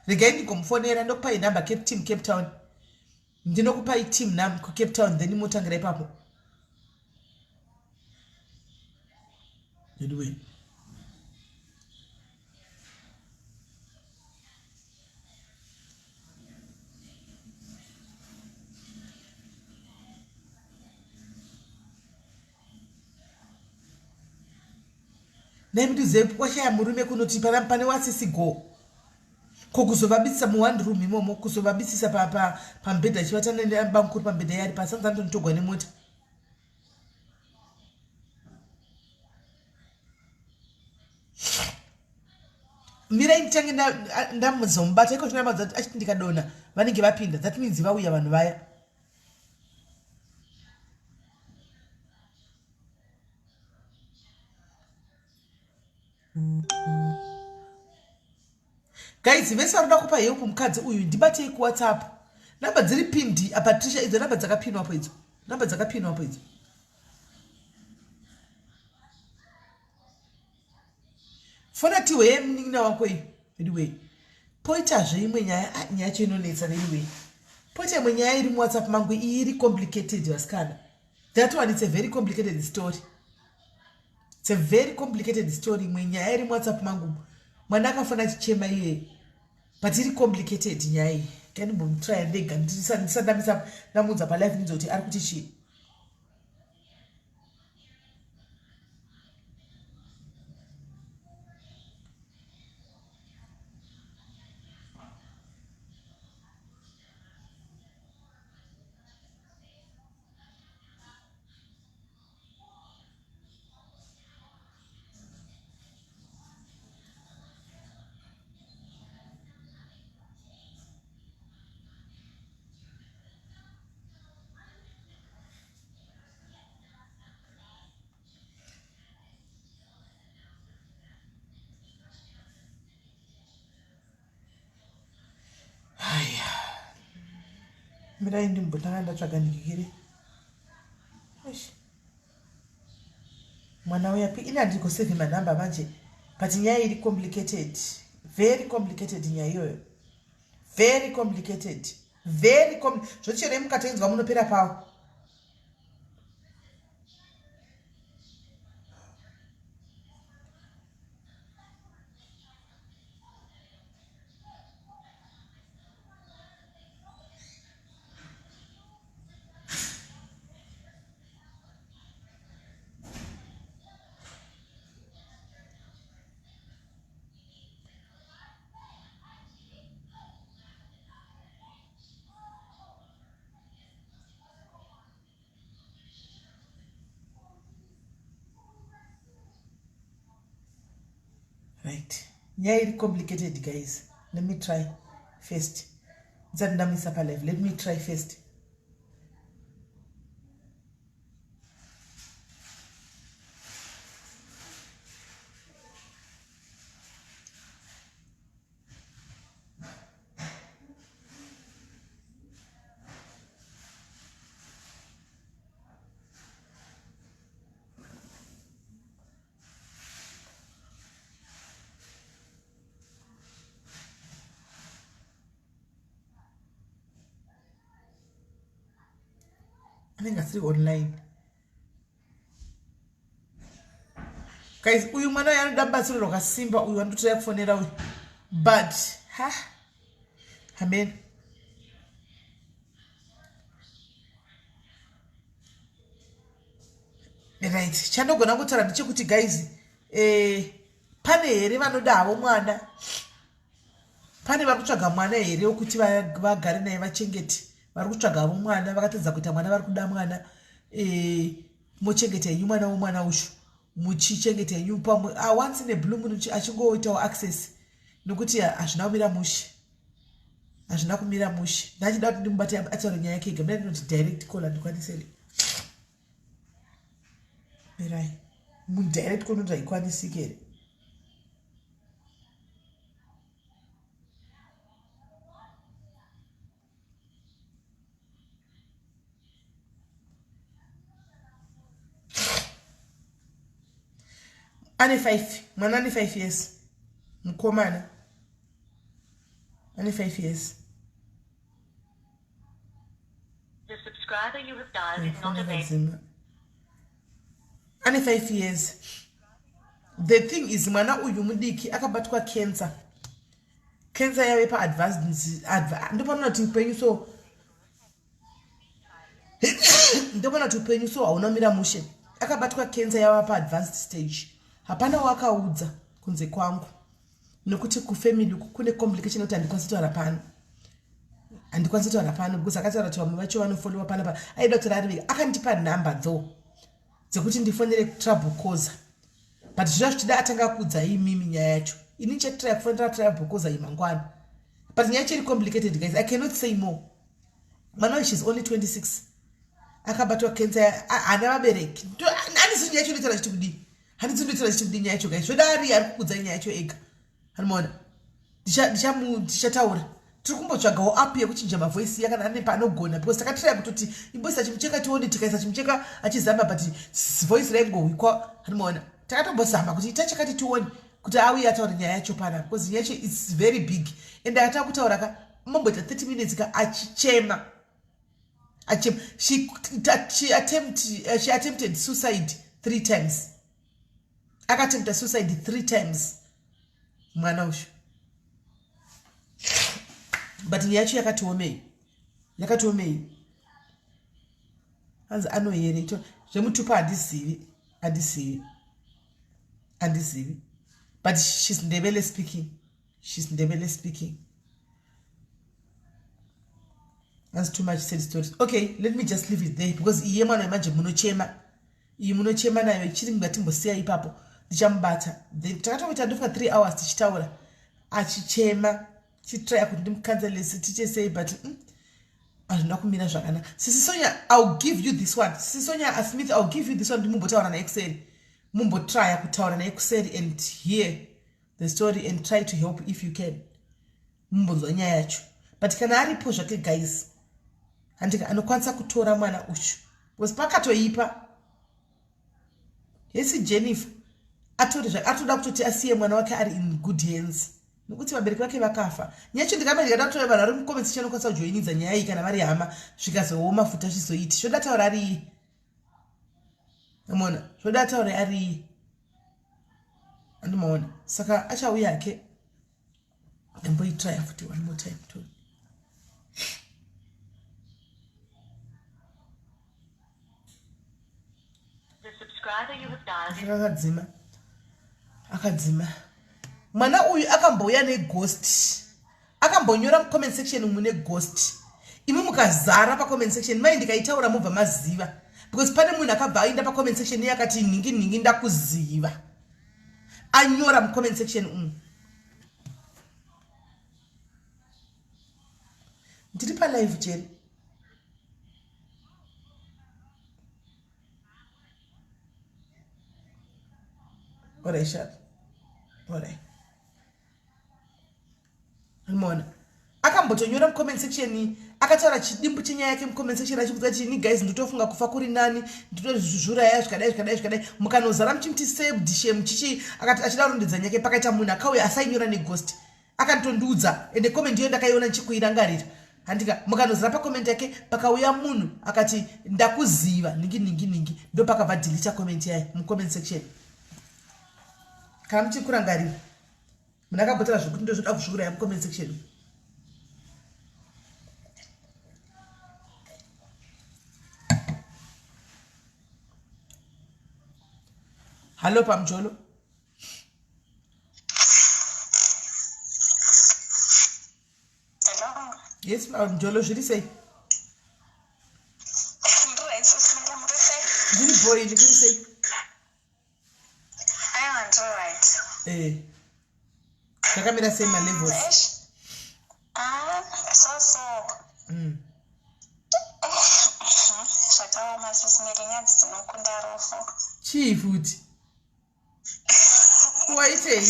regai ndigomufonera ndokupai number cape team cape town ndinokupai team nam kucape town then motangira ipapo anyway Nhai mudhuze washaya murume kunoti pane wasisi go ko kuzovabisisa muone room imomo kuzovabisisa pamubhedha achivata nebamukuru pamubhedha yari pasi anzi anotonditogwa nemota mirai nditange ndamuzomubata iko zvino achiti ndikadonha vanenge vapinda that means vauya vanhu vaya Guys vese varikuda kupa help mukadzi uyu ndibatei kuwhatsapp number dziri pinned apa Trisha idzo number dzakapinwa apo idzo number dzakapinwa apo idzo fona tiweye munin'ina wako iyo anyway poitazve imwe nyaya ah, nyaya yacho inonetsa anyway poita imwe nyaya iri muwhatsapp mangu iyi iri complicated vasikana that one it's a very complicated story It's a very complicated story imwe nyaya iri muwhatsapp mangu mwana akafona achichema iyeye but iri complicated nyaya iyi kandimbomutraya ndega ndisandamisa ndamuudza palife ndinzo kuti ari kuti chii Haya. Mirai ndimbotanga ndatsvaga ndikikire. Eish. Mwana uya pi ini handiri kusave manhamba manje but nyaya iri complicated. Very complicated nyaya iyoyo. Very complicated. Very com zvochero mukatoinzwa munopera pawo. Right, nyaya iri complicated guys. Let me try first ndisati ndamuisa palive. Let me try first. Anenge asiri online. Guys, uyu mwana uyu anoda mubatsiro rwakasimba uyu wandotira kufonera uyu. But ha. Amen. Right, chandogona kutaura ndechekuti guys, eh, pane here vanoda havo mwana? Pane vari kutsvaga mwana here wekuti vagare naye vachengete? Vari kutsvaga havo mwana, vakatadza kuita mwana, vari kuda mwana. Eh, mochengeta henyu mwana womwana uyu. Muchichengeta henyu pamwe ah, once in a blue moon achingoitawo access nokuti hazvina kumira mushe. Hazvina kumira mushe. Ndachida kuti ndimubate ataure nyaya yake ega. Mina ndinoti direct call handikwanise here. Mirai. Mudirect call ndoti haikwanisiki here. Ane 5 mwana ane 5 years mukomana ane 5 years.
The subscriber you have dialed is not available.
Ane 5 years. The thing is mwana uyu mudiki akabatwa cancer. Cancer yave pa advanced ndopanoona kuti upenyu so ndopanoona kuti upenyu so hauna mira mushe. Akabatwa cancer yava pa advanced stage. Hapana wakaudza kunze kwangu. Nokuti kufamily uku kune complication yekuti handikwanisi kutaura pano. Handikwanisi kutaura pano because akataura kuti vamwe vacho vanofollowa panapa. Aida kuti ari vega. Akandipa number though dzekuti ndifonere trouble causer. But zvino zvichida atanga kuudza imimi nyaya yacho. Ini ndichatry kufonera trouble causer iyi mangwana. But nyaya yacho iri complicated guys. I cannot say more. Mwana uyu she's only 26. Akabatwa cancer haana vabereki. Handisi nyaya yacho inotaura chiti kudii. Handisi ndotaura chiti kudii nyaya yacho guys. Zvoda ari ari kukuudza nyaya yacho ega. Handimaona. Ndichataura. Tiri kumbotsvagawo app yekuchinja mavoice iya kana ane paanogona because takatraya kutoti imboisa chimucheka tione tikaisa chimucheka achizama but voice raingohwikwa. Handimaona. Takatombozama kuti ita chakati tione kuti auye ataure nyaya yacho pana because nyaya yacho is very big and akatanga kutaura ka mamboita 30 minutes ka achichema. Achichema. She attempted suicide 3 times. Akatempta suicide 3 times mwana uyu. But nyaya yacho yakatiomei. Yakatiomei. Hanzi anohere ito zvemutupo handizivi. Handizivi. Handizivi. But she's Ndebele speaking. She's Ndebele speaking. That's too much sad stories. Okay, let me just leave it there because iye mwana manje munochema. Iyi munochema nayo ichiri ngatimbosiya ipapo. Ndichamubata. Then takatoita ndofika 3 hours tichitaura. Achichema, tichitry kuti ndimukanzelese tiche sei but hazvina kumira zvakanaka. Sisi Sonia, I'll give you this one. Sisi Sonia Smith, I'll give you this one. Ndimumbotaura naye kuseri. Mumbotrya kutaura naye kuseri and hear the story and try to help if you can. Mumbonzwa nyaya yacho. But kana aripo zvake guys, handika anokwanisa kutora mwana uyu. Because pakatoipa. Hesi Jennifer atori zvake atoda kutoti asiye mwana wake ari in good hands. Nokuti vabereki vake vakafa. Nyaya yacho ndikamba ndikada kutora vanhu vari mucomment section vanokwanisa kujoinidza nyaya iyi kana vari hama zvikazooma futi hazvizoiti. Zvoda taura ari iye. Unoona? Zvoda taura ari iye. Andimaona. Saka achauya hake. Ndamboitraya futi one more time to. Akadzima. Akadzima. Mwana uyu akambouya neghost. Akambonyora mucomment section mune ghost. Imi mukazara pacomment section mai ndikaitaura mobva maziva. Because pane munhu akabva aenda pacomment section iye akati nhingi nhingi ndakuziva. Anyora mucomment section umu. Ndiri pa live Jerry. Alright, sharp. Alright. Unoona? Akambotonyora mucomment section akataura chidimbu chenyaya yake mucomment section achikudza kuti ini guys ndotofunga kufa kuri nani ndotozvuraya zvikadai zvikadai zvikadai mukanozara muchimuti saved shame chichi akati achida kurondedza nyaya yake pakaita munhu akauya asainyora neghost akanditondiudza ende comment iyo ndakaiona ndichikuirangarira. Handika mukanozira pakomenti yake pakauya munhu akati ndakuziva ningi ningi ningi, ndopakabva delete comment yaye mucomment section. Kana muchiri kurangarira munhu akabhotera zvekuti ndozvoda kuzviuraya mucomment section. Hallo pamjolo.
Hello.
Yes, mjolo zviri sei? Ndiri boy, ndiri sei?
Aiwa, ndiri right.
Eh. Zvakamira sei ma levels?
Ah, so so. Zvakaoma sisi Mary, nyadzi dzinokunda rufu.
Chii futi? Waitei?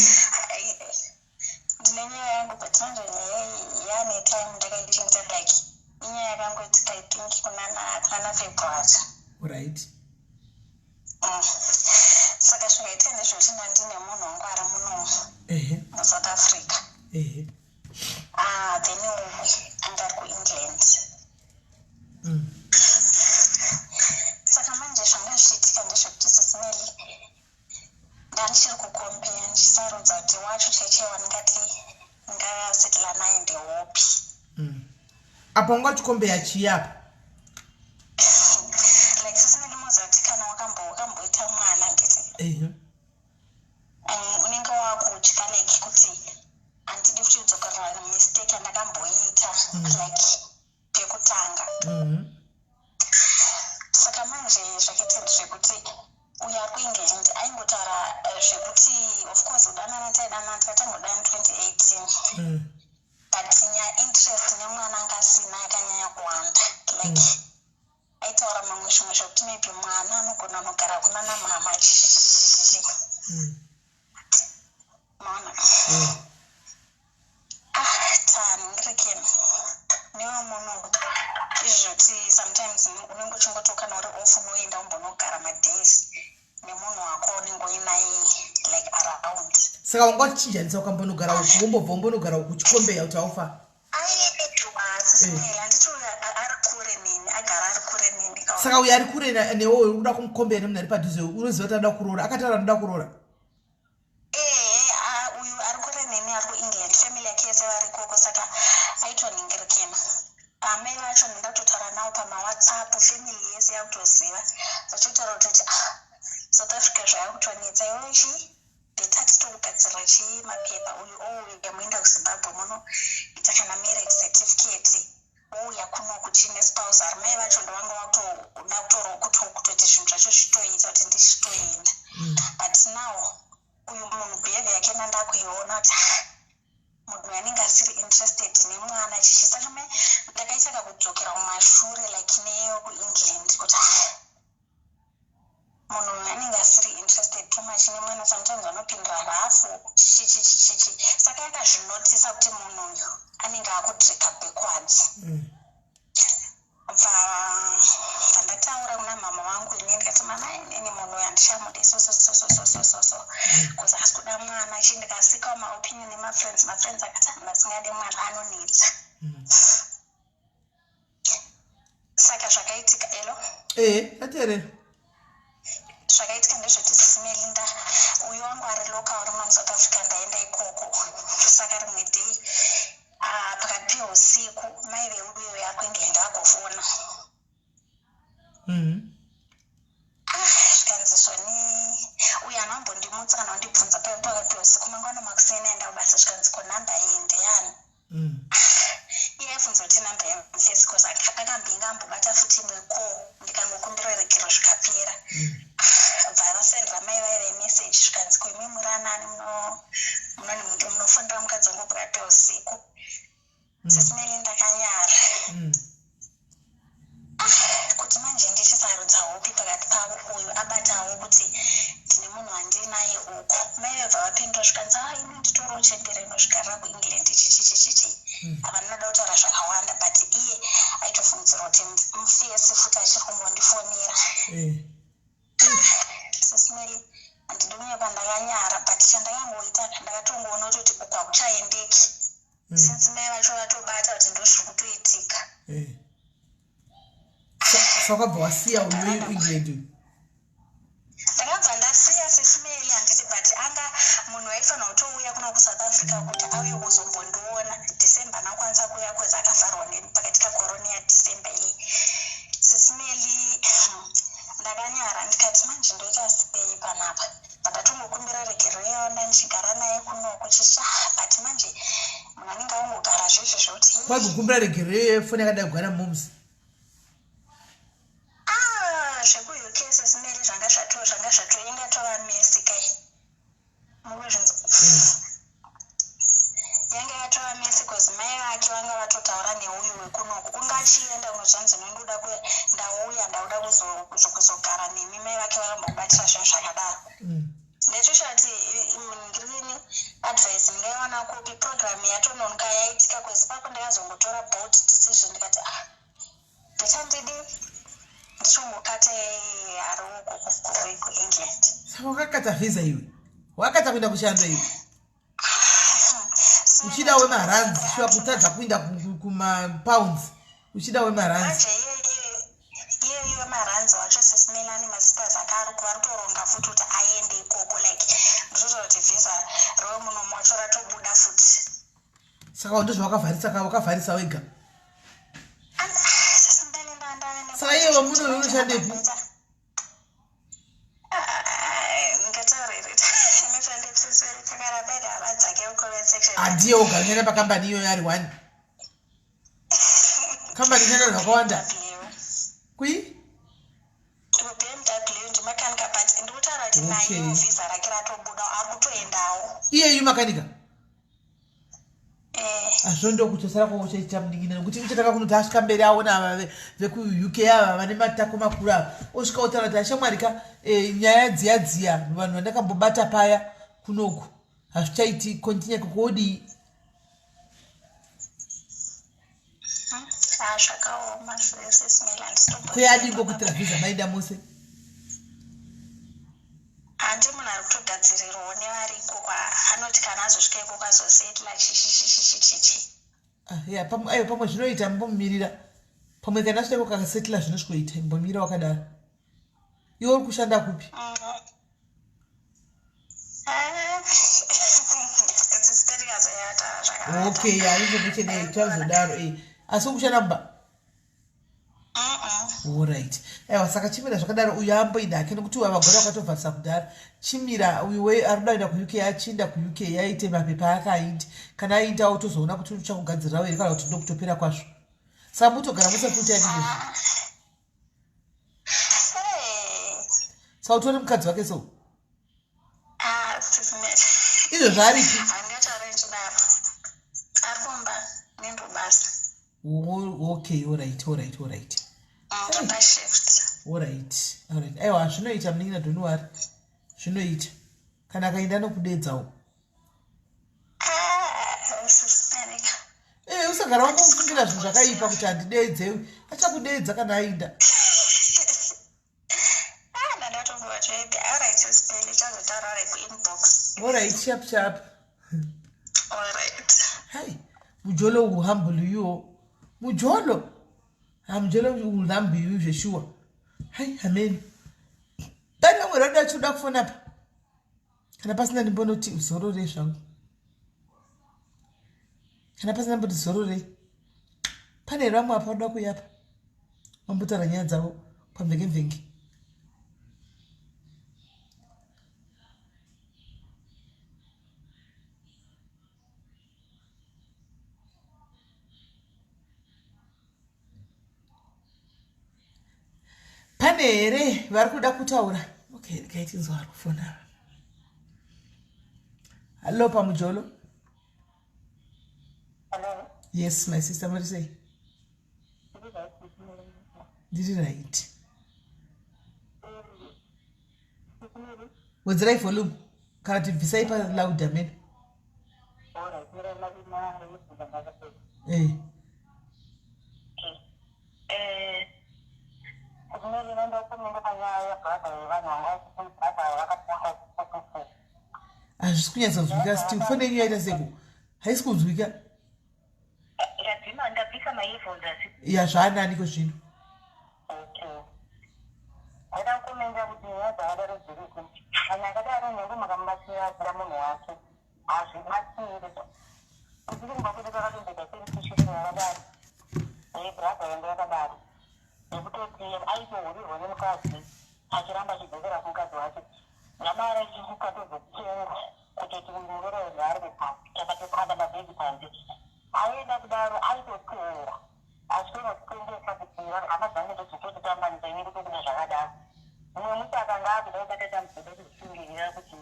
Ndine nyaya yangu but manje nyaya iyi yane time ndakaichengeta like inyaya yakangoitika I think kunana February.
Right.
Saka zvakaitika ndezvekuti ndandine munhu wangu ari muno muSouth Africa. Ah, then umwe anga ari kuEngland. Saka manje zvanga zvichiitika ndezvekuti Sisi Melly ndandichiri kukompeya ndichisarudza kuti wacho chaichai wandingati ndingasetla naye ndeupi.
Apa wanga uchikombeya chii apa?
Like Sisi Melly moziva kuti kana wakamboita mwana nditi unenge wakutya like kuti handidi kuti udzokorera mistake yandakamboita like pekutanga. Saka manje zvakaita ndezvekuti uyo ari kuEngland aingotaura zvekuti of course kudanana taidanana takatangodana 2018 but nyaya interest nemwana anga asina yakanyanya kuwanda like aitaura mamwe zvimwe zvekuti maybe mwana anogona kunogara kunana mama chichichichichi. Maona? Ah, tanhingirikeni newe muno izvi zvekuti sometimes unenge uchingotoka uri off unoenda umbonogara madays nemunhu wako unenge uinaye like around.
Saka wanga uchichinjanisa ukambonogara uku wombobva wombonogara uku uchikombeya kuti haufa?
Aiwa, Sisi Melly, handiti uyo ari kure neni, agara ari kure neni.
Saka uyo ari kure newe uri kuda kumukombeya nemunhu ari padhuze unoziva kuti anoda kuroora, akataura anoda kuroora?
Ehe, uyu ari kure neni ari kuEngland, family yake yese vari ikoko saka aitonhingirikena. Amai vacho ndinda kutotaura navo pamaWhatsApp, family yese yakutoziva. Vachitotaura kutoti ah, South Africa zvayakutonetsa iwewe chii? Better titokugadzirira chii mapepa uyu ouya moenda kuZimbabwe munoita kana marriage certificate wouya kunoku chine spouse ari mai vacho ndovanga vakutoda kutoti zvinhu zvacho zvitoita kuti ndichitoenda. But now uyu munhu behavior yake nandakuiona kuti munhu anenge asiri interested nemwana chichi. Saka mai ndakaita kakudzokera kumashure like neyo kuEngland kuti munhu uyu anenge asiri interested too much nemwana, sometimes vanopindura rafu chichichichichi. Saka yakazvinotisa kuti munhu uyu anenge akutreka backwards. Bva ndataura kuna mama vangu ini ndikati mama inini munhu uyu handichamudi so so so so so so so so because asi kuda mwana chi ndikasikawo maopinion emafriends, mafriends akati hanhu asingade mwana anonetsa. Saka zvakaitika elo.
Ateerera.
Zvakaitika ndezvekuti Sisi Melinda uyu wangu ari local uri muno muSouth Africa ndaenda ikoko. Saka rimwe day pakati peusiku mai veuyo yakuEngland agofona. Ah, zvikanzi zvoni uyu anombondimutsa kana kundibvunza pakati peusiku mangwana makuseni aenda kubasa zvikanzi ko nhamba iyi ndeyani? Iye aibvunza kuti namba yamufesi cause akambinga ambobata futi imwe call ndikangokumbira regero zvikapera. Bva vasendera mai vaive message zvikanzi ko imi muri anani munofonera mukadzi wangu pakati peusiku. Sisi Melly ndakanyara. Kuti manje ndichisarudza upi pakati pavo uyu abatawo kuti ndine munhu wandinaye uku. Mai vebva vapindura zvikanzi ah ini nditoriwo chembere inozvigarira kuEngland chichichichichi. Havanoda kutaura zvakawanda but iye aitofungidzira kuti mufesi futi achiri kungondifonera. Sisi Melly handidi kunyepa ndakanyara but chandakangoita ndakatongoona kutoti uku hakuchaendeki.
Since mai vacho vatobata kuti ndozviri kutoitika.
Eh. Saka wakabva wasiya uyu weEngland uyu?
Ndakabva ndasiya sismeli handiti but anga munhu waifanira kutouya kuno kusouth africa kuti auye kuzombondiona december anakwanisa kuuya cause akavharwa pakaitika korona yadecember iyi sismeli ndakanyara ndikati manje ndoita sei panapa Pandatongokumbira regerero yawanda ndichigara naye kunoku chisha but manje munhu anenge angogara zvezve zvekuti
Kwai kukumbira regerero yefoni yakadai kugara moms.
Ah, zveku UK sesimeri zvanga zvato zvanga zvato inga tova mesi kai. Mukuzvinzwa. Yanga yatova mesi cause mai vake vanga vatotaura neuyu wekunoku unga achienda kunozvanzi nondoda ndauya ndauda kuzogara nemi mai vake vakambokubatira zvinhu zvakadaro ndatoshati ngirini advice ndingaiwana kupi program yatononoka yaitika cause ipapo ndakazongotora bold decision ndikati ah better ndidi ndichongokata ari uko kuengland
saka wakakata visa iwe wakatadza kuenda kushando iwe uchida wemarands shuwa kutadza kuinda kumapounds uchida wemarands
iyeyu wemarands wacho sesimelani masisters ake ari kutoronga futi kuti aende ikoko like ndinotaura kuti visa rewemunomu wacho ratobuda futi
saka ndozvawakavharisa ka wakavharisa wega saka iye wemuno unoshandepi Handiye oga unoenda pakambani iyoyo ari one kambani inoenda zvakawanda kui iyeyu makanika Azvo ndokutosara kwako uchaita munin'ina nekuti uchatanga kunoti asvika mberi aona ava vekuuk ava vane matako makuru ava osvika otaura kuti ashamwari ka e, nyaya dziya dziya vanhu vandakambobata paya kunoku hazvichaiti kontinya kokodii kuyadingo kuitira vhiza maida mose
Handi munhu ari kutogadzirirwawo nevari ikoko anoti kana azosvika ikoko azosetla chichichichichichi.
Ah, ya pamwe ayo pamwe zvinoita mbomumirira pamwe kana asvika ikoko akasetla zvinosvikoita mbomira wakadaro iwe uri kushanda kupi mm.
Ah,
okay haizvokuchenei chazodaro eh. asi ukushanda mumba Alright. Aiwa saka chimira zvakadaro uyu amboida hake nekuti uyu avagora vakatovharisa kudhara. Chimira uyu we ari kuda kuenda kuUK achienda kuUK aite mapepa ake ainde. Kana aenda otozoona kuti uchakugadzirirawo here kana kuti ndokutopera kwazvo. Saka mutogara mose full time izvozvi. Saka utori mukadzi wake so?
Ah,
Izvo zvaaripi? Okay, alright, alright, alright. Alright, alright. Aiwa, zvinoita munin'ina, don't worry. Zvinoita. Kana akaenda anokudedzawo. Eh, usagara wangofungira zvinhu zvakaipa kuti handideedzewi. Achakudeedza kana aenda. Alright, sharp sharp.
Alright.
Hey, mujolo will humble you. Mujolo. Ha mujolo will humble you zveshuwa. Hai, amen. Dai vamwe rada chuda kufona pa. Kana pasina ndimbonoti uzorore zvangu. Kana pasina mboti zorore. Pane vamwe apa vanoda kuyapa. Vambotaura nyaya dzavo pamvenge mvenge. Pane here vari kuda kutaura? Okay, regai tinzwa vari kufona ava. Hallo pamujolo.
Hello.
Yes, my sister, muri sei? Ndiri right. Wedzerai volume kana kuti bvisai pa loud amen. Eh. Hazvisi kunyatsonzwika still. Foni yenyu yaita seko. Haisi kunzwika.
maearphones asi.
Ya, zvaananiko zvino?
Okay. Ndada kukomenda kuti nyaya dzakadaro dziriko. Vanhu akadaro nyange makamubatsira achida munhu wake, hazvibatsiri. Kuti kumba kwedu kwakatomboita same situation yakadaro. Yebrother yangu yakadaro. Yekutoti aitohurirwa nemukadzi achiramba achidzokera kumukadzi wake. Nyamara ikatozotengwa kutoti uyu muroora uyu ngaarwe pasi. Takatokanda mabhegi panze. Aenda kudaro aitoteera. Achitonotengesa kuti hama dzangu ndodzitotitambanidza ini ndiko zvakadaro. Mumwe musi akanga akuda kubata dambudziko rekuzvisungirira kuti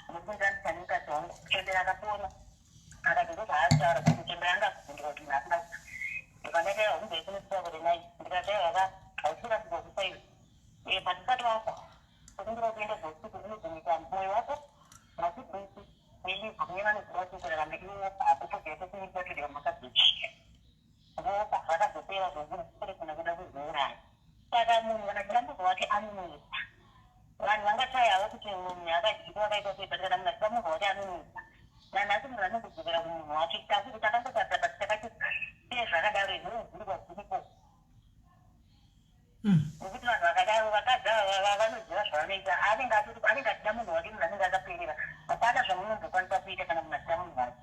muri kunditambisa nemukadzi wangu. Chembere akapona. Akati ndozvaakutaura kuti chembere anga akubvunduka kuti munhu asina kufa. Ndobva hombe yekunotipa kuti nai. Ndikati aiwa hausi kuratidzwa kufa iwe. But usati wafa. Kukumbira kuenda kuhospital unodzimika mwoyo wako, makidney neliver kune vanoziva kuti kurarama iwe wofa hakutobva kuita kudya makabhichi. Vofa zvakazopera zvokuperekana kuda kuzouraya. Saka munhu kana achida munhu wake anonetsa. Vanhu vangatayavo kuti munhu akadyiwa akaita sei, but kana munhu achida munhu wake anonetsa. Nanhasi munhu anongodzokera kumunhu wake. Takuti takangotarisa but takati sei zvakadaro izvozvo dziri kwadziripo. Nekuti vanhu vakadaro, vakadzi ava vanoziva zvavanoita. Anenge anenge achida munhu wake, munhu anenge akaperera. Hapana zvamunombokwanisa kuita kana munhu achida munhu wake.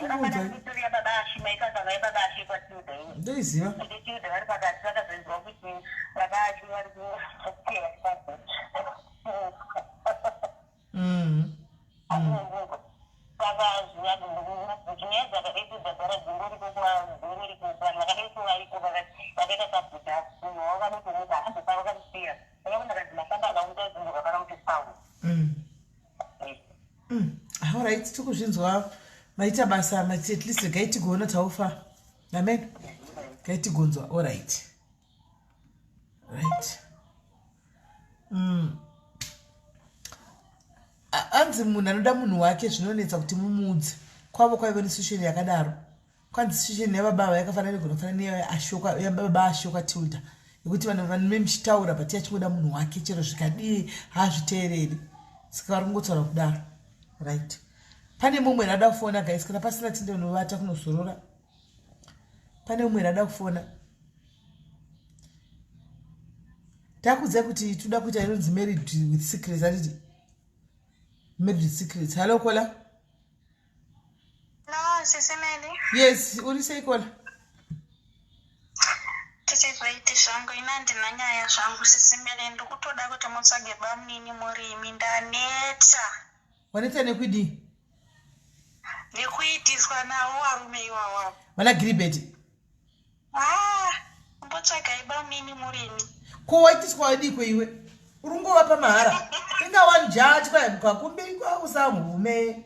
Vakafanana nestory yababa Ashi, maikazama yababa Ashi yekwaTilda iyo.
Ndoiziva.
Tilda vari pakati vakazonzwa kuti baba Ashi vari kuteera chikafu. Saka nyaya dzakadai dzagara dzingoriko kumadzingoriko. Vanhu vakadai so variko vakaita sabhuda munhu wavo vanotomuka hambofa vakamusiya. Vakaona kanzi mafamba akamuta zvinhu vakamuti sawu.
Alright, tikuzvinzwa, maita basa. Mati at least regai tigoona taufa. Amen, regai tigonzwa. Alright, right. Anzi munhu anoda munhu wake zvinonetsa kuti mumuudze. Kwavo kwaiva nesituation yakadaro. Kwanzi situation yababa ava yakafanana negona kufanana neyababa Ashokwa Tilda, yekuti vanhu vanome muchitaura, but achingoda munhu wake chero zvikadii haazviteereri. Saka vari kungotaura kudaro. Right, pane mumwe rada kufona, guys? Kana pasina, tinde unovata kunozorora. Pane mumwe rada kufona? Takudzai kuti toda kuita inonzi married with secrets, handiti? Married with secrets. Hello, caller.
No, Sisi Meli.
Yes, uri sei, caller?
Tichizoiti zvangu, ina handina nyaya zvangu, Sisi Meli. Ndikutoda kuti mutsvage bamunini murimi, ndaneta.
Waneta nekuidii?
Nekuitiswa nawo varume iwawa.
Vana Giribeti?
Ah, mbotsvagai bamunini murimi.
Ko waitiswa wadii kweiwe? Uri kungova pamahara inga wanjatya mukakumbikwa usamhume.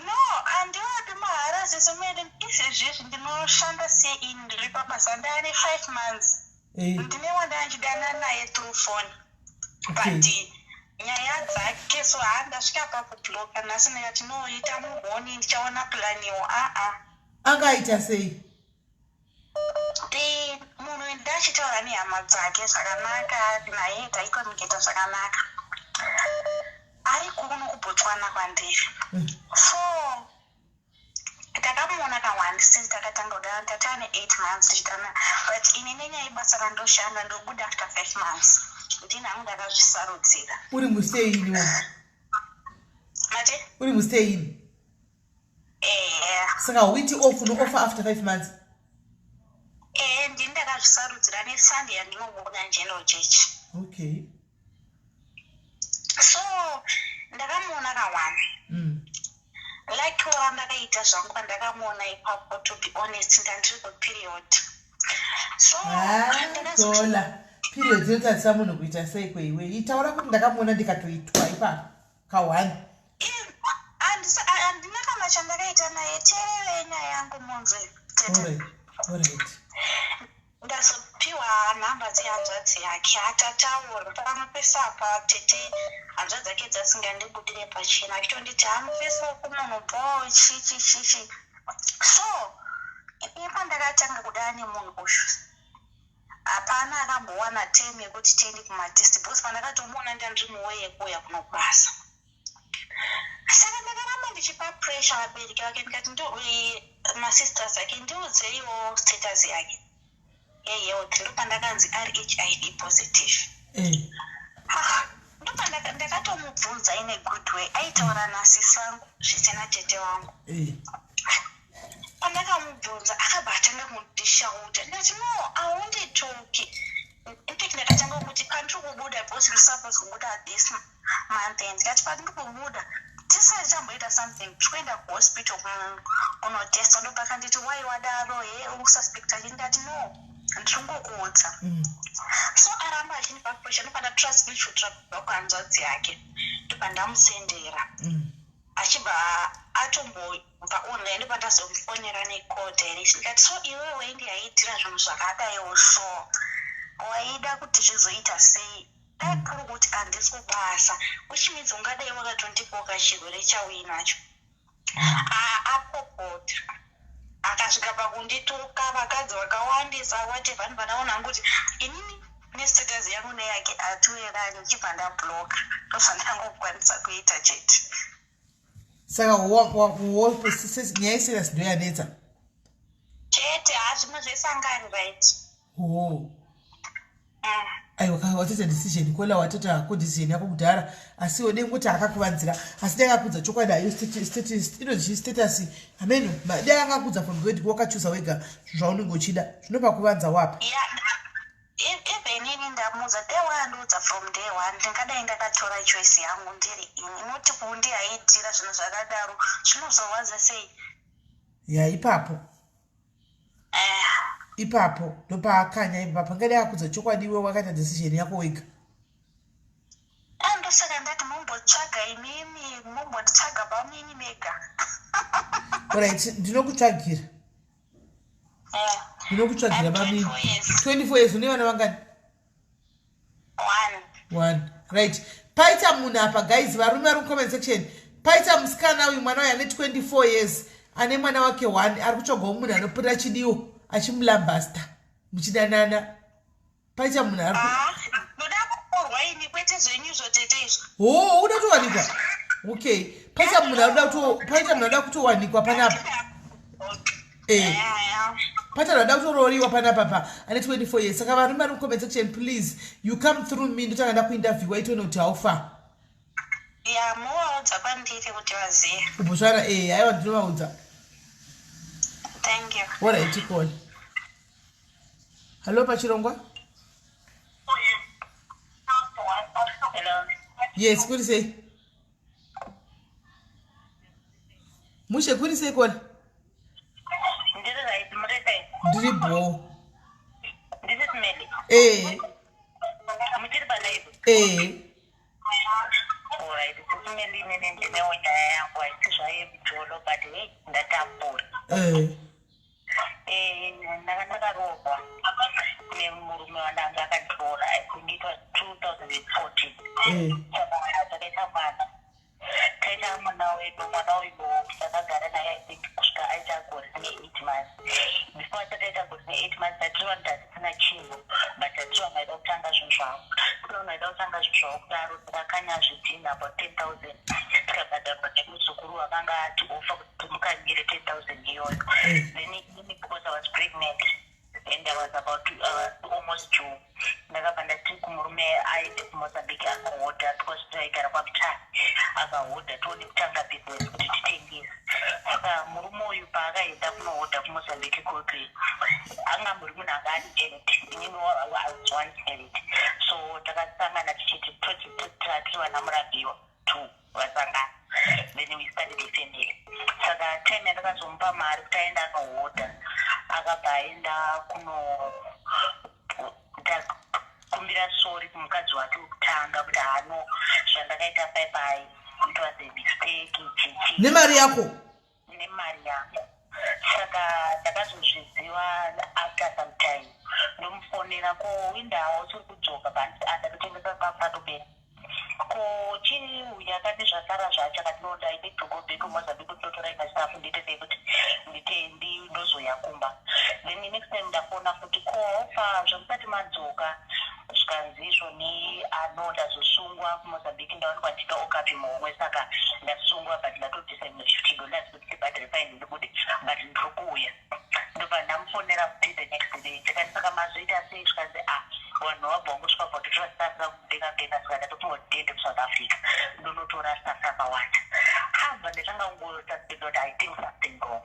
No, handivapi mahara, Sisi Meli. Izvezvizvi ndinoshanda sein, ndiri pabasa, ndaane 5 months. Ndine wandanchidana naye through phone, but nyaya dzake so haa, ndasvika pakubloka nhasi. Ndikati noita muhoni, ndichaona planiwo aa.
Angaita sei?
Munhu ndachitaura nehama dzake zvakanaka, naye taicommunicata zvakanaka. Ari kuno kuBotswana kwandiri. So ndakamuona kawandi since takatanga kudana, tatane 8 months tichidana, but ini nenyaya yebasa randoshanda ndobuda after 5 months. Ndini hangu ndakazvisarudzira.
Uri musteini wo?
Mati?
Uri musteini?
Ehe.
Saka huiti off, unoofa after 5 months?
Ehe, ndini ndakazvisarudzira neSunday yandinobuda general church. So ndakamuona kawani. Like randakaita zvangu pandakamuona ipapo, to be honest, ndandiri kuperiod, so
Tola, period inotarisa munhu kuita sei kweiwe? Itaura kuti ndakamuona ndikatoitwa ipapo kahwani.
Handina kana chandakaita naye. Teererei nyaya yangu munzwe, tete.
Alright.
Ndazopiwa nhamba dzehanzvadzi yake, atataura pano pese apa. Tete, hanzvadzi dzake dzasingandibudire pachena, achitonditi hamufesi wekumunhu bo chichi chichi. So ini pandakatanga kudana nemunhu uyu, hapana akambowana time yekuti tiende kumatest, because pandakatomuona ndandiri muway yekuuya kuno kubasa. Saka ndakaramba. Ndichipa pressure vabereki vake, ndikati masisters ake, ndiudzeiwo status yake yehealth. Ndopandakanzi ari HIV positive. Ah, ndakatomubvunza in a good way. Aitaura nasisi vangu zvisina tete vangu. Pandakamubvunza, akabva atanga kundishauta. Ndikati, "No, haundituki." Infact, ndakatanga kuti pandiri kubuda, because ndiri suppose kubuda this month end, ndikati pandiri kubuda, tisati tamboita something, tikuenda kuhospital kunotesta. Ndopakanditi, "Wai wadaro? He, uri kususpecta chii?" Ndikati, "No, ndiri ngokuudza." So aramba achindipa pressure. Ndobva ndatora screenshot rabva kuhanzvadzi yake, ndobva ndamusendera. Achibva atombobva online. Ndobva ndazomufonera necall direction. Ndikati, "So iwe waindihaitira zvinhu zvakadaiwo, so waida kuti zvizoita sei? Dai kuri kuti handisi kubasa, which means ungadai wakatondipoka chirwere chauinacho." Apopota, akasvika pakundituka, vakadzi vakawandisa, whatever. Ndobva ndaona kuti inini nestatus yangu neyake hatiwerani. Chibva ndabloka. Ndozvandangokwanisa kuita chete.
Saka nyaya yeserious ndo yanetsa?
Chete, hazvimwe zvesangani, right?
Oh. Aiwa, watoita decision kola, watoita ko decision yako kudhara, asiwo dengoti akakuvanzira, asi dai akakudza chokwadi, ayo inonzi status ameno, dai akakudza from word, wakachuza wega zvaunenge uchida, zvinopa kuvanza wapa.
Even ini ndamuudza, dai waandiudza from day one, ndingadai ndakatora choice yangu ndiri ini. Inoti kundihaitira zvinhu zvakadaro zvinozorwadza sei?
Ya, ipapo. Ipapo ndopaakanya ipapo. Ngadai akudza chokwadi, iwe wakaita decision yako wega.
Ah, ndosaka ndati mumbotsvaga imimi, mumbonditsvaga pamini mega.
Alright, ndinokutsvagira. Ndinokutsvagira mamini. 24 years. Une vana vangani?
One.
One, right. Paita munhu apa, guys, varume vari mucomment section, paita musikana uyu, mwana uyu ane 24 years, ane mwana wake one, ari kutsvagawo munhu anopota chidiwo achimulambasta muchidanana. Paita munhu ari
Ah, ndoda kuroorwa ini, kwete zvenyu izvo, tete, izvo.
Ho, uda kutowanikwa. Okay, paita munhu anoda kutowanikwa panapa. Paita munhu anoda kutorooriwa panapa pa ane 24 years. Saka varume vari mucomment section, please, you come through me. Ndotanga ndakuinterviewa, itoone kuti how far.
Ya, muvaudza kwandiri kuti vazive.
KuBotswana, aiwa, ndinovaudza.
Thank you.
Alright, call. Hallo, pachirongwa.
Hello.
Yes, kuri sei? Mushe, kuri sei kona?
Ndiri right, muri sei?
Ndiri bho.
Ndiri Smeli. Muchiri palive?
Eh.
Alright, Smeli, inini ndinewo nyaya yangu, haisi zvayo mujolo, but hey, ndatambura. Ndanga ndakaroorwa nemurume wandanga akandiroora, I think it was 2014. Saka takaita mwana, taita mwana wedu. Mwana uyu takagara naye, I think, kusvika aita gore ne8 months. Before asati aita gore ne8 months, tatireva kuti hatisina chinhu, but tatireva maida kutanga zvinhu zvavo, kune vanhu vaida kutanga zvinhu zvavo kudaro. Takakanya zvidhina about 10,000, tikabhadharwa nemuzukuru akanga ati ofa kuti timukanyire 10,000 iyoyo. Then inini, because I was pregnant and I was about to, almost due, ndakabva ndati kumurume aende kuMozambique akahodha, because taigara kwaMutare, akahodha tione kutanga business kuti titengese. Saka murume uyu paakaenda kunohodha kuMozambique kwekwe, anga muri munhu anga ari married, inini I was once married. So takasangana tichiti toti tiri vana murabiwa two vasangana, then we started a family. Saka time yandakazomupa mari kuti aenda anohodha, akabva aenda kuno kumbira sorry kumukadzi wake wekutanga kuti hano, zvandakaita pai, it was a mistake, chichi.
Nemari yako?
Nemari yangu. Saka ndakazozviziva after some time. Ndomufonera, "Ko windawo usiri kudzoka?" Ndatotengesa patopera. "Ko chiuya kati zvasara zvacho?" Akati, "No, I need to go back kuMozambique kuti ndotora imwe stuff, ndiite sei kuti ndite ndozoya kumba." Then next time ndafona futi, "Ko ofa zvamusati madzoka?" Zvikanzi izvoni ano, "Ndazosungwa kuMozambique, ndawanikwa ndine okapi muhomwe, saka ndasungwa, but ndatobvisa imwe 50." Ndangosuspect kuti I think something wrong.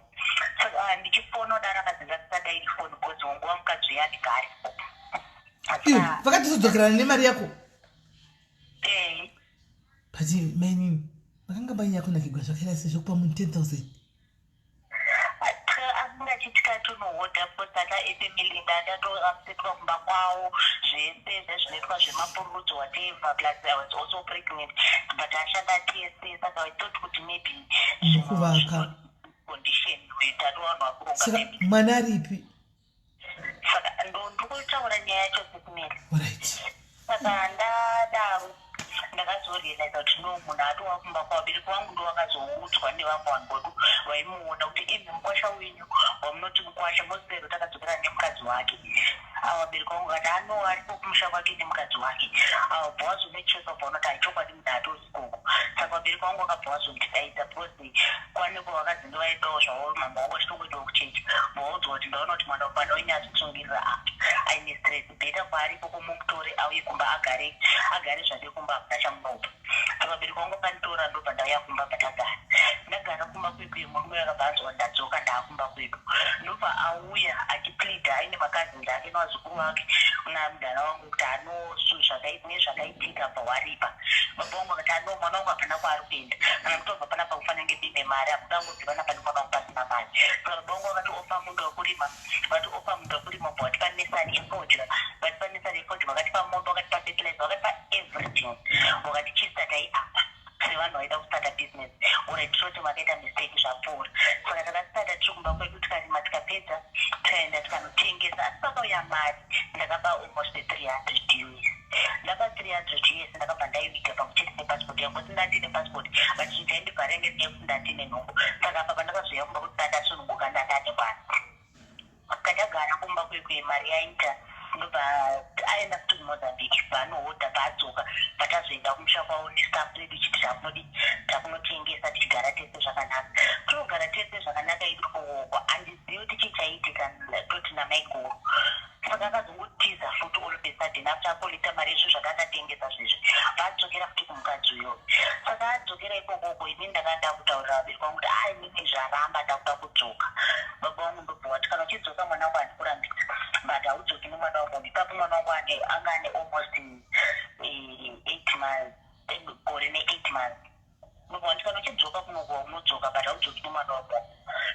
So ndichifona kudaro akadzi ndasisadairi foni because nguva mukadzi uya anenge aripo.
Iwe vakatozodzokerana nemari yako?
Eh.
But mainini vakanga vanyanya kunakigwa zvakaita sei zvekupa munhu 10,000?
Asingachitika tonohodha because tata efamily ndandatoapsetwa kumba kwavo, zvese zvezvinoitwa zvemapururudzo, whatever. Plus I was also pregnant, but ashanda tese, saka I thought kuti maybe
Mukuvaka.
Condition tatowanhu vakuronga.
Saka mwana aripi?
Saka ndikutaura nyaya yacho, Sis Melly.
Right.
Saka ndadaro ndakazorealiza kuti no, munhu atova kumba kwavabereki vangu. Ndo vakazoudzwa nevamwe vanhu vedu vaimuona kuti imi mukwasha wenyu wamunoti mukwasha mosero takadzokera nemukadzi wake. Ava vabereki vangu vakati ano aripo kumusha kwake nemukadzi wake. Ava bva vazonocheka, bva vanoti haichokwadi, munhu atori ikoko. Saka vabereki vangu vakabva vazondidaidza because kwaneko vakadzi ndovaendawo zvavo, mama vangu vachitongoendawo kuchechi. Vaudzwa kuti ndaona kuti mwana mwana wenyu azvitsungirira apa aine stress, better kwaari ikoko mumutore auye kumba, agare agare zvake kumba, hakuna chamunopa. Saka vabereki vangu vakanditora, ndobva ndauya kumba, bva tagara. Ndagara kumba kwekwe, murume akabva anzwa ndadzoka ndaakumba kwedu, ndobva auya achipleada aine macousins ake nevazukuru vake namudhara wangu kuti anosu nezvakaitika bva waripa. Baba vangu vakati ano mwana wangu hapana kwaari kuenda, kana mutobva panapa kufanira nge ndine mari, hamungangodzi panapa nemwana wangu pasina mari. Saka baba vangu vakati ofa munda wekurima, vati ofa munda wekurima, bva vatipa nursery yefodya, vatipa nursery yefodya, vakatipa mombe, vakatipa fertilizer, vakatipa everything, vakati chistartai apa sevanhu vaida kustarta business. Alright, toti makaita mistake, zvapfuura. Saka takastarta tiri kumba kwedu, tikarima, tikapedza, tikaenda tikanotengesa. Asi pakauya mari ndakaba almost 300 US. Ndaba 300 US, ndakabva ndaiviga pamwe chete nepassport yangu kuti ndandine passport, but chinhu chaindibvara inge yekuti ndandine nhumbu. Saka apa pandakazoya kumba kuti ndandasununguka, ndandane mwana, katagara kumba kwekwe, mari yaita, ndobva aenda futi kuMozambique, bvaanohodha, bvaadzoka, bvatazoenda kumusha kwavo nestaff redu chiti takunodi takunotengesa, tichigara tese zvakanaka, tinogara tese zvakanaka ikoko. Handizivi kuti chii chaiitika toti namaiguru. Saka akazongotiza futi all of a sudden after acollecta mari yezvinhu zvakakatengesa zvezvi, bvaadzokera futi kumukadzi uyoyo. Saka adzokera ikokoko, ini ndakanda kutaurira vabereki vangu kuti a inini zvaramba, ndakuda kudzoka. Baba vangu ndobva vati kana uchidzoka mwana wangu handikurambidza, but haudzoki nemwana wangu. Ipapo mwana wangu anga ane almost 8 months, gore ne8 months. Ndobva vati kana uchidzoka kunoko unodzoka, but haudzoki nemwana wangu.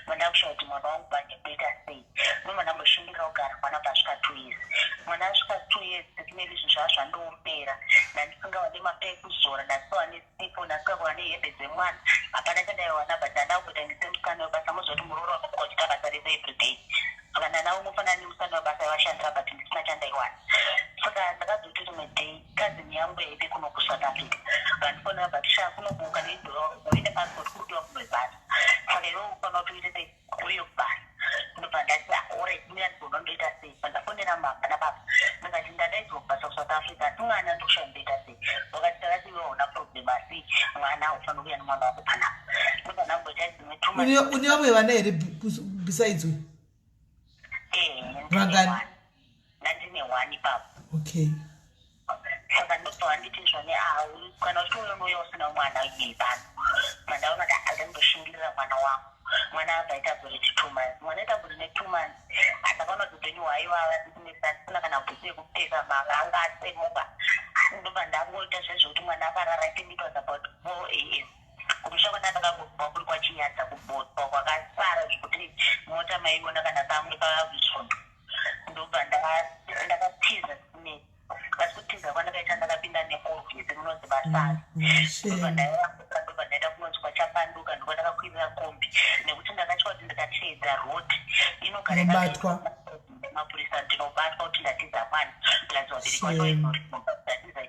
Mandakushaya kuti mwana wangu manje ndoita sei. Ndobva ndamboshingirira kugara mwana pasvika 2 years. Mwana asvika 2 years, Sis Melly, zvinhu zvava zvandiombera. Ndandisingawani mafuta ekuzora, ndandisingawani sipo, ndandisingawani hembe dzemwana, hapana chandaiwana. But ndandakuita ngesemusikana webasa, moziva kuti muroora wakamuka uchiita basa rese everyday. Saka ndandakungofanana nemusikana webasa aivashandira, but ndisina chandaiwana. Saka ndakazoti rimwe day cousin yangu yaive kuno kuSouth Africa vandifonera, but sha kunobuka uine passport kuri kudiwa munhu webasa, saka iwe ufanira kuti uite sei, uye kubasa. Ndobva ndati alright, mira ndigona ndoita sei. Pandafonera mama nababa ndikati ndadaidzwa kubasa kuSouth Africa, asi mwana ndokushaya ndoita sei. Vakati takati iwe hauna problem, asi mwana haufaniri kuuya nemwana wako panapa. Ndobva ndamboita dzimwe two months.
Une vamwe vana here besides we?
Eh.
Vangani?
Ndandine one ipapo.
Okay.
Saka ndobva vanditi zvone au kana uchitouya unouya usina mwana iyei pano. Mandaona kuti azandoshingirira mwana wangu. Mwana abva aita gore ne2 months, mwana aita gore ne2 months, andakaona kuti upenyu hwaivava ndisina kana bhutsu yekupfeka, manga anga atsemuka. Ndobva ndangoita zvezvekuti mwana akarara, I think it was about 4 a.m. Kumusha kwandandakangobva kuri kwaChinyadza, kubotwa kwakasara zvekuti mota maiona kana kamwe pazvondo. Ndobva ndakatiza ne asi kutiza kwandakaita ndakapinda nemurwizi munonzi Masari. Ndobva ndayambuka, ndobva ndaenda kunonzi kwaChapanduka, ndobva ndakakwirira kombi nekuti ndakatya kuti ndikateedza road inogara
Unobatwa.
mapurisa, ndinobatwa kuti ndatiza mwana, plus vabereki vacho
Shame.
ndatiza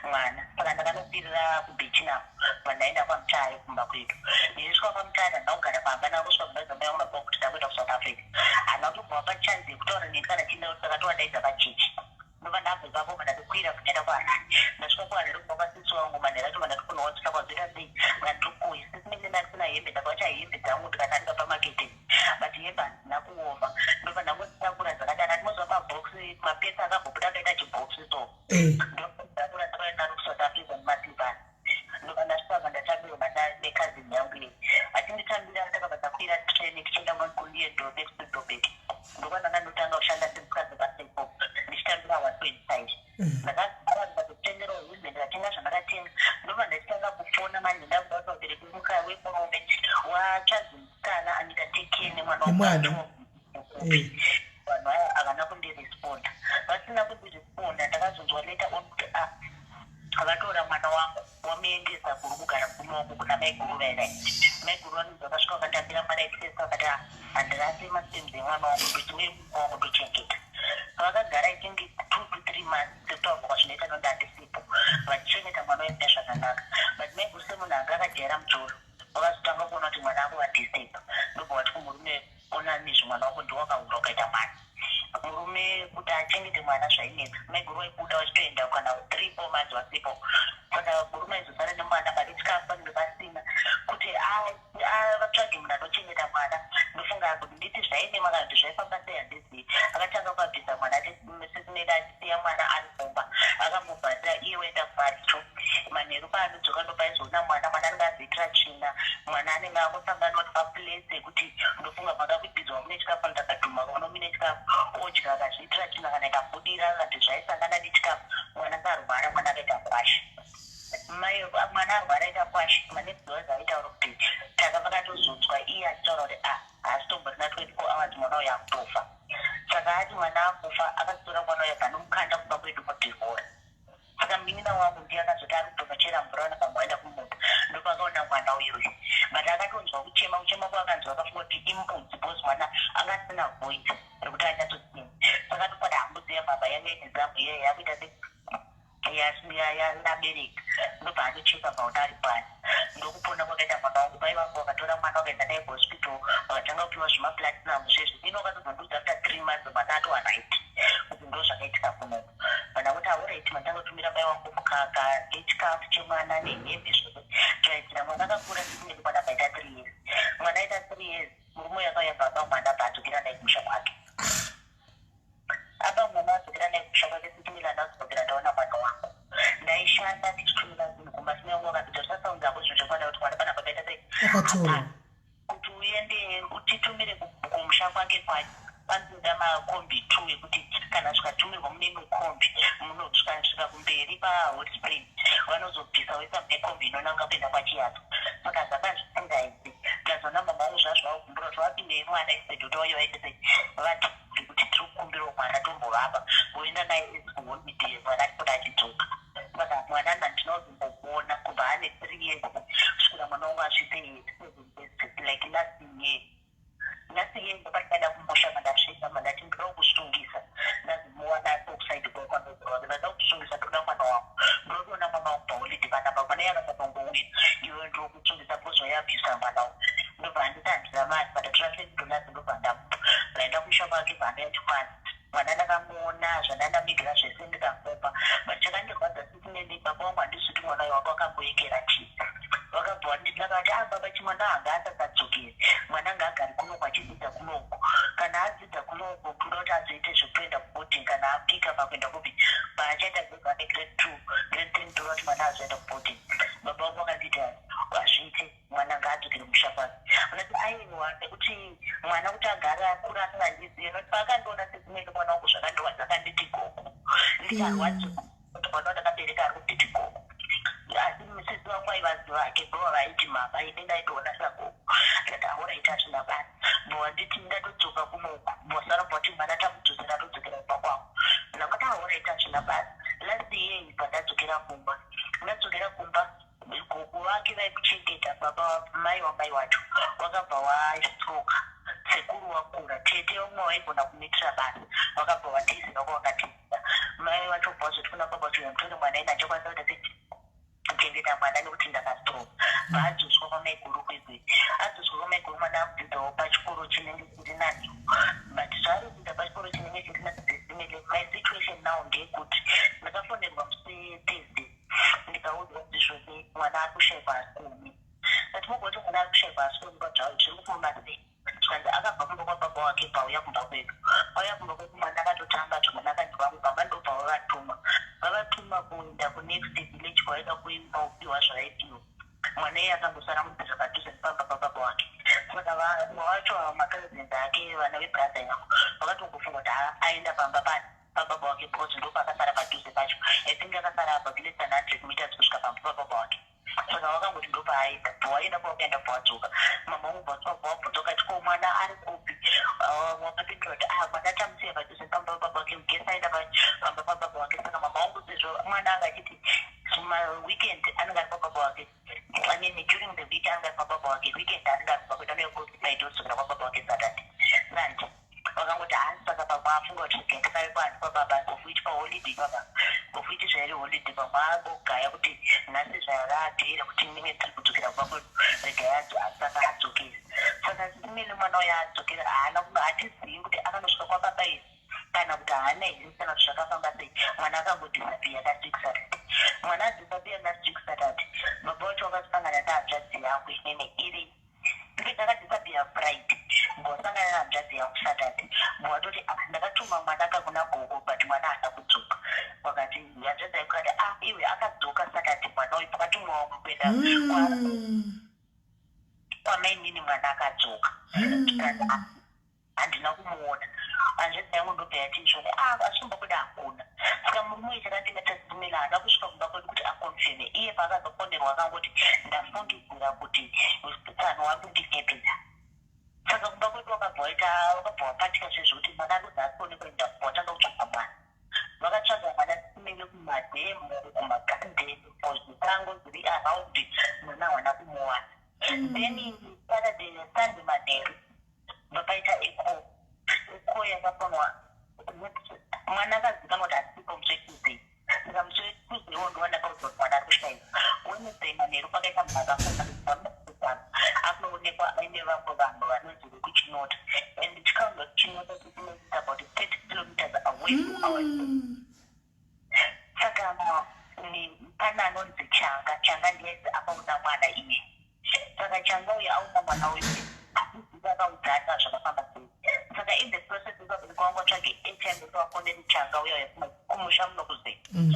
mwana. Saka ndakanokwirira kuBirchenough, bva ndaenda kwaMutare kumba kwedu. Ndichisvika kwaMutare handina kugara pamba, ndakangosvika kumba dzamai vangu vapiwa kuti ndakuenda kuSouth Africa. Handina kutobva pachanzi yekutaura neni kana chii, ndakatovadaidza pachechi. Ndobva ndabva ipapo, bva ndatokwira kuenda kuHarare. Ndasvika kuHarare kubva kwasisi wangu, manhero acho mandatokunowa kwazvita sei ngandikuyi sisi mene ndandisina hembe, ndakawacha hembe dzangu ndikatandika pamaketeni, but hembe handina kuoma. Ndobva ndangodzitakura dzakadaro, andimoziva mabhokisi mapesa akambobuda akaita chibhokisi, so ndokudakura ndakaenda naro kuSouth Africa nemaslippers. Ndobva ndasvika, bva ndatambirwa necousin yangu iyi achinditambira. near next to Dobek. Ndokwana ndotanga kushanda semukadzi basa ikoko ndichitambira 1.5. Ndakagara ndikatotengerawo hembe, ndikatenga zvandakatenga, ndobva ndachitanga kufona manje ndakuda kuti vabereki wemurume watsvazi musikana anoita take care nemwana.
Nemwana.
Vanhu aya havana kundiresponda. Vasina kundiresponda, ndakazonzwa later on kuti a vatora mwana wangu, wamuendesa kuri kugara murume wangu, kuna maiguru vaivai. Maiguru vanonzi vakasvika vakatambira mwana ifesi, vakati, "Ah, handirasi masperms emwana wangu, ndochiuye murume wangu ndochengeta." Vakagara, I think, 2 to 3 months sekutaurwa kwazvinoita, nokuti handisipo, vachichengeta mwana wemune zvakanaka. But maiguru, semunhu anga akajaira mujolo, vakazotanga kuona kuti mwana ako vadisturb, ndobva vati kumurume, "Ona nezve mwana wako, ndiwakaura ukaita mwana." Murume kuti achengete mwana zvainetsa. Maiguru vaibuda vachitoenda kana 3, 4 months vasipo, saka murume aizosara nemwana, mari chikafu panenge pasina kuti vatsvage munhu anochengeta mwana. Ndofunga kuti nditi zvainema kana kuti zvaifamba sei, handizivi. Akatanga kuabvisa mwana sesineda, achisiya mwana ari mumba akamubvata, iye oenda kumaricho. Manheru paanodzoka ndopaizoona mwana. Mwana anenge azoitira tsvina, mwana anenge angosangana kuti paplace yekuti ndofunga makakubidzwa mune chikafu, ndakadhuma kaona mune chikafu, odya, akazviitira tsvina kana ikabudira kana zvaisangana nechikafu. Mwana akarwara, mwana akaita kwashi. Mai mwana arwara aita kwashi, manexdoors aitaura kuti taka vakatozonzwa iye achitaura kuti a haasitomborina 24 hours mwana uyu akutofa. Saka ati mwana akufa, akatora mwana uyu akanomukanda kumba kwedu kudhivhora. Saka munin'ina wangu ndiye akazoti ari kutonochera mvura, wana pamwe waenda kumunda, ndopakaona mwana uyuyu. But akatonzwa kuchema, kuchema kwaakanzwa akafunga kuti imbudzi, because mwana anga asina voice rekuti anyatsochema. Saka topada hambudzi yababa yanga ine zamu iyeyo yakuita se yabereka, ndobva atocheka paona ari pasi. Ndokupona kwakaita mwana wangu. Mai vangu vakatora mwana, vakaenda naye kuhospital, vakatanga kupiwa zvimaplatinum zvezvi. Ino vakatozondiudza after 3 months mwana atova right kuti ndo zvakaitika kunoku. Vana kuti alright, matanga kutumira mai wangu mukaka nechikafu chemwana nehembe zvose toaitira. Mwana akakura sisinei, mwana akaita 3 years. Mwana aita 3 years, murume uyu akauya baba mwana bva adzokera naye kumusha kwake. Apa mwana adzokera naye kumusha kwake, sisimila ndazokera ndaona mwana wangu. Ndaishanda ndichitumira zvinhu kumba, sine wangu akapita zvisasaunzako zvinhu zvekwana kuti mwana panapa paita sei.
Akatorwa.
Kuti uende utitumire kumusha kwake kwacho, panoda makombi two ekuti kana zvikatumirwa mune imwe kombi, munosvika kumberi paHot Spring, vanozobvisa voisa mune kombi inonanga kuenda kwaChiyadzo. Saka zvanga zvisingaiti. Ndazoona mama vangu zvazvo vakumbura kuti vapindei mwana instead kuti vauye vaite sei, vati kuti tiri kukumbirawo mwana tombovapa, voenda naye kuholiday, mwana achipota achidzoka. Saka mwana ndandinozombomuona kubva ane 3 years kusvikira mwana wangu asvitse 7 years, like last year. Last year ndopandikaenda kumusha, mandasvika mandati ndoda kusungisa. Ndazomuwana kuside kwakwanogura, ndada kusungisa, ndoda mwana wangu, ndotoona mwana wangu paholiday panapa. Mwana yakasatongouya iwe, ndokusungisa because wayabvisa mwana wangu. Ndobva handiti handina mari, pandatora $20, ndobva ndamupa. Ndaenda kumusha kwake, bva mwana mwana ndakamuona zvandandamigira zvese, ndikamupa. But chakandirwadza sisineni, baba vangu handisi kuti mwana uyu wanga wakamboekera chii. Vakabva vandakati, "Ah, baba, chimwana hanga asasadzokeri, mwana ngaagare kunoku achidzidza kunoku. Kana adzidza kunoku, toda kuti azoite zvekuenda kuboarding kana apika pakuenda kupi paachaita grade one, grade two, grade three, toda kuti mwana azoenda kuboarding." Baba vangu vakanditi hazviite, mwana ngaadzokere musha kwake. Unati aiwa, nekuti mwana kuti agare akura asingandizivi, noti paakandiona sekumene mwana wangu zvakandirwadza, akanditi gogo. Ndikarwadziwa kuti mwana wandakabereka ari kunditi gogo, asi sisi vangu aivaziva hake, ndova vaiti mama, ini ndaitoona sagogo. Ndikati alright, hazvina basa. Bva nditi ndatodzoka kunoku, bvosara bvati mwana tamudzosera, atodzokera kumba kwangu. Ndakati alright, hazvina basa. Last year pandadzokera kumba, ndadzokera kumba, gogo vake vaikuchengeta baba, mai wamai wacho wakabva wastroka. Sekuru wakura, tete vamwe vaigona kumuitira basa vakabva vatizira kwavakatizira. Mai vacho bva vazoti kuna baba vacho, "Mutore mwana, ina achakwanisa kuita sei kuchengeta mwana nekuti ndakastroka." Vaadzoswa kwamaiguru kwekwe. Adzoswa kwamaiguru, mwana akudzidzawo pachikoro chinenge chiri nani, but zvaari kudzidza pachikoro chinenge chiri nani, my situation now ndeyekuti ndakafonerwa musi Thursday, ndikaudzwa kuti zvone mwana ari kushayikwa asikoni. Ndati mugoti mwana ari kushayikwa asikoni kwadzvavo, zviri kufamba sei? Zvikanzi akabva kumba kwababa wake, pauya kumba kwedu. Auya kumba kwedu, mwana akatotamba zvakanaka nevamwe. Baba ndobva vavatuma kuenda kunext village kwaida kuimba kupiwa zvavaipiwa. Mwana iye akangosara munzira padhuze nepamba pababa wake. Saka Saka vamwe vacho ava macousins ake vana vebrother yangu vakatongofunga kuti haa aenda pamba pani pababa wake because ndopakasara padhuze pacho. I think akasara about less than 100 meters kusvika pamba pababa wake. Saka vakangoti ndopaaenda bva waenda kwawakaenda bva wadzoka. Mama vangu bva bva wabvunza vakati ko mwana ari kupi? Wakapindura kuti ah mwana tamusiya padhuze pamba pababa wake mugesi aenda pamba pababa wake. Saka mama vangu sezvo mwana anga achiti maweekend anenge ari pababa wake I mean during the week anenge ari pababa wake weekend anenge ari kumba kwedu anouya kuFriday odzokera kwababa wake Saturday Sunday. Vakangoti haa saka pamwe afunga kuti regai ndisare kwanzi kwababa of which paholiday ipapa of which zvairi holiday pamwe angogaya kuti nhasi zvaradeira kuti ndinge ndiri kudzokera kumba kwedu regai saka adzokere. Saka simene mwana uya adzokera haana hatizivi kuti akanosvika kwababa here kana kuti haana here kana kuti zvakafamba sei mwana akangodisappear last week Saturday. Mwana adisappear last week Saturday baba vacho vakasangana nehanzvadzi yangu inini iri Ndiye ndakadisappear Friday mbosangana nehanzvadzi yangu Saturday mbowatoti ah ndakatuma mwana ka kuna gogo but mwana haana kudzoka wakati hanzvadzi yangu ikati ah iwe akadzoka Saturday mwana uyu pakatumwa wamwe kuenda kwa kwamainini mwana akadzoka ndikati ah Handina kumuona. Hanzvadzi yangu ndobva yati izvoni ah asi kumba kwedu hakuna. Saka murume uyu chakandinetsa Mela haana kusvika kumba kwedu kuti aconfirme. Iye paakazofonerwa akangoti ndafungidzira kuti tsano wari kundinyepera. Saka kumba kwedu wakabva waita wakabva wapatika zvezvo kuti mwana ari kunzi haasi kuonekwa enda watanga kutsvaga mwana. Vakatsvaga mwana Mele kumadhemu kumagadheni kuzvisango zviri around mwana hawana kumuwana. Then Saturday Sunday manheru Papaita echo, echo yakafonwa mwana akazikanwa kuti asipo musi weTuesday. Saka musi weTuesday iwo ndiwo ndakaudzwa kuti mwana ari kushaikwa. Wednesday manheru pakaita munhu akafona kubva akunoonekwa aine vamwe vanhu vanonzi vekuChinota and chikaunza Chinota it's about 30 kilometers away from our place. Saka pane anonzi Changa, Changa ndiye akaona mwana iye. Saka Changa uyu aona mwana uyu handizivi akaudzana zvakafamba sei. Saka in the process vabereki vangu vatsvage airtime kuti vafonere Changa uya uya kumusha muno kuZim.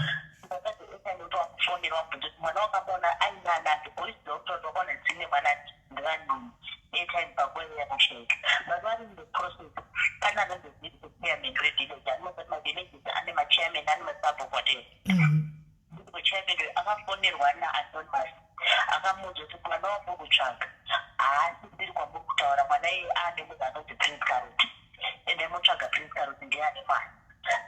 Vakatsvage airtime kuti vamufonere vamubvunze kuti mwana wakamuona aina ani, boys doctor wakaona dzine mwana ndivanhu airtime panguva iyo yakashaika. But vari in the process pane anonzi village chairman revillage anozati mavillages ane machairman ane masabhuku whatever. Village chairman uyu akafonerwa naanonymous akamuudza kuti mwana wamuri kutsvaga haasi ndiri kwamuri kutaura mwana iye aane munhu anonzi Prince Karoti endai motsvaga Prince Karoti ndiye ane mwana.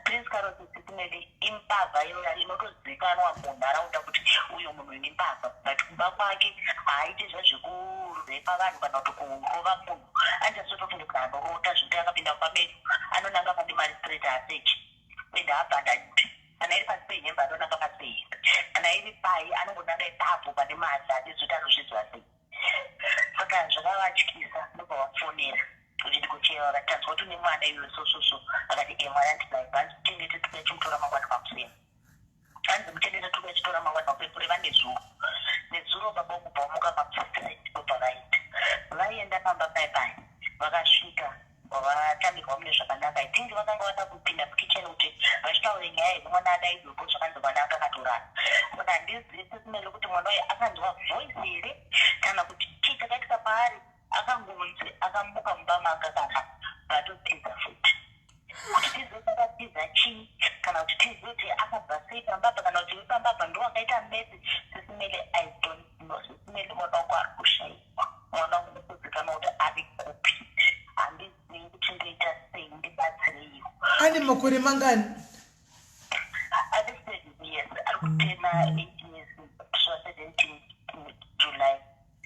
Prince Karoti Sisi Melly imbavha iyoya inotozikanwa munharaunda kuti uyo munhu uyu imbavha but kumba kwake haaite zviya zvekurepa vanhu kana kuti kurova munhu andichasotofunge kuti anorota zvekuti akapinda mumba medu anonanga pane mari straight haasechi and haabhadhari kana iri pasi pehembe anonanga pasi pehembe kana iri pai anongonanga ipapo pane mari handizivi kuti anozviziva sei saka zvakavatyisa ndobva vafonera kuti ndikocheva vakati tanzwa kuti une mwana iwe so so so akati e mwana ndinaye bhanzi muchengete tuka chimutora mangwana makuseni hanzi muchengete tuka chitora mangwana makuseni kureva nezuro nezuro baba kubva vamuka makuseni ndobva vaenda vaienda pamba pai pai vakasvika Vatambirwa mune zvakanaka. I think vakanga vada kupinda mukitchen kuti vachitaure nyaya yemwana adaidzwe because zvakanzi mwana anga akatorara. But handizivi sesimele kuti mwana uyu akanzwa voice here kana kuti chii chakaitika paari akangonzi akamuka mumba maanga akarara batotiza futi. Kuti tizive kuti akatiza chii kana kuti tizive kuti akabva sei pamba apa kana kuti vepamba apa ndiwo akaita mesi sesimele I don't know. Sesimele mwana wangu ari kushaikwa. Mwana wangu ndikuzikanwa kuti ari kupi handizivi kuti ndoita sei ndibatsireiwo.
Ane makore mangani?
Ane seven years ari kutena eight years kusvika 17 July.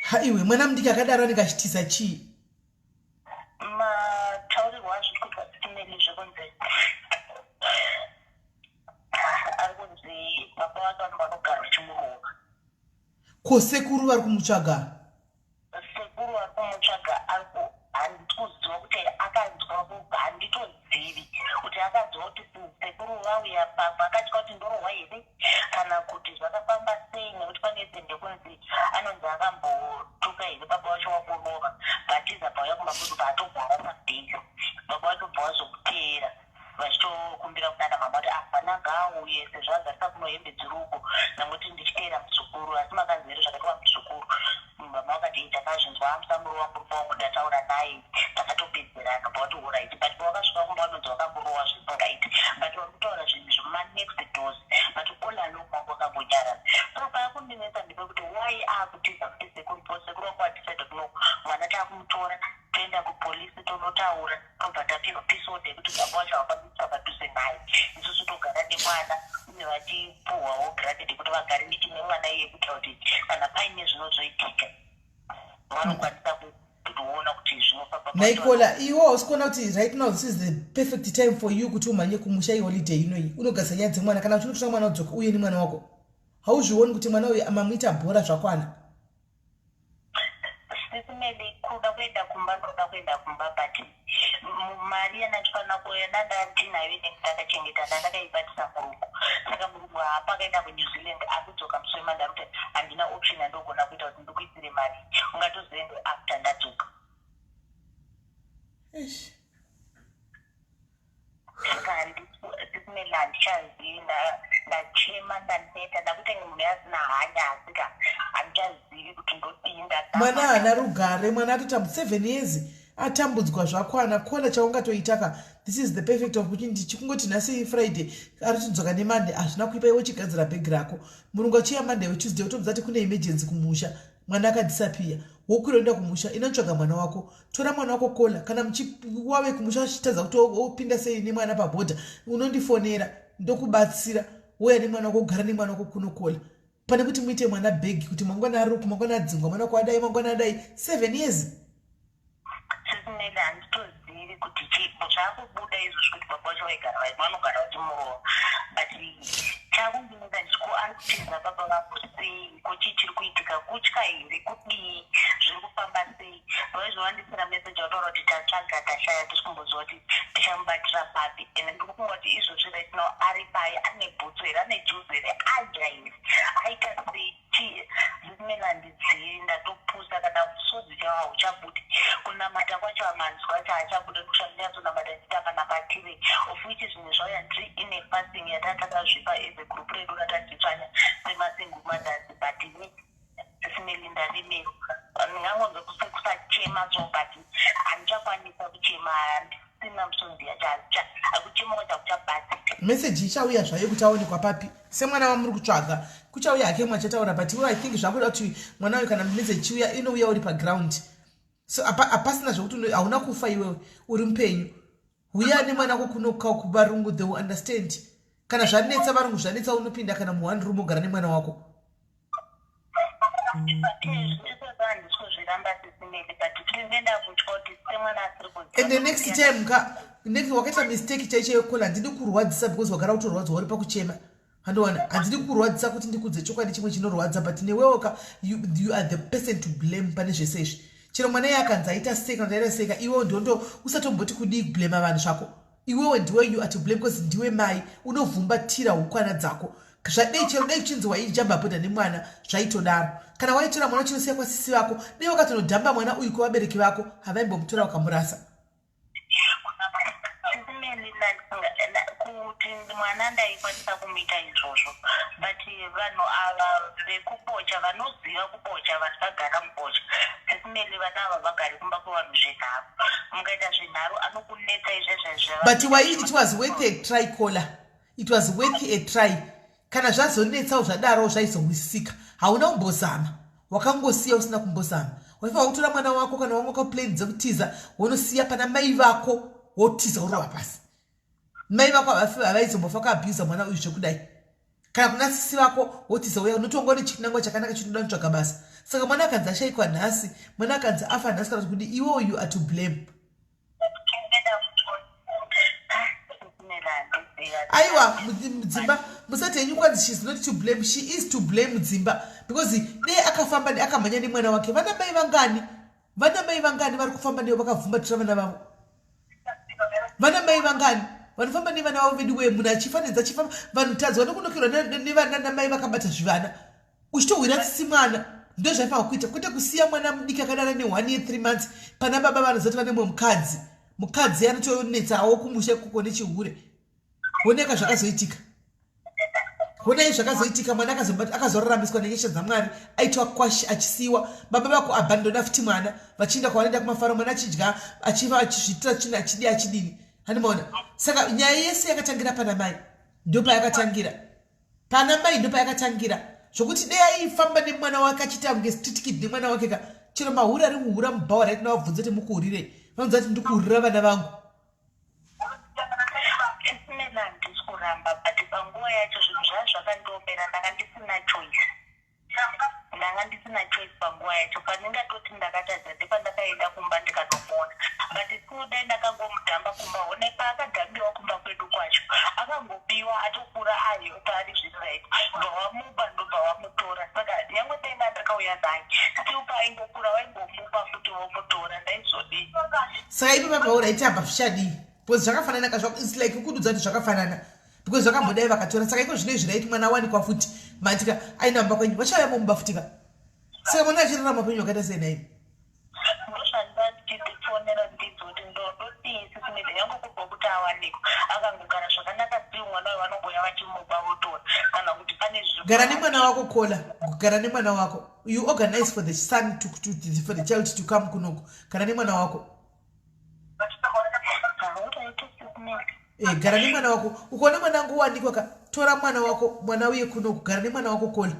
Ha iwe mwana mudiki akadaro anenge achitiza chii?
Mataurirwo azviri kuitwa sitimeli zvekunzi ari kunzi baba vake vanenge vanogara vachimurova.
Ko sekuru vari kumutsvaga?
Sekuru vari kumutsvaga handisi kuziva kuti akanzwa handitozivi kuti akanzwa kuti sekuru vauya pamba akatya kuti ndorohwa here kana kuti zvakafamba sei nekuti pane zende kunzi anonzi akambotuka here baba vacho wakurova batiza pauya kumba kwedu paatogara some days baba vacho bva vazokuteera vachitokumbira kunana mama kuti ah mwana ngaauye sezvo agarisa kuno hembe dziri uko ndanguti ndichiteera muzukuru asi makanzi here zvakaitwa muzukuru. Ndataura naye, takatopedzerana bva wati alright, but pawakasvika kumba vanonzi wakamurowa zvisingaiti, but vari kutaura zvinhu zvemanext doors, but all along wangu wakambonyarara. So paakundinetsa ndepekuti why akutiza kuti sekuru, because sekuru wangu wadecide kuti no, mwana taakumutora, toenda kupolisi tonotaura, tobva tapiwa peace order yekuti baba wacho havakwanisi padhuze naye, isusu togara nemwana, uye vachipuhwawo granted yekuti vagare nemwana iye, kuitira kuti kana paine zvinozoitika vanokwanisa kuona kuti zvinofamba.
Naikola, iwe hausi kuona kuti right now this is the perfect time for you kuti umhanye kumusha? Iholiday inoyi, unogadzisa nyaya dzemwana. Kana uchinotora mwana udzoka uye nemwana wako, hauzvioni kuti mwana uyu mamuita bhora zvakwana?
Sisi Meli, kuda kuenda kumba, ndoda kuenda kumba, but mari yandachifanira kuenda ndandinayo inenge ndakachengeta, ndandakaibatisa murungu. Saka murungu haapa, akaenda kuNew Zealand, akudzoka musi weMonday. Kuti handina option yandogona kuita kuti ndikuisire mari, ungatozoende after ndadzoka.
Eish.
Saka Sisi Meli, handichazivi. Ndachema, ndaneta, ndakuti munhu asina hanya, asika handichazivi kuti ndodii.
Mwana haana rugare, mwana atotambudza 7 years, atambudzwa zvakwana. Kona chaungatoitaka, this is the perfect opportunity. Chikungoti nhasi Friday, ari kutodzoka neMonday, hazvina kuipa. Iwe chigadzira bhegi rako, murungu achiya Monday weTuesday, utomudza kuti kune emergency kumusha, mwana akadisappear, wokwira uenda kumusha, inotsvaga mwana wako. Tora mwana wako, Kola. Kana wave kumusha achitadza kuti opinda sei nemwana pabhodha, unondifonera, ndokubatsira. Wouya nemwana wako, kugara nemwana wako kunokola, pane kuti muite mwana bhegi kuti mangwana aruku, mangwana adzingwa, mwana wako adai, mangwana adai. 7 years.
Sisi Meli, handitozivi kuti zvakubuda izvozvi kuti baba vacho vaigara, vanogara vachimurova, but chakundinetsa ndechiko ari kutiza baba vangu sei? Ko chii chiri kuitika? Kutya here? Kudii? Zviri kufamba sei? Vaizovandisira meseji vataura kuti tatsvaga, tashaya, tisi kumboziva kuti tichamubatira papi. And ndiri kufunga kuti izvozvi right now ari pai? Ane bhutsu here? Ane juzi here? Adya here? Aita sei? Chii? Sisi Meli, handizivi, ndatopusa. Kana musodzi chaiwo hauchabudi, kunamata kwacho manzwi acho haachabude, kushandinyatsonamata ndichita manamatire, of which zvinhu zvauya ndiri ine fasting yatatakazvipa as a group redu ratachitsvanya semasingle mothers. But ini, Sisi Meli, ndaremerwa. Ndingangonzwa kusachema so, but handichakwanisa kuchema, handisina musodzi yacho, akuchema kwacho hakuchabatsika.
Meseji ichauya zvayo kuti aonekwa papi semwana wamuri kutsvaga. Kuchauya hake mwe achataura, but iwe, I think zvakuda kuti mwana uyu, kana meseji ichiuya, inouya uri paground. So hapasina zvekuti hauna kufa, iwewe uri mupenyu. Uya nemwana wako kuno kuvarungu, they will understand. Kana zvanetsa varungu, zvanetsa, unopinda kana muone room, ogara nemwana wako.
Izvozvo handisi kuzviramba, Sisi Meli, but ndinenda kutya kuti semwana asiri kuziva.
And the next time ka next wakaita mistake chaicho yekola, handidi kurwadzisa because wagara kutorwadzwa, uri pakuchema, handiwana. Handidi kurwadzisa kuti ndikudze chokwadi chimwe chinorwadza, but newewo ka you are the person to blame pane zvese izvi. Chero mwana iye akanzi aita sei kana kuti aita sei ka, iwewo ndondo usatomboti kudii kublema vanhu zvako. Iwewe ndiwe, you are to blame because ndiwe mai, unovhumbatira hukwana dzako. Zvadei chero dai kuchinzi waijamba bhodha nemwana, zvaitodaro. Kana waitora mwana uchinosiya kwasisi vako, dai wakatonodhamba mwana uyu kwevabereki vako, havaimbomutora vakamurasa.
Sisi Meli, kuti mwana ndaikwanisa kumuita izvozvo, but vanhu ava vekubocha, vanoziva kubocha, vanhu vagara mubocha. Sisi Meli, vana ava vagari kumba kwevanhu zvenharo. Mukaita zvenharo anokunetsa izvezvezve.
But why? It was worth a try, Kola. It was worth a try. Kana zvazonetsawo zvadaro, zvaizonzwisisika. Hauna kumbozama, wakangosiya usina kumbozama. Waifanira kutora mwana wako kana wanga wakaplan dzekutiza, wonosiya pana mai vako, wotiza, urova pasi. Mai vako havaizombofa kuabhusa mwana uyu zvekudai. Kana kuna sisi vako, wotiza, uya unotonga nechinangwa chakanaka chinoda kutsvaga basa. Saka mwana akanzi ashayikwa nhasi, mwana akanzi afa nhasi, kana kuti kudi, iwewo you are to blame. Aiwa, Mudzimba, musati henyu kwanzi she's not to blame. She is to blame, Mudzimba, because dei akafamba, akamhanya nemwana wake. Vana mai vangani, vana mai vangani vari kufamba nevo vakavhumbatira vana vavo? Vana mai vangani vanofamba nevana vavo vedu wee? Munhu achifanidza achifamba, vanhu tadzwa nekunokerwa nevana namai vakabata zvivana, uchitohwira tsitsi mwana. Ndo zvaifanira kuita, kwete kusiya mwana mudiki akadana ne1 year 3 months pana baba vanozati vane mumwe mukadzi. Mukadzi anotonetsawo kumusha ikoko nechihure. Oneka zvakazoitika. Honai zvakazoitika, mwana akazoraramiswa nenyasha dzaMwari, aitwa kwashi achisiyiwa. Baba vako abandona futi mwana, vachienda kwavanoenda kumafaro, mwana achidya, achiva achizviitira tsvina, achidi achidini. Handimaona. Saka nyaya yese yakatangira pana mai. Ndopayakatangira. Pana mai ndopayakatangira. Zvokuti dei aifamba nemwana wake achiita kunge street kid nemwana wake ka. Chero mahure ari kuhura mubhawa right now vabvunze kuti mukuhurirei. Vanonzi vati ndikuhurira vana vangu.
Ismail handisi kuramba but panguva yacho zvinhu zvaa zvakandiomera ndanga ndisina choice ndanga ndisina choice panguva yacho pandingatoti ndakatadza ndepandakaenda kumba ndikanomuona but still dai ndakangomudhamba kumba hone paakadhambiwa kumba kwedu kwacho akangobiwa atokura ahealthy ari zviri right bva wamuba ndobva wamutora saka nyangwe dai ndandakauya naye still paaingokura vaingomuba futi vomutora ndaizodii.
Saka ipo papaura iti apa zvichadii because zvakafanana ka its like kududza kuti zvakafanana because zvakambodai vakatora saka iko zvino izvi raiti mwana awanikwa futi matika aina mumba kwenyu vachauya momumba futi ka saka mwana achirarama upenyu hwakaita sei nhaimi
ndozvandifonera ndidzo kuti ndodii sisimide yangu kubva kuti awanikwa akangogara zvakanaka still mwana uyo vanongoya vachimuba votora kana kuti pane
gara nemwana wako kola gara nemwana wako you organize for the son to, for the child to come kunoku gara nemwana wako Eh, gara nemwana wako ukaona mwana wangu wanikwa ka tora mwana wako mwana uye kunoku gara nemwana wako kola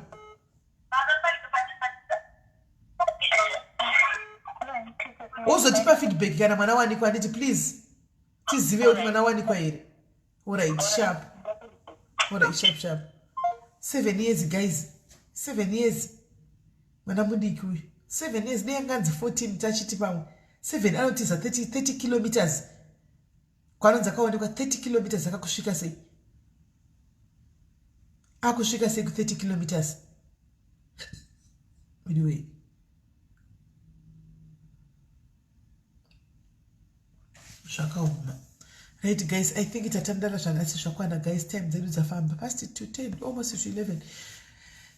wozotipa feedback kana mwana wanikwa handiti please tizive kuti mwana wanikwa here Alright, sharp. Alright, sharp, sharp. 7 years, guys. 7 years. Mwana mudiki uyu. 7 years, dei anganzi 14 tachiti pamwe. 7 anotiza 30, 30 kilometers. Kwanonzi akaonekwa 30 kilometers akakusvika sei? Akusvika sei ku 30 kilometers? Anyway. Zvakaoma. Right guys, I think tatandara zvanhasi zvakwana guys, time dzedu dzafamba past to 10 almost to 11.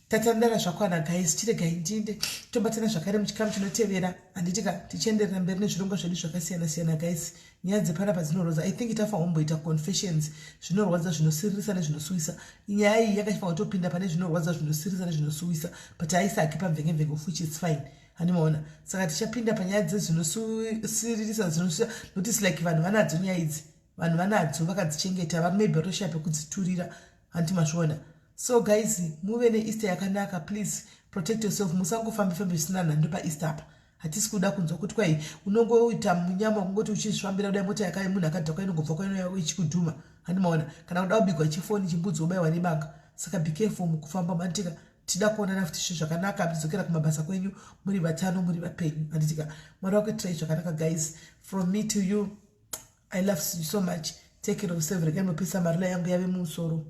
Tatandara zvakwana guys, chiregai ndinde tobatana zvakare muchikamu chinotevera handiti ka, tichienderera mberi nezvirongwa zvedu zvakasiyana siyana guys. Nyaya dzepanapa dzinorwadza. I think tafanira kumboita confessions, zvinorwadza, zvinosiririsa nezvinosuwisa. Nyaya iyi yakafanira kutopinda pane zvinorwadza, zvinosiririsa nezvinosuwisa, but haisaki pamvenge-mvenge of which it's fine. Handimaona saka tichapinda panyaya dzezvinosiririsa dzinosvira nokuti its like vanhu vanadzo nyaya idzi, vanhu vanadzo vakadzichengeta, vari maybe vatoshaya pekudziturira, hanti mazviona. So guys, muve neEaster yakanaka, please protect yourself, musangofambe fambe zvisina nhando paEaster apa. Hatisi kuda kunzwa kuti kwai unongoita munyama kungoti uchizvifambira kudai mota yakai munhu akadhakwa inongobva kwainouya ichikudhuma, handimaona, kana kuda kubigwa chifoni chimbudzi wobaiwa nebanga. Saka be careful mukufamba mantika. Tida kuonana futi zvinhu zvakanaka muchidzokera kumabasa kwenyu muri vatano muri vapenyu, handitika. Mwari wakuitirai zvakanaka guys. From me to you, I love you so much. Take care of yourself. Regai mopisa marula yangu yave mumusoro.